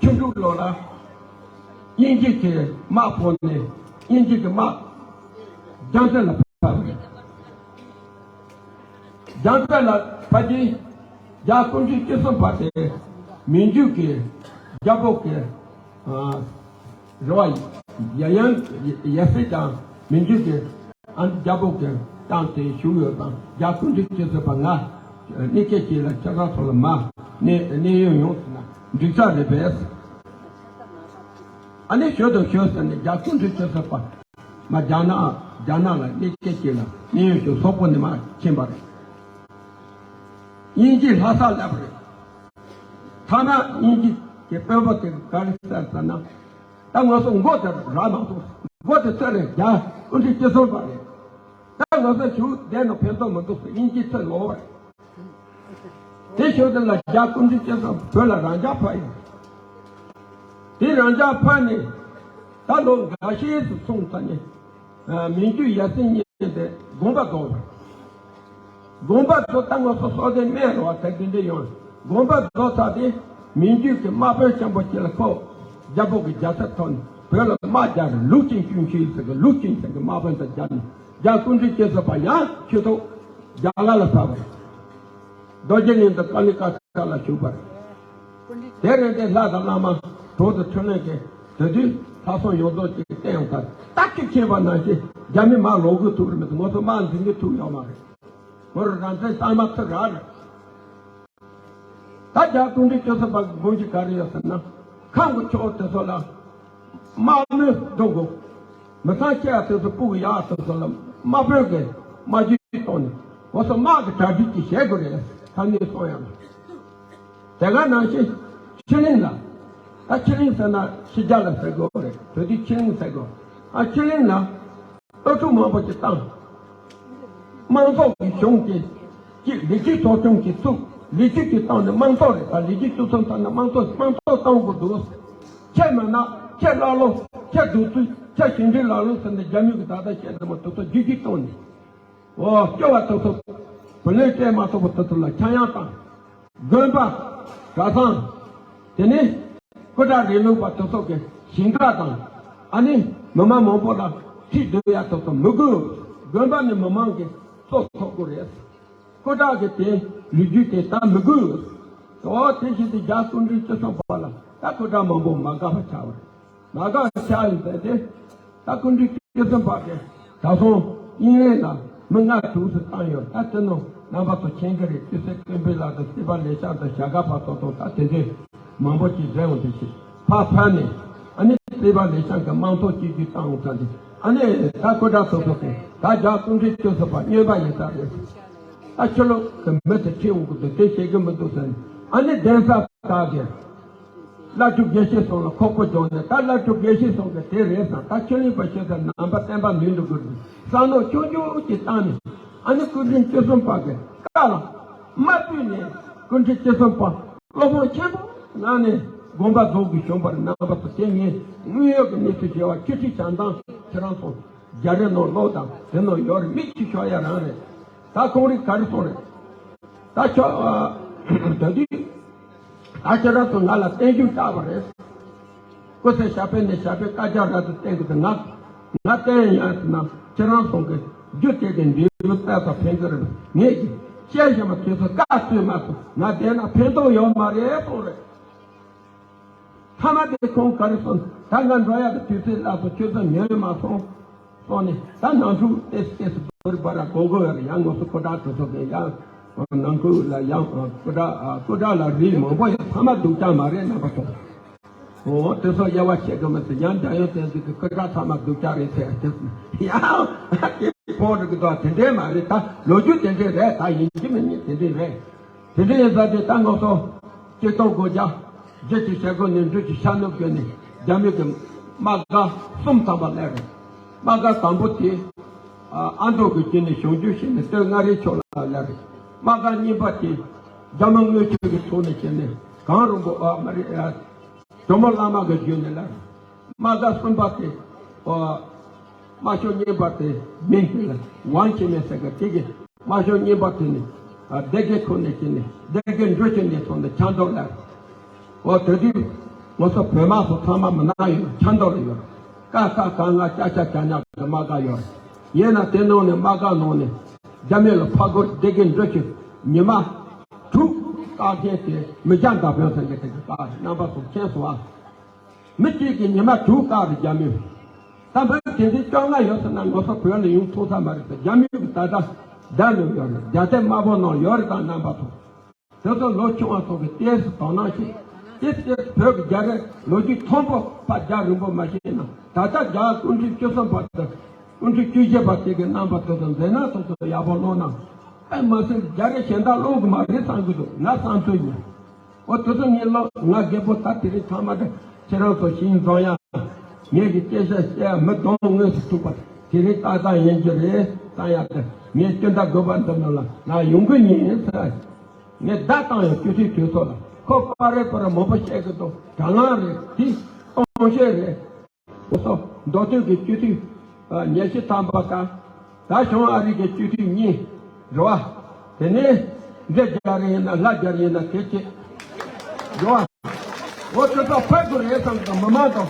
ཆུ་འབྲུག་ལོ་ལ་དབྱིན་ཇི་གི་དམག་ཕོག་ནས་དབྱིན་ཇི་གི་དམག་རྒྱལ་རྩེ་ལ་ཕབ་རེད། རྒྱལ་རྩེ་ལ་ཕབ་རྗེས་རྒྱལ་སྐུ་ཕྲེང་བཅུ་གསུམ་པ་དེ་མི་འཇུག་གི་རྒྱལ་པོ་གི་ རེ་བ་ཡ་ཡང་ཡ་སེ་ཀྱང་མི་འཇུག་གི་ཨ་རྒྱལ་པོ་གི་སྟེང་དེ་བཞུགས་ཡོད་དང་རྒྱལ་ཀུན་འདུས་སྤྱི་གསུམ་པ་ང་གནས་སྐབས་ཅིག་ལ་ཁྱེད་རང་ཚོ་ལ་མ་གནས་གནས་ཡུལ་ཡོང་ཟེར་ན་འགྲིག་ས་རེད་པས། ཨ་ནི་ཞུ་དང་ཞུ་ཟེར་ནས་རྒྱལ་ཀུན་འདུས་སྤྱི་གསུམ་པ་མ་རྒྱ་ནག་རྒྱ་ནག་ལ་གནས་སྐབས་ཅིག་ལ་གནས་ཡུལ་དུ་སོག་པོ་ནས་མར་ཕྱིན་པ་རེད། དབྱིན་ཇི་ལྷ་ས་སླེབས་པ་རེད། ཐ་ན་དབྱིན་ཇི་གི་དཔོན་པོ་དེ་ག་རེ་ཟེར་ཟེར་ན། ད་ང་ཚོ་མགོ་དེ་རག་མ་སོང་། མགོ་དེ་ཚོས་རེད་རྒྱ་ཀུན་འདུས་སྤྱི་གསུམ་པ་རེད། ད་ང་ཚོ་བཞུགས་བསྡད་ན་ཕན་ཐོགས་མི་འདུག་ཟེར་དབྱིན་ཇི་ཚོས་ལོག་པ་རེད། དེ་ཞོར་དེ་ལ་རྒྱ་ཀུན་འདུས་སྤྱི་གསུམ་བོད་ལ་རང་འཇགས་ཕབ་ཡོད། དེ་རང་འཇགས་ཕབ་ནས་ད་ལོ་འགའ་ཤས་སུ་སོང་ཙང་ནས། མི་འགྱུར་ཡ་སེ་གཉིས་དེ་དགོངས་པ་རྫོགས་པ། དགོངས་པ་རྫོགས་ད་ང་ཚོ་སོ་སོའི་སྨད་རུ་བ་དེ་འདི་འདྲ་ཡོང་། དགོངས་པ་རྫོགས་ཚར་དེ་མི་འགྱུར་གྱི་དམག་དཔོན་ཆེན་པོ་ཅིག་ལ་ཁོ་རྒྱལ་པོ་གི་རྒྱལ་ཚབ་ཐོག་ནས་བོད་ལ་དམག་རྒྱག་རེད། ལུགས་ཅན་ཀུན་མཁྱེན་ཟེར་གི་ལུགས་ཅན་ཟེར་གི་དམག་དཔོན་དང་རྒྱ་ནག་རྒྱ་ཀུན་འདུས་སྤྱི་གསུམ་པ་ཡང་ཆོས་ཐོག་རྒྱ་གར་ལ་ཕེབས་པ་རེད། རྡོ་རྗེ་གླིང་དུ་ཀ་ལི་ཀ་ཐ་ལ་བཞུགས་པ་རེད། དེ་རིང་དེ་ལྷ་དང་བླ་མ་གྲོགས་དང་འཕྲིན་ལས་ཀྱིས་དེ་དུས་ལྷག་བསམ་ཡོངས་རྫོགས་ཀྱིས་བསྟན་ཡོང་ཐལ། ད་ཅིག་ཕྱིན་པ་ནང་བཞིན་རྒྱ་མི་མར་ལོག་དགོས་ཐུག་རེད་མི་འདུག་ང་ཚོ་དམག་འཛིང་གི་ཐུག་ཡོད་མ་རེད། ང་རང་བཙན་གཙང་མ་ཚུར་རག་རེད། ད་རྒྱ་ཀུན་འདུས་སྤྱི་གསུམ་པ་གི་དགོངས་གཞི་ག་རེ་ཡོད་ཟེར་ན། ཁམས་ཀྱི་ཕྱོགས་དེ་ཚོ་ལ་དམག་མི་འགྲོ་དགོས། མི་ཚང་ཁྱེད་དེ་ཚོ་སྤུ་གུ་ཡག་དེ་ཚོ་ལ་དམག་དཔོན་གྱི་དམག་ཇུས་གཏོང་ནས་ང་ཚོ་དམག་གི་གྲ་སྒྲིག་ཅིག་བྱེད་དགོས་རེད། ས་གནས་སོང་ཡང་དེ་ག་ནང་བཞིན་ཕྱི་གླིང་ལ། ད་ཕྱི་གླིང་ཟེར་ན་ཕྱི་རྒྱལ་ལ་ཟེར་དགོས་རེད། དེ་དུས་ཕྱི་གླིང་ཟེར་དགོས། ཨ་ཕྱི་གླིང་ལ། ཨུ་ཚུགས་མང་པོ་ཞིག་བཏང་། དམངས་གཙོ་གི་གཞུང་གི་གཅིག་ལས་བྱེད་ཚོགས་ཆུང་གི་བཙུགས། ལས་བྱེད་ཀྱི་སྟེང་ནས་དམངས་གཙོ་རེད། ད་ལས་བྱེད་ཚོགས་ཆུང་ཐོག་ནས་དམངས་གཙོ་དམངས་གཙོ་གཏོང་དགོས་འདུག་ཁྱེད་མི་ནག་ཁྱེད་ཀླ་ཀློ་ཁྱེད་གདུག་རྩུབ་ཁྱེད་ཞིང་འབྲེལ་ལ་ལོ་ཟེར་ནས་རྒྱ་མི་གི་ད་ལྟ་བཤད་དེ་མ་ཐུབ་ཐུབ་རྒྱུད་གཅིག་བཏང་ནས། འོ་སྐྱོ་བ་ཐུབ་ཐུབ་བུ་ལོན་སྤྲད་མ་ཐུབ་པ་ཐུབ་ཐུབ་ལ་ཆག་ཡང་བཏང་། དགོན་པ། གྲྭ་ཚང་། དེ་ནས་སྐུ་དྲག་རིང་ལུགས་པ་དེ་ཚོ་གི་ཞིང་ཁ་དང་། ཨ་ནི་མི་མང་མང་པོ་ལ་ཁྲིད་སྡོད་ཡ་དེ་ཚོ་མི་དགོས། དགོན་པ་ནི་མི་མང་གི་གཙོ་ཐོབ་དགོས་རེད། སྐུ་དྲག་གི་དེ་ལོ་རྒྱུས་དེ་ད་མི་དགོས། འོ་དེ་བཞིན་དུ་རྒྱ་སྐུ་མགྲོན་བཅུ་གསུམ་པ་ལ་ད་སྐུ་དྲག་མང་པོ་མ་དགའ་བ་ཆགས་པ་རེད། མ་དགའ་ཆགས་ཡིན་ཟེར་ཏེ། ད་སྐུ་མགྲོན་བཅུ་གསུམ་པ་གིས་ད་སོང་དབྱིན་ལན་ལ་མི་ལྔ་དྲུག་ཙམ་བཏང་ཡོད། ད་དེ་ནང་རྣམ་པ་ཚོ་མཁྱེན་གྱི་རེད། ཆོས་སྲིད་བསྟན་པའི་ལ་དང་བསྟན་པ་ལེགས་བཤད་དང་བྱ་དགའ་ཕར་ཚོགས་དང་ད་དེ་འདྲའི་མང་པོ་ཅིག་རེད་འོང་དེ་ཞིག་ཕར་ཕར་ནས་ཨ་ནི་བསྟན་པ་ལེགས་བཤད་ཀྱི་དམངས་ཚོགས་གཅིག་གྱུར་བཏང་འོང་ཚར་འདི་ཨ་ནི་ད་སྐུ་དྲག་ཚོགས་ཚོགས་ཀྱིས་ད་རྒྱ་སྐུ་མགྲོན་བཅུ་གསུམ་པ་སྨྱོན་པ་ཡིན་ས་རེད། ད་ཕྱི་ལོགས་ཀྱི་མི་དེ་ཁྲིད་འོང་གི་འདུག་དེ་བྱེད་ཀྱི་མི་འདུག་ཟེར་ནས་ཨ་ནི་གདན་ས་དག་གིས། བླ་སྤྲུལ་དགེ་བཤེས་ཚོ་ལ་ཁོག་པ་རྒྱག་ནས་ད་བླ་སྤྲུལ་དགེ་བཤེས་ཚོ་གིས་དེ་རེད་བསམ། ད་ཆོས་གླིང་པ་ཞིག་ཚོ་ནང་པ་བསྟན་པ་མིན་འགྲོ་དགོས་རེད་བསམ་བློ་ཆུང་ཆུང་ཅིག་བཏང་ནས་ཨ་ནི་སྐུ་མགྲོན་བཅུ་གསུམ་པ་གི་བཀའ་ལ་མ་ཕུལ་ནས་སྐུ་མགྲོན་བཅུ་གསུམ་པ་བློ་ཕམ་ཆེན་པོ་གནང་ནས་དགོངས་པ་རྫོགས་དགོས་བྱུང་བར་གནང་བ་དང་དེ་ངས་དངོས་ཡོད་ཀྱི་གནས་ཚུལ་ཞེས་པ་ཁྱེད་ཁྲིད་བྱ་སྟངས་ཁྱེད་རང་ཚོ་རྒྱ་རི་ནང་ལོག་དང་དེ་ནང་ཡོད་རེད། མིག་ཆུ་ཤོར་ཡ་རང་རེད། ད་ཁོང་རིགས་ག་རེ་སོང་རེད། ད་ཆོག་ད་དུས། ད་ཁྱེད་རང་ཚོ་ང་ལ་བརྟན་བཞུགས་བསྐྱལ་བ་རེད། སྐུ་ཚེ་ཞབས་པད་ནས་ཞབས་པད་བསྐལ་བརྒྱར་རབ་ཏུ་བརྟན་དགོས་ཏེ་ང་ང་བརྟན་ཡང་ཟེར་ན་ཁྱེད་རང་ཚོ་གི་རྒྱུ་དེ་གི་འབྲས་བུ་དཔལ་དང་ཕན་གི་རེད། ངས་ཀྱི་བཤད་བཞིན་པ་དུས་ཚོད་བཀག་ཚོད་མ་སོང་ང་བསྡད་ན་ཕན་ཐོགས་ཡོད་མ་རེད་གསུངས་རེད། ཐ་མ་དེ་ཁོང་ག་རེ་གསུངས། ད་ང་འགྲོ་ཡག་གི་དུས་ཚོད་སླེབས་སོང་། ཁྱོད་ཚོ་ཉན་མ་སོང་། སོང་ནས་ད་ནང་འཁྲུག་ཏེས་ཏེས་སུ་བོར་བ་ར་གོ་གོ་ཡ་ཡང་ངོ་སོ་ཀོ་ཏྲ་དེ་ཚོ་གི་ཡང་ནང་ཁུལ་ལ་ཡང་ཀོ་ཏྲ་ཀོ་ཏྲ་ལ་རིགས་མང་པོ་ཡང་ཐ་མ་སྡུག་ཅག་མ་རེད་རྣམ་པ་ཚོ། འོ་དེ་ཚོ་དབྱེ་བ་ཕྱེ་དགོས་མ་ཟེར། ཡང་འཇམ་དབྱངས་བསྟན་འཛིན་གྱི་ཀོ་ཏྲ་ཐ་མ་སྡུག་ཅག་རེད་ཟེར་ཏེ་ཡང་དེ་ཕོག་རིགས་དང་དེ་འདྲས་མ་རེད། ད་ལོ་རྒྱུས་དེ་འདྲས་རེད། ད་ཡིན་གཅིག་མིན་གཉིས་དེ་འདྲས་རེད། དེ་འདྲ་ཡིན་ཙང་དེ་ལྟར་ང་ཚོ་སྤྱིར་བཏང་སྒོ་རྒྱག་རྒྱུ་ཅིག་བྱེད་དགོས་ནས་འབྲུ་ཅིག་ཤར་ནུབ་བྱས་ནས་རྒྱ་མི་གི་དམག་སྒར་གསུམ་ཐམ་པ་སླེབས་རེད། དམག་སྒར་དང་པོ་དེ་ཨ་མདོ་གི་དཀྱིལ་ནས་བྱང་རྒྱུད་བྱས་ནས་སྟོད་མངའ་རིས་ཕྱོགས་ལ་སླེབས་རེད། དམག་སྒར་གཉིས་པ་དེ་རྒྱ་མི་དངུལ་ཆུ་གི་ཕྱོགས་ནས་བྱས་ནས་གངས་རིན་པོ་ཨ་མ་རེད་ཨ་ཇོ་མོ་གླང་མ་གི་བརྒྱུད་ནས་སླེབས་རེད། དམག་སྒར་གསུམ་པ་དེ། ཨོ། དམག་ཤོག་གཉིས་པ་དེ་མིང་དེ་ལ་ཝང་ཆི་མེ་ཟེར་གི་དེ་གི་དམག་ཤོག་གཉིས་པ་དེ་ནི། ཨ་སྡེ་དགེ་ཁུལ་ནས་ཕྱིན་ནས་སྡེ་དགེ་འབྲུ་ཆུ་ནས་སོང་ནས་ཆབ་མདོ་ལ། ཨོ་དེ་དུས་ང་ཚོ་བོད་དམག་ཚོ་ཚང་མ་མི་ནག་ཡོད། ཆབ་མདོ་ལ་ཡོད། ཀ་ཁ་ག་ང་ཅ་ཆ་ཇ་ཉག་གི་དམག་སྒར་ཡོད། ཡིན་ན་དེ་ནང་ནས་དམག་སྒར་ནང་ནས་རྒྱ་མི་ལ་ཕར་རྒོལ་སྡེ་དགེ་འབྲུ་ཆུ་ཉི་མ་དྲུག་བཀག་མཁན་དེ་མི་རྒྱ་མདའ་དཔོན་ཟེར་མཁན་དེ་གི་བཀག་རེད། རྣམ་པ་ཚོ་མཁྱེན་སོང་ཨ། མི་གཅིག་གིས་ཉི་མ་དྲུག་བཀག་རེད་རྒྱ་མི། ད་མི་དེ་འདྲའི་བཅོ་ལྔ་ཡོད་ཟེར་ན་ང་ཚོ་བོད་ལ་ཡོང་ཐུབ་ས་མ་རེད་ཟེར། རྒྱ་མི་གི་ད་ལྟ་བརྡ་ལོས་ཡོད་རེད། རྒྱ་སྡེ་དམར་པོ་ནང་ཡོད་རེད་དང་རྣམ་པ་ཚོ། དེ་ཚོ་ལོ་ཆུང་བ་ཚོ་གི་ཏོག་ཙམ་དོ་སྣང་བྱེད། ཏོག་ཙམ་བོད་ཀྱི་རྒྱལ་རབས་ལོ་རྒྱུས་མཐོན་པོ་ཕར་རྒྱ་རིང་པོ་མ་ཤེས་ན། ད་ལྟ་རྒྱ་དགུ་ཁྲི་བཅུ་གསུམ་པ་དང་དགུ་ཁྲི་བཅུ་བཞི་པ་དེ་གི་རྣམ་པ་དེ་ཚོ་མཛད་ན་ཚོ་ཚོ་ཡག་པོ་ཀློག་ན། ཨེ་མ་ཟད་རྒྱ་རིགས་གཞན་དག་ཀློག་གི་མ་རེད་བསམ་གི་འདུག་ང་བསམ་ཚུལ་ཡིན། འོ་དེ་ཚོ་ངས་ཀློག་ང་རྒད་པོ་ད་དེ་རིང་ཚང་མ་དེ་ཁྱེད་རང་ཚོ་ཞིང་འཛོམས་ཡ། ངེད་ཀྱི་སྐད་ཆ་བཤད་ཡ་མི་གདོང་དངོས་སུ་ཐུག་པ་དེ་རིང་ཏག་ཏག་ཡིན་གྱི་རེད་བསམ་ཡ་དེ། ངས་སྤྱི་ཟླ་དགུ་པ་འདི་ནང་ལ་ང་ཡོང་གི་ཡིན་ཟེར། ངས་བརྡ་བཏང་ཡང་སྤྱི་འཐུས་གྲོས་ཚོགས་ལ་ཁོ་པ་རེད་པ་རེད་མང་པོ་བཤད་གི་འདུག་དྲ་ལམ་རེད་དེ་སྟོང་བཤད་རེད། ང་ཚོ་མདོ་སྟོད་ཀྱི་སྤྱི་འཐུས་ཉི་ཤུ་ཐམ་པ་དང་ད་བྱང་ཨ་རི་གི་སྤྱི་འཐུས་གཉིས་རེད་བ། དེ་ནས་འདི་རྒྱ་རེ་ཡིན་ན་ལྷ་རྒྱ་རེ་ཡིན་ན་དེ་བྱེད་རེད་བ། འོ་དེ་ཚོ་ཕར་དགོས་རེད་བསམ་དང་མི་མང་དང་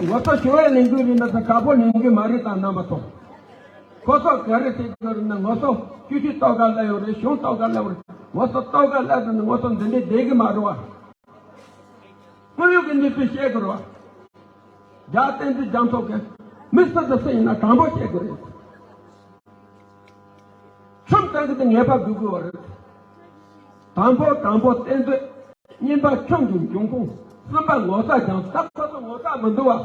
ང་ཚོ་ཞུ་བའི་ལས་འགུལ་རེད་ན་ད་དགའ་པོ་ལས་འགུལ་མ་རེད་དང་རྣམ་པ་ཚོ། ཁོ་ཚོ་ག་རེ་བྱེད་དགོས་རེད་ན་ང་ཚོ་སྤྱི་འཐུས་ལྟོ་ག་སླེབས་ཡོད་རེད། གཞུང་ལྟོ་ག་སླེབས་ཡོད་རེད། ང་ཚོ་ལྟོ་ག་སླེབས་ཡོད་ན་ང་ཚོ་འདི་འདྲའི་བསྡད་གི་མ་རེད་བ། དངོས་ཡོད་ཀྱི་གནས་ཚུལ་བཤད་དགོས་རེད་བ། རྒྱ་བསྟན་འཛིན་རྒྱ་མཚོ་གིས་མི་སུ་དང་སུ་ཡིན་ན་དྲང་པོ་བཤད་དགོས་རེད། ཁྲིམས་གཏན་འཁེལ་དེ་ངེས་པར་དགོས་དགོས་པ་རེད། དང་པོ་དྲང་པོ་བསྟན་འཛིན། གཉིས་པ་ཁྲིམས་ཀྱི་འབྱུང་ཁུངས། གསུམ་པ་ངོ་ཚ་རྒྱང་། ད་ཁོ་ཚོ་ངོ་ཚ་མི་འདུག་བ།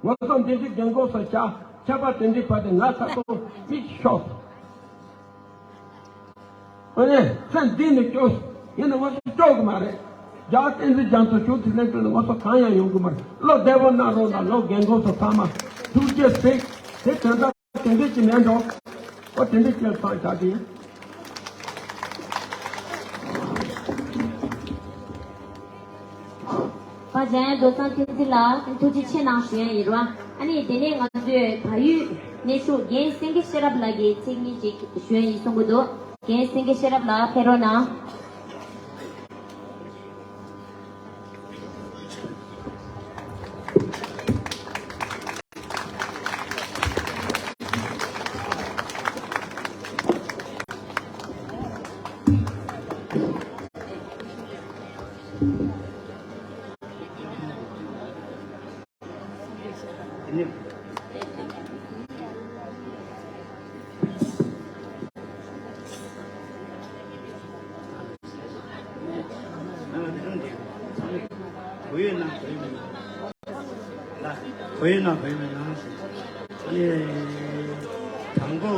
ངོ་ཚ་འདི་འདྲའི་རྒན་གོག་ཚོ་བྱ་ཁྱད་པར་དེ་འདྲའི་བར་དེ་ང་ད་དུང་མིག་ཤོག་ཨ་ནི་ཚེ་འདི་ནས་སྐྱོ། ཡིན་ན་ང་ཚོ་སྐྱོ་གི་མ་རེད། རྒྱ་བསྟན་འཛིན་རྒྱ་མཚོ་ཞུ་དེ་ལན་དུ་ང་ཚོ་གང་ཡང་ཡོང་གི་མ་རེད། བློ་བདེ་པོ་གནང་རོགས་གནང་། ལོ་རྒན་གོག་ཚོ་ཚང་མ་ཐུགས་རྗེ་གཟིགས། དེ་དོན་དག་དེ་འདྲ་ཅིག་མེད་འགྲོ། ཨོ་དེ་འདྲ་ཅིག་ཚང་བྱ་དེ། པ་འཇམ་དབྱངས་རྡོ་རྩ་བསྟན་འཛིན་ལགས་ཐུགས་རྗེ་ཆེ་གནང་ཞུ་ཡ་ཡིན་རོ། ཨ་ནི་དེ་ནས་ང་ཚོས་བལ་ཡུལ་གནས་བཞུགས་རྒན་སེང་གེ་ཤེས་རབ་ལགས་ཀྱི་མཚན་སྙན་ཅིག་ཞུ་ཡ་ཡིན་གསུང་གི་འདུག་རྒན་སེང་གེ་ཤེས་རབ་ལགས་ཕེབས་རོགས་གནང་། བུ་ཡོད་ན་བུ་ཡོད་མེད་ན། ལ། བུ་ཡོད་ན་བུ་ཡོད་མེད་ན། ཨ་ནི། དང་པོ།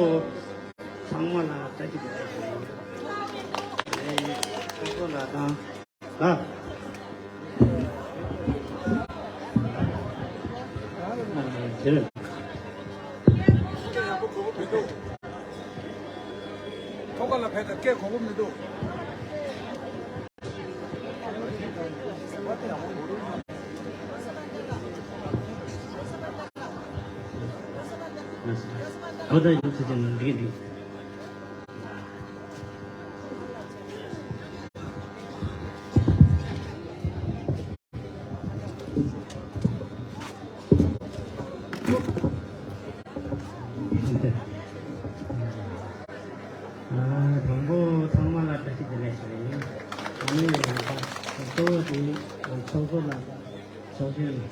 ཚང་མ་ལ་བཀྲ་ཤིས་བདེ་ལེགས་ཞུ་ཡིན། ཨ་ནི། ཚང་པོ་ལ་དང་། ལ། ཨ། དེ། ཐོག་ཁ་ལ་ཕེབས་ཏེ་སྐད་གོ་གི་མི་འདུག་ཨོ་ད་ཡིན་ཚེ་ཅན་ལ་འགྲིག་འགྲིག་ཨ། དང་པོ་ཚང་མ་ལ་བཀྲ་ཤིས་བདེ་ལེགས་ཞུ་ཡིན། ཨ་ནི་ཡང་ད་གཙོ་བོ་དེ་ཚོགས་གཙོ་ལ་ཚོགས་གཞོན་ལ་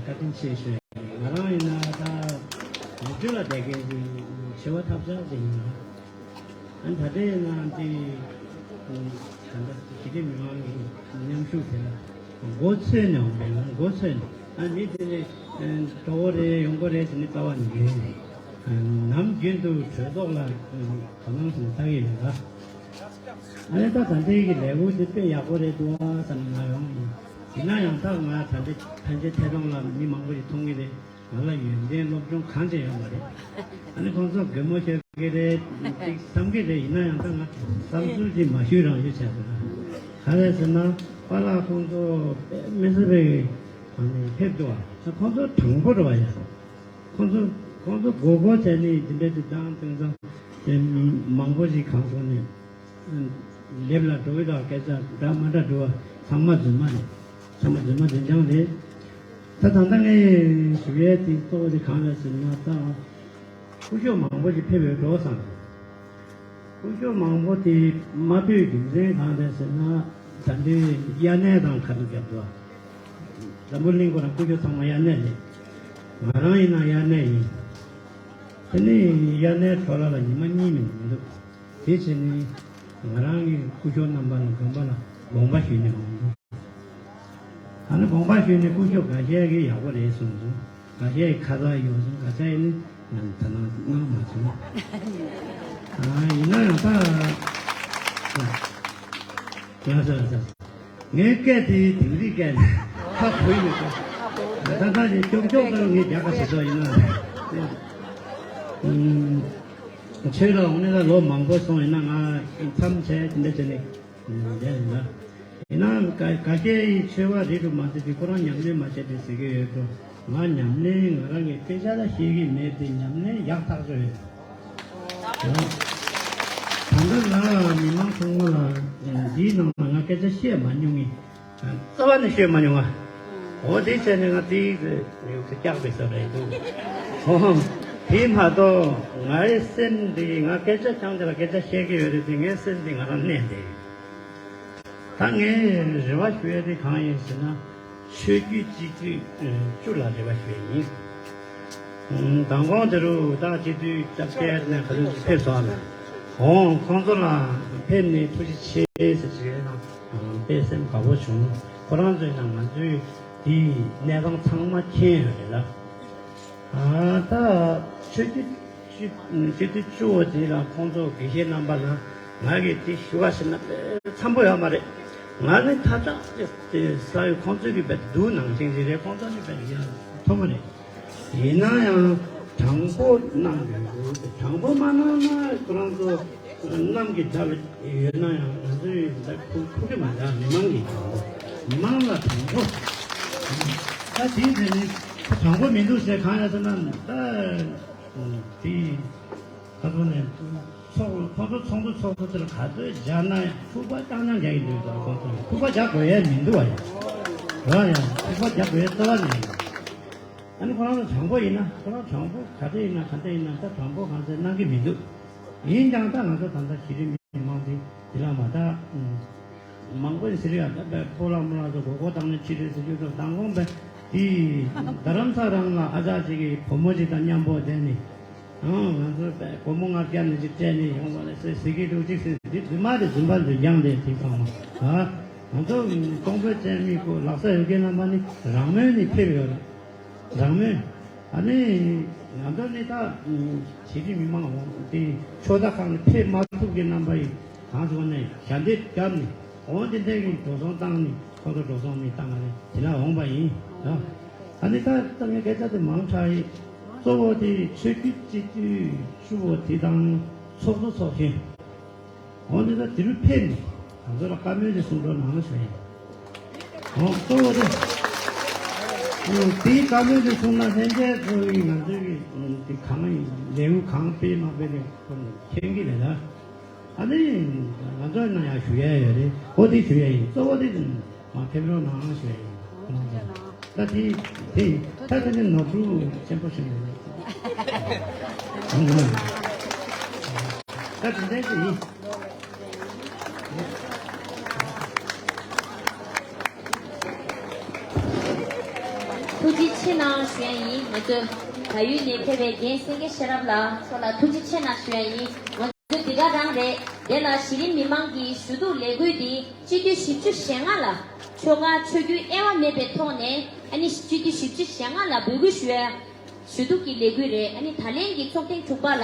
བཀའ་དྲིན་ཆེ་ཞུ་ཡིན། ང་རང་ཡིན་ན་ད་ནུབ་ཕྱོགས་ལ་བསྡད་མཁན་གྱི་ཆེ་བ་ཐབས་ཆག་ཅིག་ཡིན་ལ། ཨ་ནི་ད་ལྟའི་ནང་དེ་ད་ལྟ་ཞི་བདེ་མི་མང་གི་མཉམ་ཞུགས་དེ་ལ་མགོ་ཚོས་ནས་འོང་བས་ན་མགོ་ཚོས་ནས། ཨ་ནི་དེ་ནས་འགྲོ་གི་རེད་ཡོང་གི་རེད་ཟེར་ནས་ལྟ་བ་ནི་མེད། ནམ་རྒྱུན་དུ་གྲོས་ཚོགས་ལ་དོ་སྣང་ཟེར་ནས་ལྟ་གི་ཡོད་ལ། ཨ་ནི་ད་ད་ལྟའི་གི་ལས་འགུལ་དེ་དཔེ་ཡག་པོ་རེད་འདུག་ཨ་བསམ་ནས་ང་ཡོང་ཡིན། ཡིན་ན་ཡང་ད་ང་ད་ལྟའི་ཕན་ཆད་ཐད་གཏོང་ལ་མི་མང་པོ་ཞིག་མཐོང་གི་རེད། ང་ལ་ཡོན་ཏན་སློབ་སྦྱོང་གང་ཅི་ཡོད་མ་རེད། ཨ་ནི་ཁོང་ཚོ་དགོད་མོ་ཤོར་གི་རེད་ཅིག་བསམ་གི་རེད། ཡིན་ན་ཡང་ད་ང་བསམ་ཚུལ་ཅིག་མ་ཞུས་རང་ཞུས་བྱས་ཟེར་ན། ག་རེ་ཟེར་ན་པཱ་ལགས་ཁོང་ཚོ་དཔེ་མི་སྲིད་པའི་ཨ་ནི་ཕེབས་འདུག་བ། ཁོང་ཚོ་དྲང་པོ་རེད་བ་ཡ། ཁོང་ཚོ་ཁོང་ཚོ་མགོ་སྐོར་བྱས་ནས་འདི་འདྲ་ཅིག་བཏང་དེང་སང་དེ་མང་པོ་ཞིག་གང་སོང་ནས། ལེབ་ལ་འགྲོ་གི་དང་སྐད་ཆ་འདྲ་མ་འདྲ་འགྲོ་བ་ཚང་མ་རྫུན་མ་རེད། ཚང་མ་རྫུན་མ་རྫུན་རྐྱང་རེད། ད་ད་ལྟ་ངས་ཞུ་ཡས་དེ་གཙོ་བོ་དེ་གང་རེད་ཟེར་ན་ད་སྐུ་ཞབས་མང་པོ་ཞིག་ཕེབས་ཡོད་འགྲོ་བསམ་རེད། སྐུ་ཞབས་མང་པོ་དེ་མ་ཕེབས་རྒྱུ་མཚན་གང་རེད་ཟེར་ན་ད་ལྟའི་དབྱར་གནས་དང་ཁ་ཐུག་རྒྱབ་འདུག་འཛམ་བུ་གླིང་ཁོ་རང་སྐུ་ཞབས་ཚང་མ་དབྱར་གནས་རེད། ང་རང་ཡིན་ན་དབྱར་གནས་ཡིན། དེ་ནས་དབྱར་གནས་འཕྲོ་བརླག་ལ་ཉི་མ་གཉིས་མིན་མི་འདུག་དེ་བྱས་ནས་ང་རང་གི་སྐུ་ཞབས་རྣམ་པ་ལ་དགོན་པ་ལ་དགོངས་པ་ཞུས་ནས་འོང་འདུག་ད་ནི་དགོངས་པ་ཞུས་ནས་སྐུ་ཞབས་འགའ་ཤས་ཀྱིས་ཡག་པོ་རེད་གསུངས་སོང་། འགའ་ཤས་ཀྱིས་ཁ་ཚ་ཡོད་གསུངས། འགའ་ཤས་ཀྱིས་ནི་ང་ད་ནང་སྣང་མ་བྱུང་། ཨ་ཡིན་ན་ཡང་ད་ཡང་ཟེར་ཟེར། ངའི་སྐད་དེ་དིང་རིའི་སྐད་ནས་ཁ་བུ་ཡོད་ཀྱང་། ད་ལྟ་ཞིག་ཀྱོག་ཀྱོག་ལྟར་ངས་རྒྱག་ག་བྱེད་ཆོག་ཡིན་ན། ཨུམ། ཆོས་ལ་འོང་ནས་ལ་ལོ་མང་པོ་སོང་ཡིན་ན་ང་མཚམས་བྱས་དེ་འདྲ་བྱས་ནས་བསྡད་ཡིན་ན། ཡིན་ནའང་ག་ག་གེ་ཡི་ཆོས་པ་རེད་འགྲོ་མ་ཟེར་དུས་ཁོ་རང་ཉམས་ལེན་མ་བྱས་པའི་ཟེར་གི་ཡོད་འགྲོ། ང་ཉམས་ལེན་ང་རང་གི་དཔེ་ཆ་ལ་ཤེས་ཀྱི་མེད་དེ་ཉམས་ལེན་ཡག་ཐག་ཆོད་ཡོད། ད་ལྟ་ང་མི་མང་ཚང་མ་ལ་འདིའི་ནང་ལ་ང་སྐད་ཆ་བཤད་མ་མྱོང་ངས། རྩ་བ་ནས་ཤོད་མ་མྱོང་ང་། འོ་དེ་བྱས་ནས་ང་དེའི་ཡུག་སུ་སྐྱག་པའི་ས་རེད་འདུག་འོ་དེ་མ་གཏོགས་ངའི་སེམས་འདི་ང་སྐད་ཆ་ཆང་དེ་ལ་སྐད་ཆ་བཤད་ཀྱི་ཡོད་རེད་དེ་ངའི་སེམས་འདི་ང་རང་གནས་འདི། ད་ངས་རེ་བ་ཞུ་ཡ་དེ་གང་ཡིན་ཟེར་ན་ཆོས་བརྒྱུད་སྤྱི་འཐུས་བཅུ་ལ་རེ་བ་ཞུ་ཡ་ཡིན། མདང་དགོང་དེ་རུ་ད་སྤྱི་འཐུས་སྐྱབས་བཅོལ་ནས་ག་ཚོད་ཅིག་ཕེབས་སོང་ལ། འོང་ཁོང་ཚོ་ལ་ཕེབས་ནས་ཐུགས་རྗེ་ཆེ་ཟེར་ཞིག་རེད་དང་དཔེ་སེམས་དགའ་པོ་བྱུང་། ཁོ་རང་ཚོས་ནང་ང་ཚོའི་དེའི་གནས་སྟངས་ཚང་མ་མཁྱེན་ཡོད་རེད་ལ། ད་ཆོས་བརྒྱུད་སྤྱི་འཐུས་བཅུ་བོ་དེ་ལ་ཁོང་ཚོ་དགེ་བཤེས་རྣམ་པ་ལ་ང་གིས་དེ་ཞུ་བ་ཟེར་ན་དཔེ་འཚམ་པོ་ཡོད་མ་རེད། ང་ནི་ཐ་ཆག་དེ་ས་ཡོད་ཁོང་ཚོས་གི་དཔེ་སྡུག་ནང་བཞིན་ཞིག་རེད། ཁོང་ཚོ་ནི་དཔེ་ཡ་མཐོ་མ་རེད། ཡིན་ན་ཡང་དྲང་པོ་གནང་དགོས་འདུག་དྲང་པོ་མ་གནང་ན་ཁོ་རང་ཚོ་གནམ་གྱི་མཐའ་ལ་ཡོད་ན་ཡང་ང་ཚོས་འདི་ཕུག་ཕུག་གི་མ་འདྲ། མི་མང་གི་དྲང་པོ། མི་མང་ལ་དྲང་པོ། ད་དེའི་ཚེ་ནི་དྲང་པོ་མི་འདུག་ཟེར་གང་ཡང་ཟེར་ན་ད་དེ་ཁ་ཚོ་ནས་ཚོགས་ཁོང་ཚོ་ཚོགས་འདུ་ཚོགས་ཚོགས་དེ་ལ་ག་ཚོད་སྦྱར་ན་ཕུག་པ་རྐྱང་རྐྱང་རྒྱག་གི་འདུག་ད་ཁོང་ཚོ་ཕུག་པ་རྒྱག་དགོས་ཡས་མི་འདུག་བ་ཡ། རང་ཡང་ཕུག་པ་རྒྱག་དགོས་ཡས་རྩ་བ་ནས་ཡིན། ཨ་ནི་ཁོ་རང་ཚོ་དྲང་པོ་ཡིན་ན་ཁོ་རང་དྲང་པོ་ག་འདྲ་ཡིན་ན་ག་འདྲ་ཡིན་ན་ད་དྲང་པོ་གང་ཟེར་གནང་གི་མི་འདུག་ཡིན་ཀྱང་ད་ང་ཚོ་ད་ལྟ་གཞི་རིམ་མི་མང་དེ་དེ་ལ་མ་ད་མང་པོ་ཡིན་ཟེར་ཡ་ད་པའི་སྤོ་ལགས་རྨོ་ལགས་ཚོ་མགོ་སྐོར་བཏང་ནས་ཁྲིད་རེད་ཟེར་རྒྱུ་ཚོ་མདང་དགོང་པའི་དེ་རྡ་རམ་ས་རང་ལ་ཨ་ཅག་ཅིག་གི་བུ་མོ་ཅིག་དང་མཉམ་པོ་བསྡད་ནས་ཨང་ང་ཚོ་པའི་སྒོར་མོ་ལྔ་བརྒྱ་ནས་ཅིག་སྤྲད་ནས་ཡོང་བ་ལ་ཟེར་ཟེར་གི་འདུག་ཅིག་ཟེར་འདི་རྫུན་མ་རེད། རྫུན་པ་རེད། རྒྱང་རེད་དེ་ཚང་མ་ཨ། ང་ཚོ་གཏོང་ཕོད་ཅན་མི་ཁོ་ལག་ས་ཡོད་མཁན་རྣམ་པ་ནི་རང་མོས་ནས་ཕེབས་ཡོད་རེད། རང་མོས། ཨ་ནི་ང་ཚོ་ནི་ད་གཞི་རིམ་མི་མང་འོང་དེ་ཆོས་ཚོགས་ཁག་ནས་ཕེབས་མ་ཐུབ་མཁན་རྣམ་པ་ཡིས་གང་ཟེར་ནས་ཞལ་འདེབས་བརྒྱབ་ནས་འོང་དེ་འདྲ་གི་འགྲོ་སོང་བཏང་ནས་ཁོ་ཚོ་འགྲོ་སོང་མི་བཏང་བ་རེད། དེ་ལ་འོང་པ་ཡིན། ཨ་ནི་ད་ད་ངས་སྐད་ཆ་དེ་མང་དྲགས་ཡིན། གཙོ་བོ་དེ་ཆོས་བརྒྱུད་སྤྱི་འཐུས་བཅུ་བོ་དེ་དང་ཚོགས་གཙོ་ཚོགས་གཞོན། འོ་འདི་ལ་དེ་རུ་ཕེབས་ནས་ང་ཚོ་ལ་བཀའ་མོལ་དེ་གསུང་རོགས་གནང་ཞུ་ཡིན། འོ་གཙོ་བོ་དེ། འོ་དེའི་བཀའ་མོལ་དེ་གསུང་ན་ལྷན་རྒྱས་ཚོ་ཡིས་ང་ཚོའི་གི་དེ་གང་ཡིན་ལས་འགུལ་གང་སྤེལ་མ་སྤེལ་ནས་ཁོ་ནས་མཁྱེན་གི་རེད་ལ། ཨ་ནི་ང་ཚོ་ནང་ཡང་ཞུ་ཡ་ཡོད་རེད། འོ་དེ་ཞུ་ཡ་ཡིན། གཙོ་བོ་དེ་མ་ཕེབས་རོགས་གནང་ཞུ་ཡ་ཡིན། ཁོ་རང་ཚོ་ད་དེ་དེ་ད་དེ་ནི་ནོར་འཁྲུལ་ཆེན་པོ་ཞིག་རེད། ད་དེ་འདྲ་ཞིག་ཡིན། ཐུགས་རྗེ་ཆེ་གནང་ཞུ་ཡ་ཡིན། ང་ཚོ་བལ་ཡུལ་ནས་ཕེབས་པའི་རྒན་སེང་གེ་ཤེས་རབ་ལགས་མཆོག་ལ་ཐུགས་རྗེ་ཆེ་གནང་ཞུ་ཡ་ཡིན། ང་ཚོ་འདི་ག་རང་རེད། དེ་ལ་གཞི་རིམ་མི་མང་གི་ཞུ་གཏུག་ལས་འགུལ་འདི་སྤྱི་འཐུས་བཞི་བཅུ་ཞེ་ལྔ་ལ་ཆོལ་ཁ་ཆོས་བརྒྱུད་དབྱེ་བ་མེད་པའི་ཐོག་ནས་ཨ་ནི་སྤྱི་འཐུས་བཞི་བཅུ་ཞེ་ལྔ་ལ་འབོད་སྐུལ་ཞུ་ཡ། ཞུ་གཏུག་གི་ལས་འགུལ་རེད། ཨ་ནི་ད་ལན་གྱི་ཚོགས་ཐེངས་དྲུག་པ་ལ་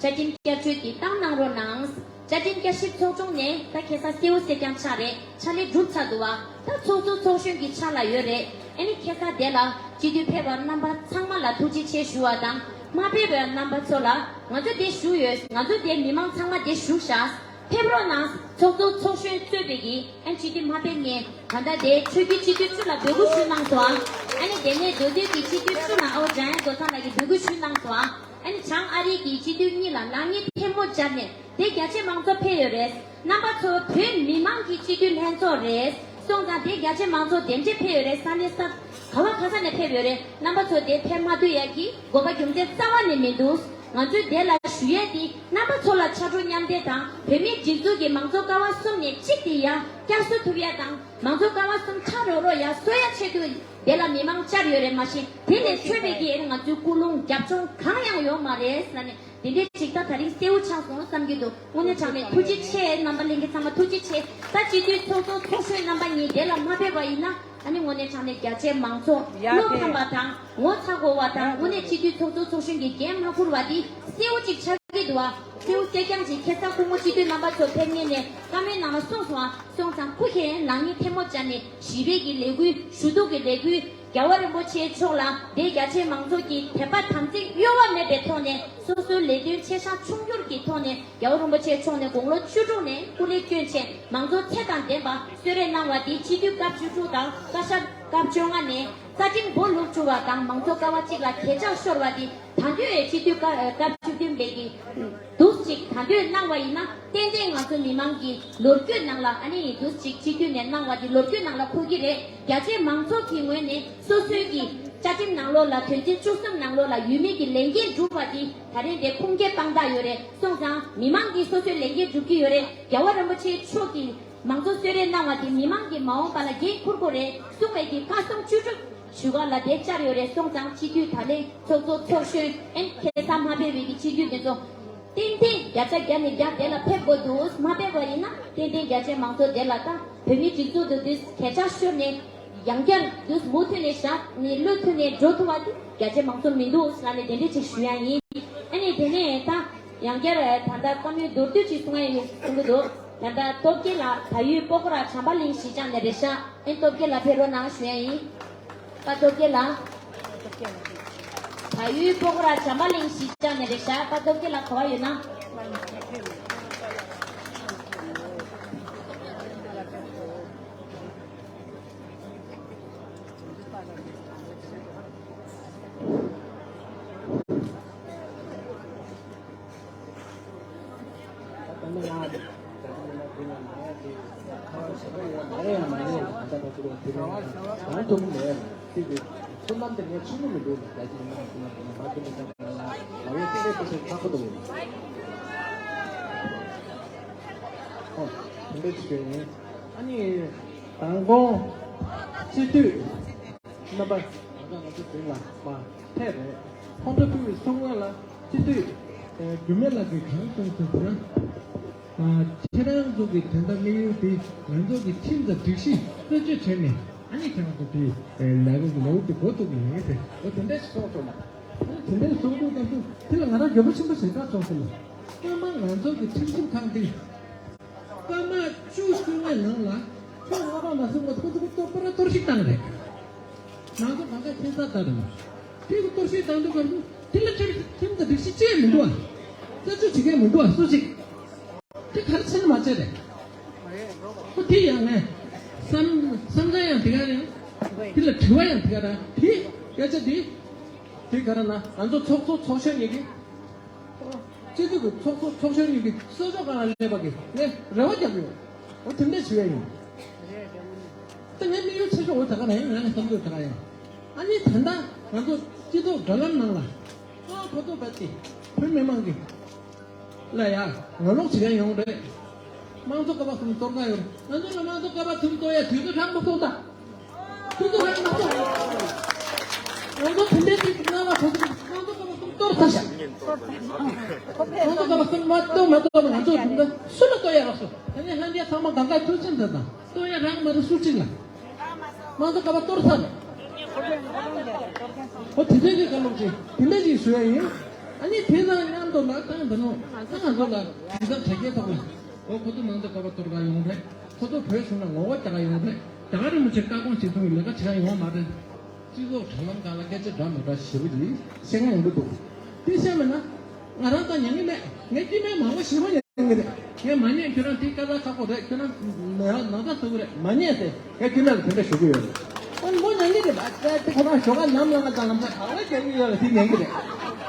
བཅའ་ཁྲིམས་བསྐྱར་བཅོས་འདི་བཏང་གནང་རོགས་གནང་། བཅའ་ཁྲིམས་བསྐྱར་ཞིབ་ཚོགས་ཆུང་ནས་ད་ཁ་སང་གསལ་པོ་གསལ་རྐྱང་ཆགས་རེད། ཕྱག་ལས་གྲུབ་ཚར་འདུག་བ། ད་ཚོགས་གཙོ་ཚོགས་གཞོན་གྱི་ཕྱག་ལ་ཡོད་རེད། ཨ་ནི་ཁ་སང་དེ་ལ་སྤྱི་འཐུས་ཕེབས་པ་རྣམ་པ་ཚང་མ་ལ་ཐུགས་རྗེ་ཆེ་ཞུ་བ་དང་། མ་ཕེབས་པའི་རྣམ་པ་ཚོ་ལ་ང་ཚོ་དེ་བཞུགས་ཡོད། ང་ཚོ་དེ་མི་མང་ཚང་མ་དེ་བཞུགས་བཞག་ཕེབས་རོགས་གནང་། ཚོགས་གཙོ་ཚོགས་གཞོན་གཙོས་པའི་གི་ཨན་སྤྱི་འཐུས་མ་ཕེབས་ངས་ད་ལྟ་དེ་ཆོས་བརྒྱུད་སྤྱི་འཐུས་བཅུ་ལ་འབོད་སྐུལ་ཞུས་གནང་སོང་ཨ། ཨ་ནི་དེ་ནས་མདོ་སྟོད་ཀྱི་སྤྱི་འཐུས་བཅུ་ལ་ཨོ་འཇམ་དབྱངས་རྡོ་ཚང་ལགས་ཀྱིས་འབོད་སྐུལ་ཞུས་གནང་སོང་ཨ། ཨ་ནི་བྱང་ཨ་རི་གི་སྤྱི་འཐུས་གཉིས་ལ་ལག་གཉིས་ཐལ་མོ་སྦྱར་ནས་དེ་རྒྱ་ཆེ་མང་ཚོགས་ཕེབས་ཡོད་རེད། རྣམ་པ་ཚོ་བོད་མི་མང་གི་སྤྱི་འཐུས་ལྷན་ཚོགས་རེད། སོང་ཙང་དེ་རྒྱ་ཆེ་མང་ཚོགས་དེ་འདྲས་ཕེབས་ཡོད་རེད། ས་གནས་ས་ག་བ་ག་ས་ནས་ཕེབས་ཡོད་རེད། རྣམ་པ་ཚོ་དེ་ཕེབས་མ་ཐུབ་ཡ་གི་དགོས་པ་རྒྱུ་མཚན་རྩ་བ་ནས་མི་འདུག་ང་ཚོས་དེ་ལ་ཞུ་ཡས་དེ་རྣམ་པ་ཚོ་ལ་ཕྱར་གྲུ་མཉམ་འདེགས་དང་བོད་མིའི་སྒྲིག་འཛུགས་ཀྱི་མང་གཙོ་ཀ་བ་གསུམ་ནས་གཅིག་དེ་ཡར་བསྐྱར་གསོ་ཐུབ་ཡ་དང་མང་གཙོ་ཀ་བ་གསུམ་ཆགས་རོགས་རོགས་ཡར་གསོ་ཡ་ཆེད་དུ་ དེ་ལ་མི་མང་བཅར་ཡོད་རེད། མ་གཞི་དེ་ལས་འཕྲོས་པའི་གི་ཨེ་ང་ཚོའི་སྐུལ་སློང་རྒྱབ་ལྗོངས་གང་ཡང་ཡོད་མ་རེད་ཟེར་ནས། དེ་འདྲའི་ཅིག་ད་ད་རིང་གསལ་བོ་ཆགས་སོང་བསམ་གྱི་འདུག་དངོས་གནས་དྲང་གནས་ཐུགས་རྗེ་ཆེ། རྣམ་པ་ལྷན་རྒྱས་ཚང་མ་ཐུགས་རྗེ་ཆེ། ད་སྤྱི་འཐུས་ཚོགས་གཙོ་ཚོགས་གཞོན་རྣམ་པ་གཉིས་དེ་ལ་མ་ཕེབས་པ་ཡིན་ན། ཨ་ནི་དངོས་གནས་དྲང་གནས་རྒྱ་ཆེའི་མང་ཚོགས་ཡ་བློ་ཕམ་པ་དང་ངོ་ཚ་དགོས་པ་དང་། དངོས་གནས་སྤྱི་འཐུས་ཚོགས་གཙོ་ཚོགས་གཞོན་གྱི་འགན་མ་འཁུར་བ་འདི་གསལ་བོ་ཅིག་ཆགས་ཀྱི་འདུག་བ། གསལ་བོ་གསལ་རྐྱང་ཅིག་ཁ་སང་སྐུ་ངོ་སྤྱི་འཐུས་རྣམ་པ་ཚོ་ཕེབས་མཁན་ནས་བཀའ་མོལ་གནང་ལ་གསུངས་སོང་བ། སོང་ཙང་ཁུ་ཁེ་ནང་ཉིན་ཐལ་མོ་སྦྱར་ནས་ཞི་བའི་གི་ལས་འགུལ། ཞུ་གཏུག་གི་ལས་འགུལ། རྒྱལ་བ་རིན་པོ་ཆེའི་ཕྱོགས་ལ་དེ་རྒྱ་ཆེའི་མང་ཚོགས་ཀྱི་དད་པ་དམ་ཚིག་གཡོ་བ་མེད་པའི་ཐོག་ནས། སོ་སོའི་ལས་དོན་ཆེ་ཆུང་ཆུང་འགྱུར་གྱི་ཐོག་ནས་རྒྱལ་བ་རིན་པོ་ཆེའི་ཕྱོགས་ནས་དགུང་ལོ་བཅུ་དྲུག་ནས་སྐུ་ལས་བསྐྱོན་བྱས། མང་གཙོ་ཚད་དང་ལྡན་པ་གསོལ་རས་གནང་བ་དེ་སྤྱི་འཐུས་སྐབས་བཅུ་དྲུག་དང་བཀའ་ཤག་སྐབས་བཅོ་ལྔ་ནས་རྩ་ཁྲིམས་སྦོ་ལུག་བཅུག་པ་དང་མང་གཙོ་ཀ་བ་གཅིག་ལ་གད་ཆག་ཤོར་བ་དེ། ད་དུང་སྤྱི་འཐུས་སྐབས་སྐབས་བཅུ་བདུན་པའི་གི་འདུག་ཅིག་ད་དུང་གནང་བ་ཡིན་ན། ཏན་ཏན་ང་ཚོ་མི་མང་གི་ལོ་རྒྱུས་ནང་ལ། ཨ་ནི་འདུག་ཅིག་སྤྱི་འཐུས་ནས་གནང་བ་དེ་ལོ་རྒྱུས་ནང་ལ་འཁོད་ཀྱི་རེད། རྒྱ་ཆེའི་མང་ཚོགས་ཀྱི་ངོས་ནས་སོ་སོའི་གི་བཅའ་ཁྲིམས་ནང་ལོགས་ལ། དོན་ཚན་བཅུ་གསུམ་ནང་ལོགས་ལ་ཡོད་མེད་ཀྱི་ལས་འགན་སྒྲུབ་པ་དེ་ད་རེས་དེ་ཁུངས་སྐྱེལ་དཔང་རྟགས་ཡོད་རེད། སོང་ཙང་མི་མང་གིས་སོ་སོའི་ལས་འགན་སྒྲུབ་ཀྱི་ཡོད་རེད། རྒྱལ་བ་རིན་པོ་ཆེ་མཆོག་གིས་མང་གཙོ་གསོལ་རས་གནང་བ་དེ་མི་མང་གིས་མ་འོངས་པ་ལ་འགན་འཁུར་དགོས་རེད་གསུངས་པའི་གི་ཁ་སང་བཅུ་དྲུག་བཞུགས་སྒར་ལ་དེ་བཅར་ཡོད་རེད། སོང་ཙང་སྤྱི་འཐུས་ད་ལན་ཚོགས་གཙོ་ཚོགས་གཞོན། ཨེ་ཁ་སང་མ་ཕེབས་པའི་གི་སྤྱི་འཐུས་དེ་ཚོ་ཏན་ཏན་བརྒྱ་ཆ་བརྒྱ་ནས་བརྒྱ་དེ་ལ་ཕེབས་དགོས་འདུག་མ་ཕེབས་པ་ཡིན་ན་ཏན་ཏན་རྒྱ་ཆེའི་མང་ཚོགས་དེ་ལ་ད་བོད་མིའི་སྒྲིག་འཛུགས་དེ་དུས་གད་ཆག་ཤོར་ནས། ཡང་བསྐྱར་དུས་མུ་མཐུད་ནས་བཞག་ནས་བློ་མཐུན་ནས་འགྲོ་ཐུབ་པ་དེ་རྒྱ་ཆེ་མང་ཚོགས་མི་འདུག་ཟེར་ནས་དེ་འདྲ་ཅིག་ཞུ་ཡ་ཡིན། ཨ་ནི་དེ་ནས་ད་ཡང་བསྐྱར་ད་ལྟ་བཀའ་མོལ་མདོར་བསྡུས་ཅིག་གསུང་ཡ་ཡོད་གསུང་གི་འདུག་ད་ལྟ་སྟོབས་རྒྱལ་ལགས་བལ་ཡུལ་སྤོ་ཁོ་ར་བྱམས་པ་གླིང་གཞིས་ཆགས་ནས་རེད་ཤག་ཨེ་སྟོབས་རྒྱལ་ལགས་ཕེབས་རོགས་གནང་ཞུ་ཡ་ཡིན། པ་སྟོབས་རྒྱལ་ལགས། བལ་ཡུལ་སྤོ་ཁོ་ར་བྱམས་པ་གླིང་གཞིས་ཆགས་ནས་རེད་ཤག་པ་སྟོབས་རྒྱལ་ལགས་ག་བ་ཡོད་ན། ཨ་ནི་དང་གོང་སྤྱི་འཐུས་རྣམ་པ་ང་ཚོ་དེ་ལ་མ་ཕེབས་རེད། ཁོང་ཚོ་ཕུལ་བའི་གསུང་བ་ལ་སྤྱི་འཐུས་རྒྱུད་སྨད་ལགས་ཀྱིས་གང་གསུངས་ཟེར་ན། ཁྱེད་རང་ཚོ་གི་དེ་འདྲ་དམིགས་ཡུལ་དེ་ང་ཚོ་གི་ཁྲིམས་དང་སྒྲིག་གཞི་རྩད་གཅོད་བྱས་ནས། ཨ་ནི་ཁྱེད་རང་ཚོ་དེ་ལས་འགུལ་གྱི་ལས་འགུལ་དེ་འགོ་བཙུགས་ཀྱི་ཡིན་ཟེར། འོ་དེ་འདྲ་ཞིག་གསུངས་སོང་ལ། ཨ་ནི་དེ་འདྲ་གསུང་དུས་སྐབས་སུ་དེ་ལ་ང་རང་འགྱོད་པ་ཆེན་པོ་ཞིག་ག་བྱུང་སོང་ལ། སྔོན་མ་ང་ཚོ་གི་ཁྲིམས་ཞིབ་ཁང་དེ། སྐར་མ་བཅུ་བཅོ་ལྔའི་ནང་ལ་ཁྱོད་ལྔ་པ་མ་སོང་བ་ཁོ་ཚོ་གཏོར་པར་གཏོར་བཤིག་བཏང་རེད། ང་ཚོ་གང་ག་ཁྱད་མཚར་ལྟ་རེད། དེ་གི་གཏོར་བཤིག་བཏང་དུས་སྐབས་སུ་དེ་ལ་ཁྲིམས་ཁྲིམས་དང་སྒྲིག་གཞི་ཅི་ཡང་མི་འདུག་ཨ། རྩད་གཅོད་བྱེད་མཁན་མི་འདུག་ཨ་སུ་ཞིག་དེ་ག་རེ་བྱས་ན་མ་བྱས་རེད། ཁོ་དེ་ཡང་ནས་བསམ་བསམ་འཆར་ཡང་དེ་ག་རེད། དེ་ལ་དྲི་བ་ཡང་དེ་ག་རེད། དེ་སྐད་ཆ་དེ་དེ་ག་རེ་ན་ང་ཚོ་ཚོགས་གཙོ་ཚོགས་གཞོན་གཉིས་ཀྱིས། སྤྱི་འཐུས་ཀྱི་ཚོགས་གཙོ་ཚོགས་གཞོན་གཉིས་ཀྱི་གསོལ་ཚོགས་སྒང་ལ་སླེབས་པ་གི་ངས་རེ་བ་རྒྱབ་ཡོད། འོ་དེ་འདྲས་ཞུ་ཡ་ཡིན། ད་ངའི་དམིགས་ཡུལ་ཆེ་ཤོས་འོ་ད་ག་ན་ཡིན། ང་ནི་བསམ་ཚུལ་ད་ག་ཡིན། ཨ་ནི་ད་ལྟ་ང་ཚོ་སྤྱི་ཚོགས་བགྲོ་གླེང་ནང་ལ་ཨ་ཁོ་ཚོ་བས་ཏེ་བོད་མི་མང་གི་ལ་ཡ་ངོ་ལོག་བྱེད་མཁན་ཡོང་རེད། དམངས་གཙོ་ཀ་པ་གསུམ་གཏོར་ག་ཡོད་རེད། ང་ཚོ་ལ་དམངས་གཙོ་ཀ་པ་གསུམ་གཏོར་ཡ་དུས་ཚོད་རག་མ་སོང་ད། ཁོ་ཚོ་ཧ་མ་སོང་། ང་ཚོ་དེ་འདྲའི་ཅིག་སྣང་བ་ཁོ་ཚོ་ང་ཚོ་ཀ་བ་གཏོར་ཚར་ཤག་ང་ཚོ་ཀ་བ་གཏོར་མ་གཏོར་མ་གཏོར་ང་ཚོ་དེ་འདྲ་སུ་ལ་གཏོར་ཡ་རག་སོང་། ད་ནི་ལྷན་རྒྱས་ཚང་མ་གང་ག་ཐུགས་ཆེན་མཛད་དང་གཏོར་ཡ་རག་མ་རེད་སུ་གཅིག་ལ། ང་ཚོ་ཀ་བ་གཏོར་ཚར། ཨོ་དེ་འདྲའི་གི་བཀའ་སློབ་ཅིག་དེ་འདྲ་ཅིག་ཞུ་ཡ་ཡིན། ཨ་ནི་དེ་དང་མཉམ་དུ་ལ་ཏང་འདི་ནོ་ད་ང་ཚོ་ལ་དེ་དང་དྲ་རྒྱའི་ཐོག་ལ་ཨོ་ཁོ་ཚོ་ང་ཚོ་ཀ་བ་གཏོར་ག་ཡོང་རེད། ཁོ་ཚོ་བོད་གཞུང་ལ་ངོ་རྒོལ་རྒྱག་ག་ཡོང་རེད། རྒྱ་གར་རིན་པོ་ཆེ་བཀའ་དགོངས་གཞིར་བཟུང་གི་ལས་ཀ་བྱེད་ག་ཡོང་བ་མ་རེད། སྤྱི་ཚོགས་དྲ་ལམ་སྒང་ལ་སྐད་ཆ་འདྲ་མི་འདྲ་ཞེ་པོ་ཅིག་བཤད་མཁན་ཡོང་གི་འདུག་དེ་བཤད་མེད་ན་ང་རང་ད་ཉན་གི་མེད། ངས་སྐྱེ་དམན་མང་པོ་ཞེ་པོ་ཉན་གི་རེད། ངས་མ་ཉན། ཁྱོད་རང་དེ་སྐད་གྲགས་ཁག་པོ་རེད། ཁྱོད་རང་ནང་ནང་ཚགས་ཟེར་གི་རེད། མ་ཉན་ཟེར། ངས་སྐྱེ་དམན་ལ་དེ་འདྲ་ཞུ་གི་ཡོད་རེད། ཨ་ནི་མོ་ཉན་གི་རེད་པ། དེ་ཁོ་རང་ཞོགས་ཀ་ནམ་ལངས་ང་ཚང་ལམ་སང་ག་ལེར་རྒྱག་གི་ཡོད་རེད། དེ་ཉན་གི་རེད།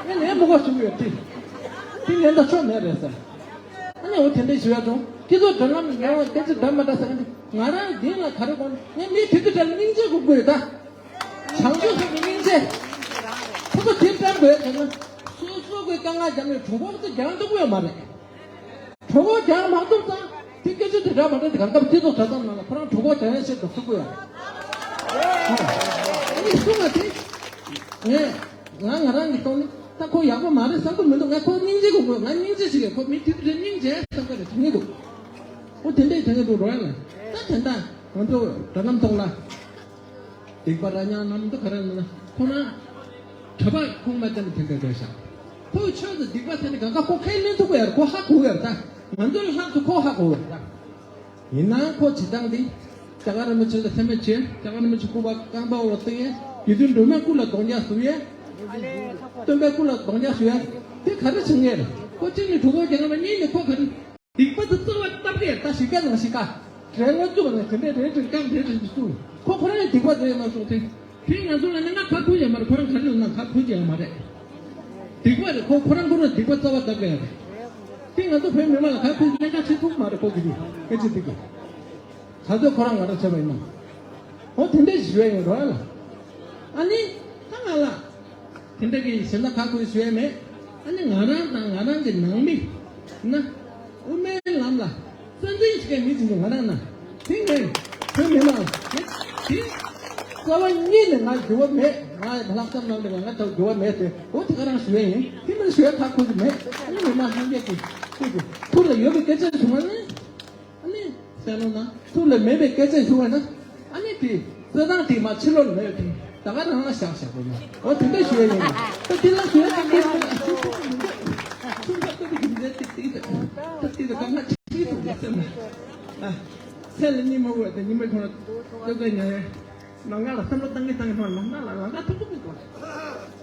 ངས་ལན་མི་དགོས་ཞུ་གི་ཡོད་དེ། དེ་ཉན་ད་ཆོ་མེད་རེད་ཟེར། ཨ་ནི་འོ་དེ་འདྲ་ཞུ་ཡ་བྱུང་། སྤྱི་ཚོགས་དྲ་ལམ་ནང་སྐད་ཆ་འདྲ་མི་འདྲ་ཟེར་གི་འདུག་ང་རང་འདི་ལ་ག་རེ་དགོངས། ངས་མི་དེ་ཚོ་གྲལ་ལ་སྙིང་རྗེ་དགོས་ཀྱི་ཡོད་ད། བྱང་ཆུབ་སེམས་ཀྱི་སྙིང་རྗེ། ཁོ་ཚོ་དེ་བཀྲམ་དགོས་ཟེར་ན། སོ་སོ་གི་དཀའ་ངལ་རྒྱབ་ནས་གྲོད་ཁོག་དེ་རྒྱག་ཐུབ་ཀྱི་ཡོད་མ་རེད། གྲོད་ཁོག་རྒྱག་མ་ཐུབ་ཙང་དེ་སྐད་ཆ་དེ་འདྲ་མ་འདྲ་དེ་གང་སྐབས་སྤྱི་ཚོགས་དྲ་ལམ་ནང་ལ་ཁོ་རང་གྲོད་ཁོག་རྒྱག་ཡ་ཤེས་དང་ཐུབ་ཀྱི་ཡོད་རེད། གཉིས་གསུང་བ་དེ། ངས་ང་ང་རང་གི་ཐོག་ནས་ད་ཁོ་ཡག་པོ་མ་རེད་བསམ་གི་མི་འདུག་ང་ཁོ་སྙིང་རྗེ་གི་དགོས། ང་སྙིང་རྗེ་ཞིག་ཡོད། ཁོ་མི་དེ་འདྲ་སྙིང་རྗེ་བསམ་གི་རེད། དྲན་གི་འདུག་ཁོ་དེ་འདྲ་དྲན་གི་འདུག་རོགས་ལ། ད་དེ་འདྲ་ང་ཚོ་དྲ་ལམ་ཐོག་ལ། སྡིག་པ་ར་ཉག་ནམ་དུ་ག་རེ་ན་ཁོ་ན། གྲྭ་པ་ཁུངས་མ་བསྟན་དེ་འདྲ་དགོས་ཤག་ཁོའི་ཕྱོགས་སུ་སྡིག་པ་ཟེར་ནས་གང་ག་ཁོ་ཁས་ལེན་ཐུབ་ཀྱི་ཡོད་རེད། ཁོ་ཧ་གོ་གི་ཡོད་རེད། ད་ང་ཚོའི་ལྷག་ཏུ་ཁོ་ཧ་གོ་གི་ཡོད་རེད། ད་ཡིན་ནའང་ཁོ་བྱེད་སྟངས་འདི་རྒྱ་གར་རིན་པོ་ཆེ་ལ་སེམས་པ་བྱེད། རྒྱ་གར་རིན་པོ་ཆེ་སྐུ་པར་རྐང་པ་འོག་བཏིང་ཡས། དགེ་འདུན་སྒྲོལ་མའི་སྐུ་ལ་རྡོག་རྒྱག་བཟོ་ཡས། སྟོན་པའི་སྐུ་ལ་རྡོག་རྒྱག་བཟོ་ཡས། དེ་ག་རེ་བྱེད་ངེས་རེད། ཁོ་གཅིག་ནས་གྲོགས་པོ་རྒྱ་གར་མ་གཉིས་ནས་ཁོ་ག་རེ། སྡིག་པ་དེ་རྩ་བ་བཏབ་ཀྱི་ཡོད། ད་ཞིག་ག་ནང་ཞིག་ག་དྲན་ངོ་བཙུགས་ནས་དེ་འདྲས་རེད་དྲན་རྐྱང་དེ་རེད་བཙུགས། ཁོ་ཁོ་རང་ཡང་སྡིག་པ་དེ་ཡང་མ་སོང་སྟེ། དེ་ང་ཚོ་ལ་ནི་ང་ཁ་ཁུར་ཡང་མ་རེད། ཁོ་རང་ག་རེ་ལ་ང་ཁ་ཁུར་གྱི་ཡང་མ་རེད། སྡིག་པ་རེད། ཁོ་ཁོ་རང་ཁོ་རང་སྡིག་པ་རྩ་བ་བཏབ་ཀྱི་ཡང་རེད། དེ་ང་ཚོ་བོད་མི་མང་ལ་ཁ་ཁུར་ལན་ཁ་བྱེད་ཐུབ་མ་རེད། ཁོ་གི་དེ་སྐད་ཆ་དེ་གི་ག་ཚོད་ཁོ་རང་ང་རང་བྱས་པ་ཡིན་ན། འོ་དེ་འདྲས་ཞུ་ཡ་ཡིན་རོགས་ལ། ཨ་ནི་ད་ང་ལ། དེ་འདྲ་གི་གཞན་དག་ག་དགོས་ཞུ་ཡ་མེད། ཨ་ནི་ང་རང་དང་ང་རང་གི་ནང་མི་ན། དབུ་མའི་ལམ་ལ་རྩ་འཛིན་བྱེད་མཁན་མི་གཅིག་ང་རང་ན། དེ་ངས་བོད་མི་མང་ལ་དེ་རྩ་བ་ཉིད་ནས་ང་འགྱུར་བ་མེད། ང་ལྷག་བསམ་ནང་ནས་ང་ད་འགྱུར་བ་མེད་དེ། འོ་དེ་ག་རང་ཞུ་ཡ་ཡིན། དེ་མིན་ཞུ་ཡ་ཁག་ཁུར་གྱི་མེད། ཨ་ནི་མི་མང་ལྷན་རྒྱས་ཀྱི་ཁུར་གྱི་ཐུགས་ལ་ཡོད་པའི་སྐད་ཆ་བྱུང་བ་ནི། ཨ་ནི་གསལ་ལོ་ན་ཐུགས་ལ་མེད་པའི་སྐད་ཆ་ཞུ་བ་ན། ཨ་ནི་དེ་རྩོད་སྟངས་དེ་མ་ཕྱི་ལོགས་ལ་མེད་དེ་ད་ག་རང་ལ་བཞག་བཞག་དགོས་ན། འོ་དེ་འདྲ་ཞུ་ཡ་ཡིན། ད་དེ་ལ་ཞུ་ཡ་ཡིན། ད་དེ་ལ་ཞུ་ཡ་ཡིན། ད་དེ་ལ་ག་ང་ཅི་ཐུབ་ཡ་སེམས་ལ། ཨ་སེམས་ལ་གཉིད་མ་འོས་ད་ཉི་མ་ཁོ་ན་ལྟོས་ལྟོས་ཉལ་ཡ། ལམ་ཁ་ལ་བསམ་བློ་བཏང་གིན་བཏང་གིན་ཐོག་ལམ་ཁ་ལ་ལམ་ཁ་ཐུག་ཐུག་གི་འགྲོ།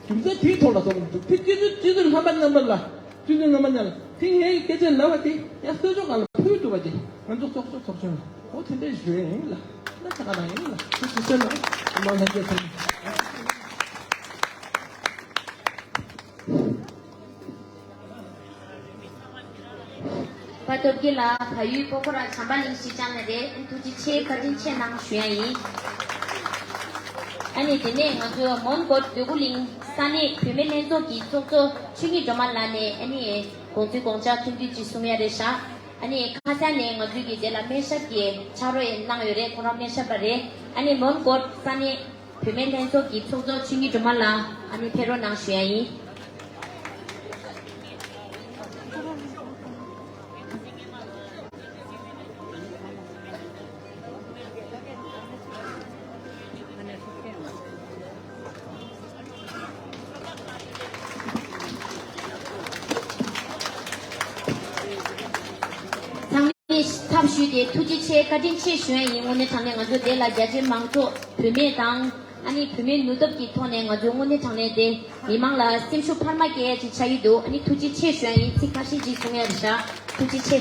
རྒྱུ་མཚན་དེའི་ཐོག་ལ་གཏོང་གི་འདུག་དེ་སྤྱི་ཚོགས་སྤྱི་ཚོགས་རྣམ་པ་རྣམ་པ་ལ་སྤྱི་ཚོགས་རྣམ་པ་རྣམས་ལ་དེ་ངའི་སྐད་ཆ་ལབ་པ་དེ་ཡང་གསོལ་ལྕོག་སྒང་ལ་ཕུལ་ཐུབ་པ་དེ་ང་ཚོ་ཚོགས་གཙོ་ཚོགས་ཆུང་ལ་འོ་དེ་འདྲ་ཞུ་ཡ་ཡིན་ལ། ལ་ཁ་ཁ་རང་ཡིན་ལ་དེ་ཅི་ཟེར་ན་མ་ལ་སྐད་ཆ། པ་སྟོབས་རྒྱལ་ལགས། བལ་ཡུལ་པོ་ཁོ་རང་བྱམས་པ་གླིང་གཞིས་ཆགས་ནས་རེད། ཐུགས་རྗེ་ཆེ། བཀའ་དྲིན་ཆེ་གནང་ཞུ་ཡ་ཡིན། ཨ་ནི་དེ་ནས་ང་ཚོ་མོན་གྷོ་འདོད་རྒུ་གླིང་ས་གནས་བུད་མེད་ལྷན་ཚོགས་ཀྱི་ཚོགས་གཙོ་ཆོས་ཉིད་སྒྲོལ་མ་ལགས་ནས་ཨ་ནི་དགོངས་ཚུལ་དགོངས་འཆར་མཐུན་འདོད་ཅིག་གསུང་ཡ་རེད་ཤག་ཨ་ནི་ཁ་སང་ནས་ང་ཚོའི་གི་དེ་ལ་སྨན་ཞབས་ཀྱི་ཕྱག་རོགས་གནང་ཡོད་རེད། ཁོ་རང་སྨན་ཞབས་པ་རེད། ཨ་ནི་མོན་གྷོ་ས་གནས་བུད་མེད་ལྷན་ཚོགས་ཀྱི་ཚོགས་གཙོ་ཆོས་ཉིད་སྒྲོལ་མ་ལགས་ཨ་ནི་ཕེབས་རོགས་གནང་ཞུ་ཡ་ཡིན། ཚང་མས་ཐབས་ཞུས་ཏེ་ཐུགས་རྗེ་ཆེ་བཀའ་དྲིན་ཆེ་ཞུ་ཡ་ཡིན། དངོས་གནས་དྲང་གནས་ང་ཚོ་དེ་ལ་རྒྱ་ཆེའི་མང་ཚོགས་བུད་མེད་དང་ཨ་ནི་བུད་མེད་ནུས་སྟོབས་ཀྱི་ཐོག་ནས་ང་ཚོ་དངོས་གནས་དྲང་གནས་དེ་མི་མང་ལ་སེམས་ཤུགས་འཕར་མ་སྐྱེ་ཡ་ཅིག་ཆགས་ཀྱི་འདུག་ཨ་ནི་ཐུགས་རྗེ་ཆེ་ཞུ་ཡ་ཡིན། ཚིག་ཁ་ཤས་ཅིག་གསུང་ཡ་རེད་ཤག་ཐུགས་རྗེ་ཆེ།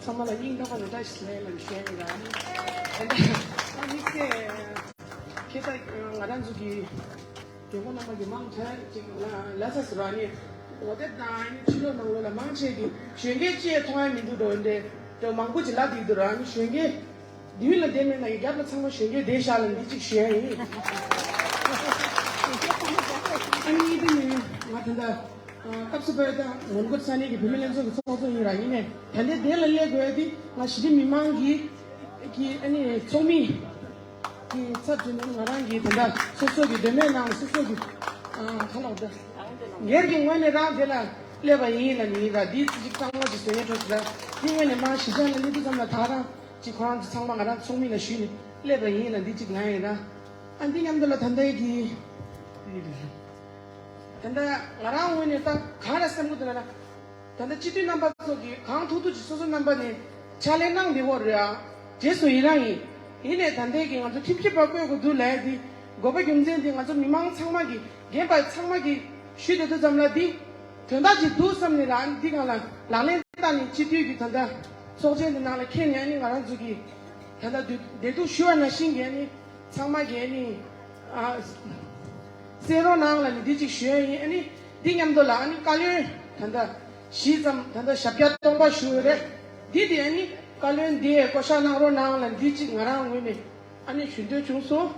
ཚང་མ་ལ་སྙིང་ཐག་པ་ནས་བཀྲ་ཤིས་བདེ་ལེགས་ལ་ཞུ་ཡ་ཡིན་ར། ཨ་ནི་དམིགས་བསལ་ཁྱེད་ད་ང་རང་ཚོ་གི་རྒན་གོག་རྣམ་པ་གི་མང་ཆེ་ཅིག་ལ་ལ་ས་སུ་ར་ནི་འོ་དེབ་དང་ཕྱི་ལོགས་ནང་ལོགས་ལ་མང་ཆེ་གི་གཞོན་སྐྱེས་ཅིག་མཐོང་ཡ་མི་འདུག་འགྲོ་འདྲེ་འགྲོ་མང་པོ་ཅིག་ལབ་བསྡད་འདུག་ར། ཨ་ནི་གཞོན་སྐྱེས་འདི་ལ་བསྡད་མེད་ན་ཡི་རྒྱབ་ལ་ཚང་མ་གཞོན་སྐྱེས་བསྡད་ཤག་ལ་འདི་ཅིག་ཞུ་ཡ་ཡིན། ཨ་ནི་དེ་ནི་ང་ད་ལྟ་སྐབས་སུ་བབས་དང་ངོ་རྒོལ་ས་གནས་ཀྱི་བུད་མེད་ལྷན་ཚོགས་ཀྱི་ཚོགས་གཙོ་ཡིན་ར། ཡིན་ནས་ད་ལྟའི་དེ་ལ་སླེབས་དགོས་ཡ་དེ་ང་གཞི་རིམ་མི་མང་གི་གི་ཨ་ནི་ཚོགས་མི་གི་ཚབ་བྱས་ནས་ང་རང་གིས་ད་ལྟ་སོ་སོ་གི་སྡོད་མལ་ནང་སོ་སོ་གི་ཁ་ལོག་ད་སྒེར་གྱི་ངོས་ནས་རང་དེ་ལ་སླེབས་པ་ཡིན་ལ་ནི་ར། འདི་ཅིག་གཙང་མ་ཅིག་བཟོ་ཡ་འགྲོ་ཟེར་ར། དེ་ངོས་ནས་མ་གཞིས་ཆགས་ལ་སླེབས་དུས་ཙམ་ལ་ད་རང་ཅིག་ཁོ་རང་ཚོ་ཚང་མ་ང་རང་ཚོགས་མི་ལ་ཞུས་ནས་སླེབས་པ་ཡིན་ལ་འདི་ཅིག་ལ་ཡིན་ར། ཨ་འདི་མཉམ་དུ་ལ་ད་ལྟའི་གི་ད་ལྟ་ང་རང་ངོས་ནས་ད་ག་རེ་བསམ་གི་འདུག་ལ་ན། ད་ལྟ་སྤྱི་འཐུས་རྣམ་པ་ཚོ་གིས་གང་ཐུབ་ཐུབ་ཀྱིས་སོ་སོ་རྣམ་པ་ནས་ཕྱག་ལས་གནང་བསྡད་ཡོད་རེད་ཨ། རྗེས་སུ་ཡི་རང་ཡིན། ཡིན་ནའི་ད་ལྟའི་གི་ང་ཚོ་ཁྲིམས་ཞིབ་པ་བསྐོས་དགོས་འདུག་ལབ་ཡ་འདི་དགོས་པ་རྒྱུ་མཚན་འདི་ང་ཚོ་མི་མང་ཚང་མ་གིས་རྒན་པ་ཚང་མ་གིས་ཞུས་བསྡད་དུས་ཙམ་ལ་འདི་དོན་དག་ཅིག་འདུག་བསམ་ནས་རང་འདི་སྒང་ལ་ལག་ལེན་བསྟར་ནས་སྤྱི་འཐུས་ཀྱི་ད་ལྟ་ཚོགས་ཆེན་འདི་ནང་ལ་འཁྱེར་ནས་ཨ་ནི་ང་རང་ཚོ་གིས་ད་ལྟ་བདེ་སྡུག་ཞུ་བ་ནང་བཞིན་གྱི་ཨ་ནི། ཚང་མ་གིས་ཨ་ནི་ཨ་གསན་རོགས་གནང་ལ་ནི་འདི་གཅིག་ཞུ་ཡ་ཡིན། ཨ་ནི་འདི་མཉམ་དུ་ལ་ཨ་ནི་བཀའ་བློན་ད་ལྟ་བཞི་ཙམ་ད་ལྟ་ཞབས་བཀྱག་སྟོང་པ་ཞུ་ཡོད་རེད། འདི་དེ་ཨ་ནི་བཀའ་བློན་འདི་བསྐོ་བཞག་གནང་རོགས་གནང་ལ་འདི་གཅིག་ང་རང་ངོས་ནས་ཨ་ནི་ཞུ་འདོད་བྱུང་སོང་།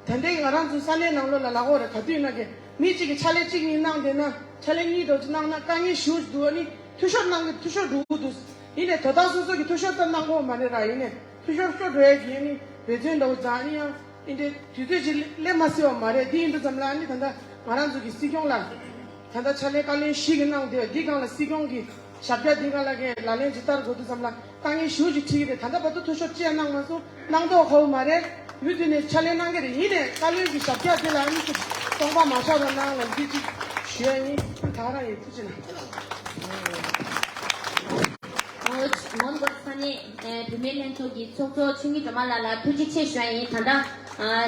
ད་ལྟའི་ང་རང་ཚོ་ས་གནས་ནང་ལོགས་ལ་ལ་འོ་རེད་ག་དུས་ན་གི་མི་གཅིག་གིས་ཕྱག་ལས་གཅིག་གཉིས་གནང་བསྡད་ན། ཕྱག་ལས་གཉིས་དོ་ཅི་གནང་ན་དཀའ་ངལ་ཞུ་འདུག་ཨ་ནི་འཐུས་ཤོར་གནང་གི་འཐུས་ཤོར་འགྲོ་གི་འདུག་ཡིན་ནའི་དོ་བདག་སོ་སོ་གི་འཐུས་ཤོར་ཙམ་གནང་དགོས་མ་རེད་ར། ཡིན་ནའི་འཐུས་ཤོར་ཤོར་འགྲོ་ཡ་གི་ཨ་ནི་འབད་བརྩོན་འདྲ་བོ་རྩ་ནི་ཡང་ཨིན་དེ་དུས་ཚོད་ཅིག་སླེབས་མ་སྲིད་པ་མ་རེད། འདི་ཡིན་དུས་ཙམ་ལ་ཨ་ནི་ད་ལྟ་ང་རང་ཚོ་གི་སྲིད་སྐྱོང་ལ་ད་ལྟ་ཕྱག་ལས་བཀའ་བློན་བཞི་གི་གནང་དེ་འདི་སྒང་ལ་སྲིད་སྐྱོང་གི་ཞབས་བཀྱག་འདི་སྒང་ལ་གི་ལག་ལེན་ཅིག་བསྟར་དགོས་དུས་ཙམ་ལ་དཀའ་ངལ་ཞེ་པོ་ཅིག་འཕྲད་ཀྱི་རེད། ད་ལྟ་བར་དུ་འཐུས་ཤོར་ཅི་ཡང་གནང་མ་སོང་། གནང་མདོག་ཁ་པོ་མ་རེད། མུ་མཐུད་ནས་ཕྱག་ལས་གནང་གི་རེད། ཡིན་ནའི་བཀའ་བློན་གྱི་ཞབས་བཀྱག་དེ་ལ་ཨ་ནི་ཅིག་སྟོང་པ་མ་བཞག་པ་གནང་ལབ་འདི་ཅིག་ཞུ་ཡ་ཡིན། ད་ག་རང་ཡིན། ཐུགས་རྗེ་གནང་། ངོ་མགོ་ས་གནས་བུད་མེད་ལྷན་ཚོགས་ཀྱི་ཚོགས་གཙོ་ཆོས་ཉིད་སྒྲོལ་མ་ལགས་ལ་ཐུགས་རྗེ་ཆེ་ཞུ་ཡ་ཡིན། ད་ལྟ་ཨ་ཨ་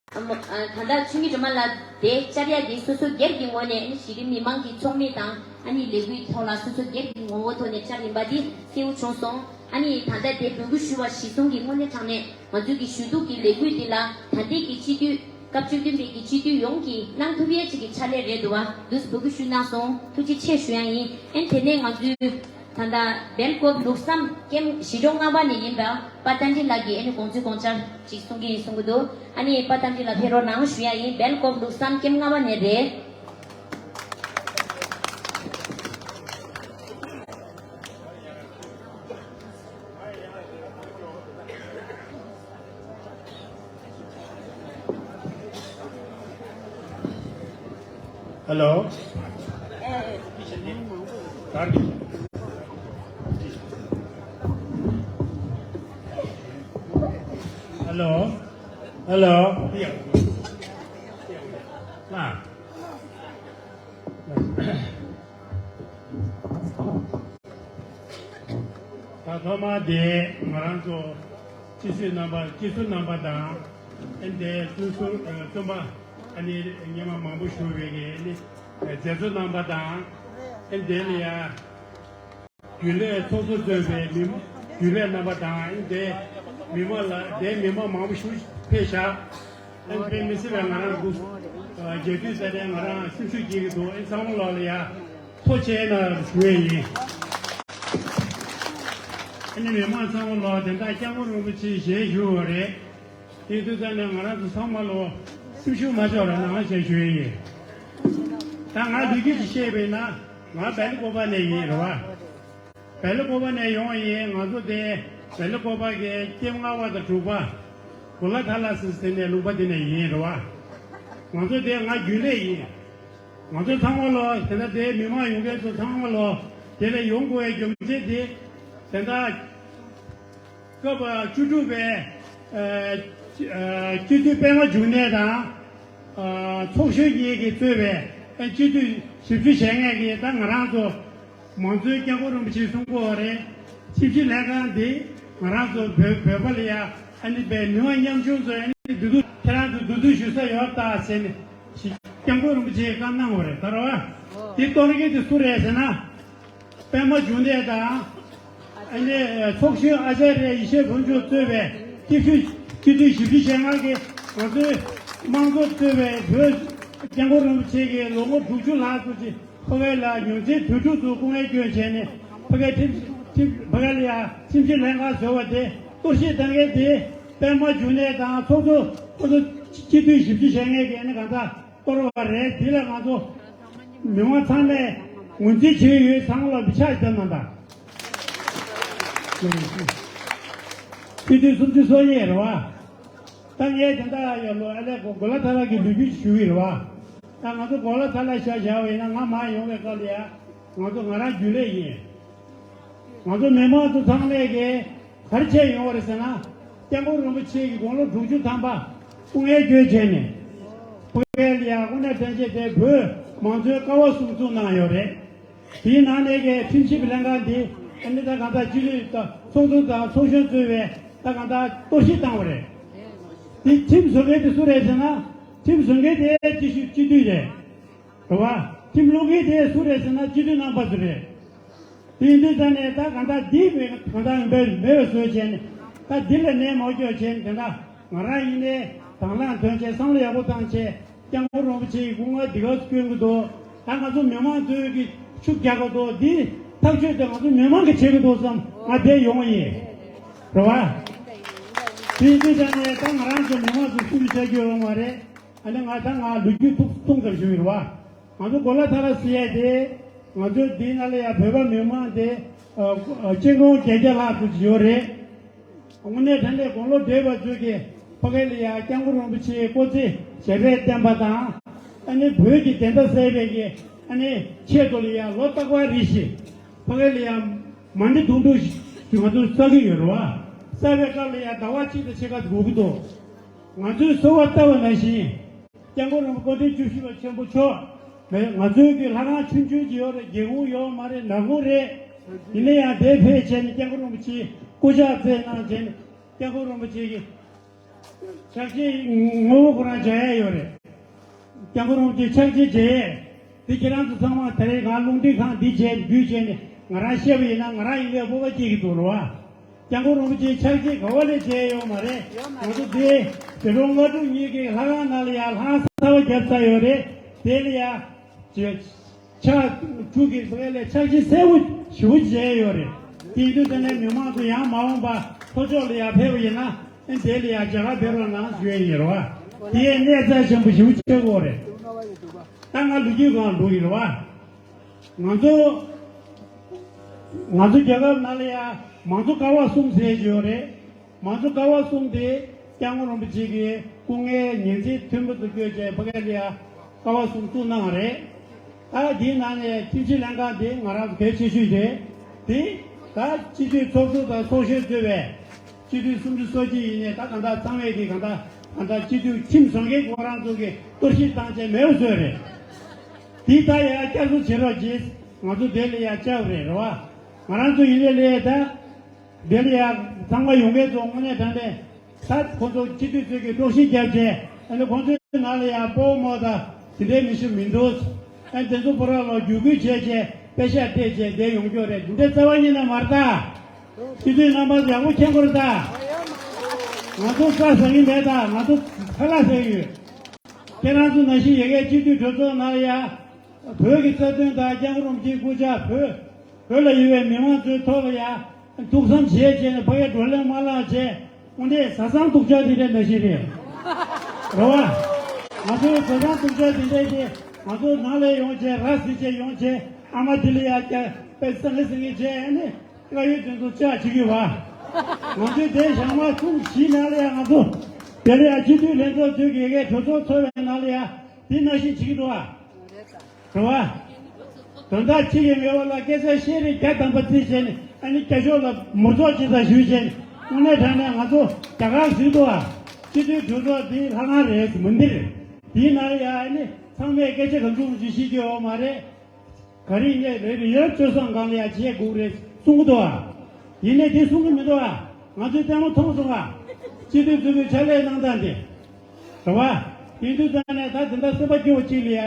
ད་ལྟ་ཆོས་ཉིད་སྒྲོལ་མ་ལགས་དེ་བཅར་ཡ་དེ་སོ་སོ་སྒེར་གྱི་ངོས་ནས་ཨ་ནི་གཞི་རིམ་མི་མང་གི་ཚོགས་མི་དང་ཨ་ནི་ལས་འགུལ་ཐོག་ལ་སོ་སོ་སྒེར་གྱི་ངོ་བོ་ཐོག་ནས་བཅར་ཡིན་པ་འདི་གསལ་པོ་བྱུང་སོང་། ཨ་ནི་ད་ལྟ་དེ་འབོད་སྐུལ་ཞུ་བ་གཞིར་བཟུང་གི་དངོས་གནས་དྲང་གནས་ང་ཚོའི་གི་ཞུ་གཏུག་གི་ལས་འགུལ་འདི་ལ་ད་ལྟའི་གི་སྤྱི་འཐུས་སྐབས་བཅུ་བདུན་པའི་གི་སྤྱི་འཐུས་ཡོངས་ཀྱིས་གནང་ཐུབ་ཡས་ཅིག་གི་ཕྱག་ལས་རེད་འདུག་བ། འདུག་སེ་འབོད་སྐུལ་ཞུས་གནང་སོང་། ཐུགས་རྗེ་ཆེ་ཞུ་ཡ་ཡིན། ཨ་ནི་དེ་ནས་ང་ཚོའི་ད་ལྟ་སྦེལ་ཀོབ་ལུགས་བསམ་ཀེམ་གཞིས་གྲོང་ལྔ་པ་ནས་ཡིན་པ་པ་ཏན་ཏི་ལགས་ཀྱིས་ཨ་ནི་དགོངས་ཚུལ་དགོངས་འཆར་ཅིག་གསུང་གི་ཡིན་གསུང་གི་འདུག་ཨ་ནི་པ་ཏན་ཏི་ལགས་ཕེབས་རོགས་གནང་ཞུ་ཡ་ཡིན། སྦེལ་ཀོབ་ལུགས་བསམ་ཀེམ་ལྔ་པ་ནས་རེད། ཧེ་ལོ། ཧེ་ལོ། ཧེ་ལོ། ལ། ད་ཐོག་མ་དེ་ང་རང་ཚོ་སྤྱི་སྲིད་རྣམ་པ་སྤྱི་ཟུར་རྣམ་པ་དང་། ཨ་ནི་དེ་བཙུན་ཟུར་ཨ་བཙུན་པ་ཨ་ནི་སྔོན་མ་མང་པོ་བཞུགས་པའི་གི་ཨ་ནི་མཛད་གཙོ་རྣམ་པ་དང་། ཨ་ནི་དེ་ལ་ཡ་རྒྱུན་ལས་ཚོགས་གཙོ་གཙོས་པའི་མི་རྒྱུན་ལས་རྣམ་པ་དང་། ཨ་ནི་དེ་མི་མང་ལ་དེ་མི་མང་མང་པོ་ཞིག་ཕེབས་ཤག་ཨ་ནི་དཔེ་མི་སྲིད་པའི་ང་རང་སྒུག་ཨ་རྒྱལ་དུས་ས་དེ་ང་རང་སེམས་ཤུགས་སྐྱེ་གི་འདུག་ཨ་ནི་ཚང་མ་ལོག་ལ་ཡ་ཐུགས་རྗེ་གནང་ཞུ་ཡས་ཡིན། ཨ་ནི་མི་མང་ཚང་མ་ལོག་དེ་འདྲ་སྐྱབས་མགོན་རིན་པོ་ཆེ་ཞལ་བཞུགས་པ་རེད། དེ་དུས་ཙམ་ནས་ང་རང་ཚོ་ཚང་མ་ལོག་སེམས་ཤུགས་མ་ཆག་རོགས་གནང་ཞེས་ཞུ་ཡས་ཡིན། ད་ང་ལོ་རྒྱུས་ཅིག་བཤད་པས་ན། ང་སྦེལ་ཀོབ་པ་ནས་ཡིན་རེད་བ། སྦེལ་ཀོབ་པ་ནས་ཡོང་བ་ཡིན། ང་ཚོ་དེ་སྦེལ་ཀོབ་པ་གི་ཀེམ་ལྔ་པ་དང་དྲུག་པ། གོ་ལ་ཐ་ལ་སི་ཟེར་ནས་ལུང་པ་དེ་ནས་ཡིན་རེད་བ། ང་ཚོ་དེ་ང་རྒྱུན་ལས་ཡིན། ང་ཚོ་ཚང་མ་ལོག་དེ་འདྲ་དེ་མི་མང་ཡོང་མཁན་ཚོ་ཚང་མ་ལོག་དེ་ལ་ཡོང་དགོས་པའི་རྒྱུ་མཚན་དེ། དེ་འདྲ་སྐབས་བཅུ་དྲུག་པའི་ཨ་ཨ་སྤྱི་འཐུས་པད་མ་འབྱུང་གནས་དང་། ཨ་ཚོགས་གཞོན་གཉིས་ཀྱིས་གཙོས་པའི་ཨ་སྤྱི་འཐུས་བཞི་བཅུ་ཞེ་ལྔ་གིས་ད་ང་རང་ཚོ་མང་གཙོའི་སྐྱབས་མགོན་རིན་པོ་ཆེས་གསུང་གི་ཡོད་རེད། ཆབ་སྲིད་ལྷན་ཁང་འདི་ང་རང་ཚོ་བོད་བོད་པ་ལ་ཡ་ཨ་ནི་པའི་མི་དབང་ཉམ་ཆུང་ཚོས་ཨ་ནི་འདི་འདུག་ཁྱེད་རང་ཚོ་འདུ་འཛོམས་ཞུ་ས་ཡོད་ད་ཟེར་ནས་སྐྱབས་མགོན་རིན་པོ་ཆེས་བཀའ་གནང་བ་རེད། ད་རེད་བ། འདི་གཏོར་མཁན་དེ་སུ་རེད་ཟེར་ན། པད་མ་འབྱུང་གནས་དང་། ཨ་ནི་ཚོགས་གཞོན་ཨ་ཙརྱ་ཡེ་ཤེས་ཕུན་ཚོགས་གཙོས་པའི་སྤྱི་འཐུས་སྤྱི་འཐུས་བཞི་བཅུ་ཞེ་ལྔ་གིས་ང་ཚོའི་དམངས་གཙོ་གཙོས་པའི་བོད་སྐྱབས་མགོན་རིན་པོ་ཆེ་གིས་ལོ་ངོ་དྲུག་ཅུ་ལྷག་ཙམ་ཅིག་ཕ་གི་ལ་ཉིན་མཚན་དུས་དྲུག་ཏུ་སྐུ་ངལ་བསྐྱོན་བྱས་ནས་ཕ་གིའི་ཁྲིམས་ཁྲིམས་ཕ་གི་ལ་ཡ་ཁྲིམས་ཞིབ་ལྷན་ཁང་བཟོས་པ་དེ་གཏོར་བཤིག་བཏང་མཁན་དེ་པད་མ་འབྱུང་གནས་དང་ཚོགས་གཙོ་ཚོགས་གཙོ་སྤྱི་འཐུས་བཞི་བཅུ་ཞེ་ལྔ་གིས་ཨ་ནི་གང་ལྟར། གཏོར་བ་རེད། འདི་ལ་ང་ཚོ་མི་མང་ཚང་མས་ངོས་འཛིན་བྱེད་ཡོད། ཚང་མ་ལ་ཕྱག་བརྡབ་གནང་དང་། སྤྱི་འཐུས་སུམ་ཅུ་སོ་གཉིས་རེད་བ། ད་ངས་དེ་འདྲ་ཡོད་ལོ་ཨ་ལས་གོ་གོ་ལ་ཐ་ལ་གི་ལོ་རྒྱུས་ཞུ་གི་རེད་བ། ད་ང་ཚོ་གོ་ལ་ཐ་ལ་བཞག་བཞག་པ་ཡིན་ན་ང་མར་ཡོང་བའི་སྐབས་ལ་ཡ་ང་ཚོ་ང་རང་རྒྱུན་ལས་ཡིན། ང་ཚོ་མི་མང་ཚོ་ཚང་མས་ཀྱི་ག་རེ་བྱས་ཡོང་བ་རེད་ཟེར་ན། སྐྱབས་མགོན་རིན་པོ་ཆེ་གིས་དགུང་ལོ་དྲུག་ཅུ་ཐམ་པ་སྐུ་ངལ་བསྐྱོན་བྱས་ནས། ཕ་གིར་ཡང་དངོས་གནས་དྲན་ཆེད་དེ་བོད་མང་གཙོའི་ཀ་བ་གསུམ་བཙུགས་གནང་ཡོད་རེད། དེའི་ནང་ནས་ཀྱི་ཁྲིམས་ཞིབ་ལྷན་ཁང་འདི་ཨ་ནི་ད་གང་ལྟར་སྤྱི་འཐུས་དང་ཚོགས་གཙོ་དང་ཚོགས་གཞོན་གཙོས་པའི་ད་གང་ལྟར་གཏོར་བཤིག་བཏང་བ་རེད། དེ་ཁྲིམས་བཟོ་མཁན་དེ་སུ་རེད་ཟེར་ན། ཁྲིམས་བཟོ་མཁན་དེ་སྤྱི་ཞུ་སྤྱི་འཐུས་རེད། རེད་བ། ཁྲིམས་བླུག་མཁན་དེ་སུ་རེད་ཟེར་ན་སྤྱི་འཐུས་རྣམ་པ་ཚོ་རེད། དེ་ཡིན་དུས་ཙང་ནས་ད་གང་ལྟར་འདི་མེད་གང་ལྟར་མེད་མེད་པ་བཟོས་བྱས་ནས་ད་འདི་ལ་ནད་མ་སྐྱོ་བྱས་ནས་དེ་འདྲ་ང་རང་ཡིན་ནའི་དང་བླངས་ཐོན་བྱས་བསམ་བློ་ཡག་པོ་བཏང་བྱས་སྐྱབས་མགོན་རིན་པོ་ཆེ་ཡི་སྐུ་ངལ་འདི་ག་སྐྱོན་གྱི་འདུག་ད་ང་ཚོ་མི་མང་ཚོས་ཀྱི་ཤུགས་རྒྱག་གི་འདུག་འདི་ཐག་གཅོད་དེ་ང་ཚོ་མི་མང་གིས་བྱེད་ཀྱི་འདུག་བསམ་ང་དེ་ཡོང་བ་ཡིན། རེད་བ། དེ་ཡིན་དུས་ཙང་ནས་ད་ང་རང་ཚོ་མི་མང་ཚོ་སུ་ལ་བྱ་རྒྱུ་ཡོང་བ་རེད། ཨ་ནི་ང་ད་ང་ལོ་རྒྱུས་ཐུག་ཐུང་ཙམ་ཞུ་ཡི་རེད་བ། ང་ཚོ་གོ་ལ་ཐ་ར་ཟེར་ཡས་དེ་ང་ཚོའི་འདི་ན་ལ་ཡ་བོད་པ་མི་མང་དེ་ཨ་ཨ་སྤྱི་ཁོང་བརྒྱད་བརྒྱ་ལྷག་ཙམ་ཡོད་རེད། དངོས་གནས་དྲང་གནས་དགུང་ལོ་བགྲེས་པ་ཚོས་ཀྱི་ཕ་གི་ལ་ཡ་སྐྱབས་མགོན་རིན་པོ་ཆེའི་སྐུ་ཚེ་ཞབས་པད་བརྟན་པ་དང་། ཨ་ནི་བོད་ཀྱི་བདེན་མཐའ་གསལ་བའི་གི་ཨ་ནི་ཆེད་དུ་ལ་ཡ་ལོ་རྟག་པར་རེ་བཞིན་ཕ་གི་ལ་ཡ་མ་འདྲི་དུང་འདྲི་ཞིག་ང་ཚོས་བསགས་ཀྱི་ཡོད་རེད་བ། བསགས་པའི་སྐབས་ལ་ཡ་ཟླ་བ་གཅིག་དང་ཕྱེད་ཀ་འགོར་གྱི་འདུག་ང་ཚོས་གསོལ་བ་བཏབ་པ་ནང་བཞིན། སྐྱབས་མགོན་རིན་པོ་ཆེ་སྐུ་ཕྲེང་བཅུ་བཞི་པ་ཆེན་པོ་མཆོག་མེད། ང་ཚོའི་གི་ལྷ་ཁང་ཆུང་ཆུང་ཅིག་ཡོད་རེད། སྒེའུ་ཁུང་ཡོད་མ་རེད། ནག་ཁུང་རེད། ཡིན་ན་ཡང་དེར་ཕེབས་བྱས་ནས་སྐྱབས་མགོན་རིན་པོ་ཆེའི་སྐུ་ཕྱག་བཙལ་གནང་བྱས་ནས་སྐྱབས་མགོན་རིན་པོ་ཆེ་གི་ཕྱག་རྗེས་ངོ་བོ་ཁོ་རང་མཇལ་ཡ་ཡོད་རེད། སྐྱབས་མགོན་རིན་པོ་ཆེའི་ཕྱག་རྗེས་མཇལ་ཡས་དེ་ཁྱེད་རང་ཚོ་ཚང་མ་ད་རེས་ང་རླུང་འཕྲིན་ཁང་འདི་མཇལ་བརྒྱུད་བྱས་ནས་ང་རང་བཤད་པ་ཡིན་ན་ང་རང་ཡིན་པའི་སྤོབས་པ་སྐྱེ་གི་འདུག་རེད་བ། སྐྱབས་མགོན་རིན་པོ་ཆེའི་ཕྱག་རྗེས་ག་བ་ལས་མཇལ་ཡོད་མ་རེད། ང་ཚོ་དེ་དེ་ལོ་ལྔ་དྲུག་གཉིས་ཀྱི་ལྷ་ཁང་ནང་ལ་ཡ་ལྷ་ཁང་གསར་པ་བརྒྱབ་ཚར་ཡོད་རེད། དེ་ལ་ཡ་ཅེས་ཕྱག་དྲུག་གི་སྒང་ལས་ཕྱག་རྗེས་གསལ་པོ་ཞེ་པོ་མཇལ་ཡོད་རེད། དེ་ཡིན་དུས་དེ་ནས་མི་མང་ཚོ་ཡང་མ་འོངས་པ་ལྷོ་ཕྱོགས་ལ་ཡ་ཕེབས་པ་ཡིན་ན་ཨེ་དེ་ལ་ཡ་མཇལ་ཁ་ཕེབས་རོགས་གནང་ཞུ་ཡས་ཡིན་རེད་བ། དེ་ཡས་གནས་རྩ་ཆེན་པོ་ཞེ་པོ་ཆགས་ཀྱི་ཡོད་རེད། ད་ང་ལོ་རྒྱུས་སྒང་འགྲོ་གི་རེད་བ། ང་ཚོ་ང་ཚོ་རྒྱལ་ཁབ་ནང་ལ་ཡ་མང་གཙོ་ཀ་བ་གསུམ་ཟེར་གྱི་ཡོད་རེད། མང་གཙོ་ཀ་བ་གསུམ་དེ་སྐྱབས་མགོན་རིན་པོ་ཆེ་གིས་སྐུ་ངལ་ཉིན་མཚན་མཐུན་པ་དུ་བསྐྱོད་བྱས་ཕ་གི་ལ་ཡ་ཀ་བ་གསུམ་བཙུགས་གནང་བ་རེད། ད་འདིའི་ནང་ནས་ཁྲིམས་ཞིབ་ལྷན་ཁང་དེ་ང་རང་ཚོ་གལ་ཆེ་ཤོས་རེད། དེ་ད་སྤྱི་འཐུས་ཚོགས་གཙོ་དང་ཚོགས་གཞོན་གཙོས་པའི་སྤྱི་འཐུས་སུམ་ཅུ་སོ་གཅིག་ཡིན་ནའི་ད་གང་ལྟར་ཚང་མས་ཀྱི་གང་ལྟར་གང་ལྟར་སྤྱི་འཐུས་ཁྲིམས་བཟོ་མཁན་ཁོ་རང་ཚོ་གིས་གཏོར་བཤིག་བཏང་བྱས་མེད་པ་བཟོས་རེད། དེ་ད་ཡ་བསྐྱར་གསོ་བྱེད་རོགས་གྱིས། ང་ཚོ་དེ་ལ་ཡ་བཅར་བ་རེད་རེད་བ། ང་རང་ཚོ་ཡིན་ལས་ལས་ད། དེ་ལ་ཡ་ཚང་མ་ཡོང་མཁན་ཚོ་དངོས་གནས་དྲང་གནས་ད་ཁོ་ཚོ་སྤྱི་འཐུས་ཚོས་ཀྱི་དཀྲོག་ཤིང་བརྒྱབ་བྱས་ཨ་ནི་ཁོ་ཚོའི་ནང་ལ་ཡ་སྤོ་བོ་མོ་དང་དེ་འདྲའི་མི་ཞིག་མི་འདུག་ཨ་དེ་ཚོ་པོ་ར་ལ་བརྒྱུད་སྐུལ་བྱས་བྱས་པེ་ཤག་སྤྲད་བྱས་བསྡད་ཡོང་རྒྱུ་རེད། དེ་འདྲའི་རྩ་བ་ཉིད་ནས་མ་རེད་ད། སྤྱི་འཐུས་རྣམ་པ་ཚོ་ཡག་པོ་མཁྱེན་དགོས་རེད་ད། ང་ཚོ་ས་ཟ་གི་མེད་ད། ང་ཚོ་ཁ་ལག་ཟ་གི་ཡོད། ཁྱེད་རང་ཚོ་ནང་བཞིན་ཡ་གིའི་སྤྱི་འཐུས་གྲོས་ཚོགས་ནང་ལ་ཡ། བོད་ཀྱི་རྩ་དོན་དང་སྐྱབས་མགོན་རིན་པོ་ཆེའི་སྐུ་ཕྱྭ་བོད། བོད་ལ་ཡོད་པའི་མི་མང་ཚོའི་ཐོག་ལ་ཡ། ཐུགས་བསམ་བཞེས་བྱས་ནས་ཕ་གིའི་བགྲོ་གླེང་མ་བསླངས་བྱས། དངོས་གནས་བཟའ་ཚང་སྡུག་ཅག་དེ་འདྲ་ནང་བཞིན་རེད། རེད་བ། ང་ཚོའི་བཟའ་ཚང་སྡུག་ཅག་དེ་འདྲ་དེ་ང་ཚོ་ནང་ལ་ཡོང་བྱས་ར་བཟི་བྱས་ཡོང་བྱས་ཨ་མ་དེ་ལ་ཡ་སྐྱ་དཔེ་སང་ངེ་སང་ངེ་བྱས་ཨ་ནི་དཀར་ཡོལ་དེ་ཚོ་བཅག་བྱེད་ཀྱི་བ། ང་ཚོའི་དེ་ཞག་མ་གསུམ་བཞི་ནང་ལ་ཡ་ང་ཚོ་དེ་ལ་ཡ་སྤྱི་འཐུས་ལྷན་ཚོགས་ཚོས་ཀྱི་ཡ་གིའི་གྲོས་ཚོགས་ཚོགས་པའི་ནང་ལ་ཡ་དེ་ནང་བཞིན་བྱེད་ཀྱི་འདུག་བ། རེད་བ། དོན་དག་གཅིག་ཡིན་མེད་པ་ལ་སྐད་ཆ་བཤད་རེས་བརྒྱ་ཐམ་པ་རྩིས་བྱས་ནས་ཨ་ནི་རྒྱ་ཕྱོགས་ལ་མུར་ཚོགས་ཅི་ཙམ་ཞུས་བྱས་ནས་དངོས་གནས་དྲང་གནས་ང་ཚོ་རྒྱ་གར་ཟིན་ཏོ་ཨ། སྤྱི་འཐུས་གྲོས་ཚོགས་འདི་ལྷ་ཁང་རེད་མི་འདིར། དེའི་ནང་ལ་ཡ་ཨ་ནི་ཚང་མས་སྐད་ཆ་གང་བྱུང་བྱུང་བཤད་རྒྱུ་ཡོད་མ་རེད། ག་རེ་ཡིན་ནའི་རེད་རེད་ཡར་སྤྱོད་བཟང་སྒང་ལ་ཡ་བྱེད་དགོས་རེད་གསུང་གི་འདུག་ཨ། ཡིན་ནའི་དེ་གསུང་གི་མི་འདུག་ཨ། ང་ཚོས་ལྟད་མོ་མཐོང་སོང་ཨ། སྤྱི་འཐུས་ཚོས་ཕྱག་ལས་གནང་སྟངས་དེ། རེད་བ། དེ་དུས་ཙམ་ནས་ད་དེ་འདྲ་སེམས་པ་སྐྱོ་བ་གཅིག་ལ་ཡ།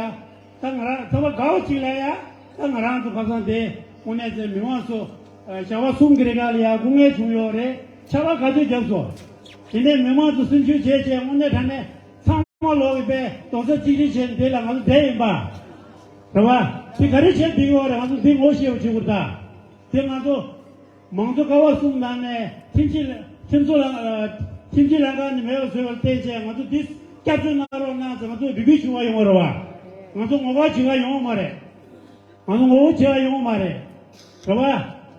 ད་ང་རང་ཚོ་བ་དགའ་བ་གཅིག་ལ་ཡ། ད་ང་རང་ཚོ་ཁ་སང་དེ་དངོས་གནས་ཚེ་མི་མང་ཚོ་ཞག་པ་གསུམ་གྱི་རིང་ལ་ཡ་སྐུ་ངལ་བྱུང་ཡོད་རེད། ཆར་པ་ག་ཚོད་བརྒྱབ་སོང་། དེ་ནས་མི་མང་ཚོ་སེམས་ཤུགས་བྱས་བྱས་དངོས་གནས་དྲང་གནས་ཚང་མ་ལོག་གི་པས་རྡོག་རྩ་གཅིག་སྒྲིལ་བྱས་ནས་དེ་ལ་ང་ཚོ་བསྡད་ཡིན་པ། རེད་བ། དེ་ག་རེ་བྱས་བསྡད་ཡོད་རེད། ང་ཚོ་འདི་ངོ་ཤེས་པ་བྱེད་དགོས་ད། དེ་ང་ཚོ། མང་གཙོ་ཀ་བ་གསུམ་ནང་ནས་ཁྲིམས་སྤྱི་ཁྲིམས་བཟོ་ལ་ཁྲིམས་སྤྱི་ལྷན་ཁང་ནས་མེད་པ་བཟོས་པར་བརྟེན་བྱས་ང་ཚོ་འདི་སྐྱབས་བཅོལ་གནང་རོགས་གནང་ཟེར་ང་ཚོ་རེ་སྐུལ་ཞུ་བ་ཡོང་བ་རེད་བ། ང་ཚོ་ངོ་རྒོལ་བྱེད་པ་ཡོང་བ་མ་རེད། ང་ཚོ་ངོ་རྒོལ་བྱེད་པ་ཡོང་བ་མ་རེད། རེད་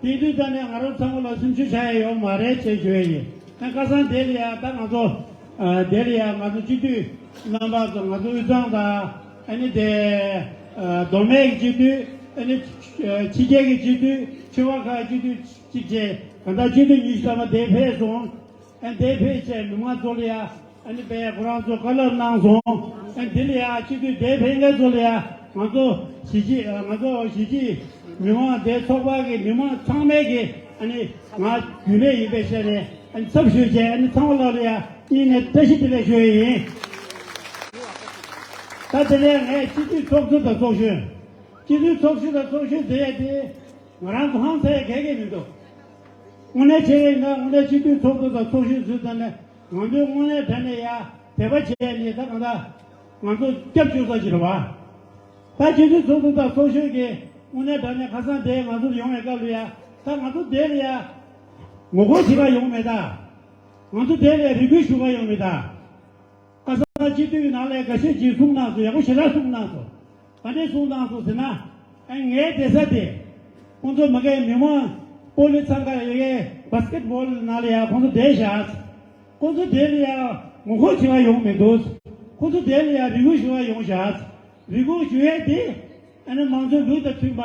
བ། དེ་དུས་ཙམ་ནས་ང་རང་ཚང་མ་ལ་སེམས་ཤུགས་ཆག་ཡ་ཡོང་བ་མ་རེད་ཅེས་ཞུ་ཡ་ཡིན། ཨ་ཁ་སང་དེ་ལ་ཡ་ད་ང་ཚོ་དེ་ལ་ཡ་ང་ཚོ་སྤྱི་འཐུས་རྣམ་པ་ཚོ་ང་ཚོ་དབུས་གཙང་དང་ཨ་ནི་དེ་མདོ་སྨད་ཀྱི་སྤྱི་འཐུས་ཨ་ནི་ཕྱི་རྒྱལ་གྱི་སྤྱི་འཐུས་ཆོལ་ཁ་ཁག་སྤྱི་འཐུས། གཅིག་བྱས་གང་ལྟར་སྤྱི་འཐུས་ཉི་ཤུ་ཐམ་པ་དེ་ཕེབས་སོང་། ཨ་དེ་ཕེབས་བྱས་མི་མང་ཚོ་ལ་ཡ་ཨ་ནི་དཔེ་ཁོ་རང་ཚོ་བཀའ་སློབ་གནང་སོང་། ཨ་དེ་ལ་ཡ་སྤྱི་འཐུས་དེ་ཕེབས་མཁན་ཚོ་ལ་ཡ་ང་ཚོ་གཞིས་བྱེས་ང་ཚོ་གཞིས་བྱེས་མི་མང་དེ་ཚོགས་པ་གི་མི་མང་ཚང་མས་གི་ཨ་ནི་ང་རྒྱུན་ལས་ཡིན་པའི་ཆ་ནས་ཨ་ནི་ཚབ་ཞུས་བྱས་ཨ་ནི་ཚང་མ་ལ་ལ་ཡ་སྙིང་ནས་བཀྲ་ཤིས་བདེ་ལེགས་ཞུ་ཡི་ཡིན། ད་དེ་ལས་ངས་སྤྱི་འཐུས་ཚོགས་གཙོ་དང་ཚོགས་གཞོན། སྤྱི་འཐུས་ཚོགས་གཞོན་དང་ཚོགས་གཞོན་ཟེར་ཡ་དེ། ང་རང་ཚོ་ཧང་སངས་ཡ་ག་གེ་མི་འདུག་དངོས་གནས་བྱས་ཡིན་ན་དངོས་གནས་སྤྱི་འཐུས་ཚོགས་གཙོ་དང་ཚོགས་གཞོན་ཟེར་ཙམ་ནས་ང་ཚོའི་དངོས་གནས་དྲང་གནས་ཡ་དད་པ་བྱས་ནས་ད་གང་ལྟར་ང་ཚོ་སྐྱབས་བཅོལ་ས་ཞིག་རེད་བ། ད་སྤྱི་འཐུས་ཚོགས་གཙོ་དང་ཚོགས་གཞོན་གྱིས་དངོས་གནས་དྲང་གནས་ཁ་སང་དེ་ང་ཚོར་ཡོང་བའི་སྐབས་ལ་ཡ་ད་ང་ཚོ་དེ་ལ་ཡ་ངོ་རྒོལ་བྱེད་ག་ཡོང་མེད་ད། ང་ཚོ་དེ་ལ་རེ་སྐུལ་ཞུ་ག་ཡོང་མེད་ད། ཁ་སང་སྤྱི་འཐུས་ཀྱི་ནང་ལ་འགའ་ཤས་ཀྱིས་གསུངས་གནང་སོང་། ཡག་པོ་ཞེ་དྲག་གསུངས་གནང་སོང་། ག་འདྲས་གསུངས་བཏང་སོང་ཟེར་ན། ཨ་ངའི་བསྡད་ས་དེ། ཁོང་ཚོ་མ་གིའི་མི་མང་སྤོ་ལོ་འཚང་ཁ་ཡོད་ཡའི་བཱ་སི་ཀེ་ཊི་བོལ་ནང་ལ་ཡ་ཁོང་ཚོ་བསྡད་བཞག་ཁོང་ཚོ་དེ་ལ་ཡ་ངོ་རྒོལ་བྱེད་པ་ཡོང་མི་འདུག་ཁོང་ཚོ་དེ་ལ་ཡ་རེ་སྐུལ་ཞུ་བ་ཡོང་བཞག་རེ་སྐུལ་ཞུ་ཡས་དེ་ཨ་ནི་མང་གཙོའི་ལུགས་དང་མཐུན་པ་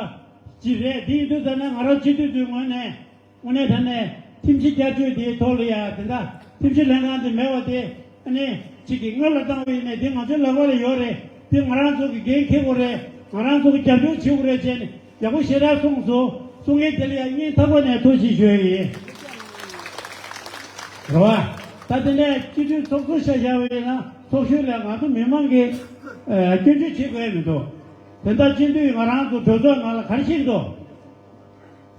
ཅིག་རེད། དེ་ཡིན་དུས་ཙམ་ན་ང་རང་སྤྱི་འཐུས་ཚོའི་ངོས་ནས་དངོས་གནས་དྲང་གནས་ཁྲིམས་ཞིབ་བསྐྱར་བཅོས་དེའི་ཐོག་ལ་ཡ་དེ་འདྲ་ཁྲིམས་ཞིབ་ལྷན་ཁང་དེ་མེད་པ་དེ་ཨ་ནི་ཅིག་གི་སྔོན་ལ་བཏང་བ་ཡིན་ནའི་དེ་ང་ཚོའི་ལག་པ་ལ་ཡོད་རེད། དེ་ང་རང་ཚོ་གི་འགན་འཁྱེར་དགོས་རེད། ང་རང་ཚོ་གི་རྒྱབ་སྐྱོར་བྱེད་དགོས་རེད་བྱས་ནས། ཡག་པོ་ཞེ་དྲག་གསུངས་སོང་། གསུང་མཁན་དེ་ལ་ཡང་སྙིང་ཐག་པ་ནས་ཐུགས་རྗེ་ཆེ་ཞུ་ཡ་ཡིན། རེད་བ། ད་དེ་ནས་སྤྱི་འཐུས་ཚོགས་གཙོ་ཆ་བཞག་པ་ཡིན་ན་ཚོགས་གཞོན་ལ་ང་ཚོ་མི་མང་གིས་ཨ་སྐྱོན་བརྗོད་བྱེད་དགོས་ཡ་མི་འདུག་དེ་འདྲ་སྤྱི་འཐུས་ང་རང་ཚོ་གྲོས་ཚོགས་ནང་ལ་ག་རེ་བྱེད་ཀྱི་འདུག་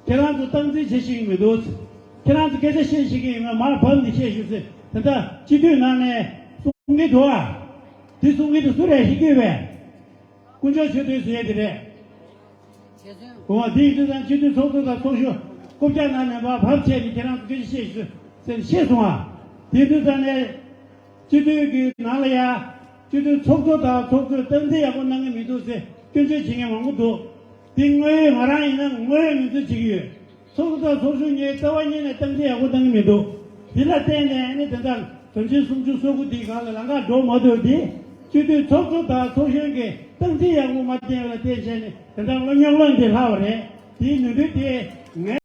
ཁྱེད་རང་ཚོ་སྟངས་འཛིན་བྱེད་ཤེས་ཀྱི་མི་འདུག་ཁྱེད་རང་ཚོ་སྐད་ཆ་བཤད་ཤེས་ཀྱི་ཡོད་མེད་མར་བབས་ནས་བཤད་ཤོག་ཟེར་དེ་འདྲ་སྤྱི་འཐུས་ནང་ནས་གསུང་གི་འདུག་ཨ། དེ་གསུང་གི་འདུག་སུ་རེད་ཤེས་ཀྱི་ཡོད་པས། དཀོན་མཆོག་མཆོད་རྟེན་བཟོ་ཡས་དེ་རེད། འོ་དེ་ཡིན་དུས་ཙང་སྤྱི་འཐུས་ཚོགས་གཙོ་དང་ཚོགས་གཞོན་རྐུབ་བཀྱག་ནང་ནས་མར་བབས་བྱས་ནས་ཁྱེད་རང་ཚོ་སྐད་ཆ་བཤད་ཤོག་ཟེར་ནས་བཤད་སོང་ཨ། དེ་ཡིན་དུས་ཙང་ནས་སྤྱི་འཐུས་ཀྱི་ནང་ལ་ཡ་སྤྱི་འཐུས་ཚོགས་གཙོ་དང་ཚོགས་གཙོས་སྟངས་འཛིན་ཡག་པོ་གནང་གི་མི་འདུག་ཟེར་སྐྱོན་བརྗོད་བྱེད་མཁན་མང་པོ་འདུག་དེ་དངོས་ཡོད་ང་རང་ཡིན་ན་དངོས་ཡོད་ངོས་འཛིན་བྱེད་ཀྱི་ཡོད། ཚོགས་གཙོ་དང་ཚོགས་གཞོན་གཉིས་རྩ་བ་ཉིད་ནས་སྟངས་འཛིན་ཡག་པོ་གནང་གི་མི་འདུག་དེ་ལ་བརྟེན་ནས་ཨ་ནི་དེ་འདྲ་དོན་ཚན་སུམ་ཅུ་སོ་དགུ་དེའི་སྒང་ལ་ལམ་ཁ་འགྲོ་མ་ཐུབ་དེ་སྤྱི་འཐུས་ཚོགས་གཙོ་དང་ཚོགས་གཞོན་གྱིས་སྟངས་འཛིན་ཡག་པོ་མ་བསྟན་པ་ལ་བརྟེན་བྱས་ནས་དེ་འདྲ་བློ་ཉོག་བློ་འདི་ལྷག་པ་རེད། དེའི་ནུས་འབྲུ་དེ་ངས་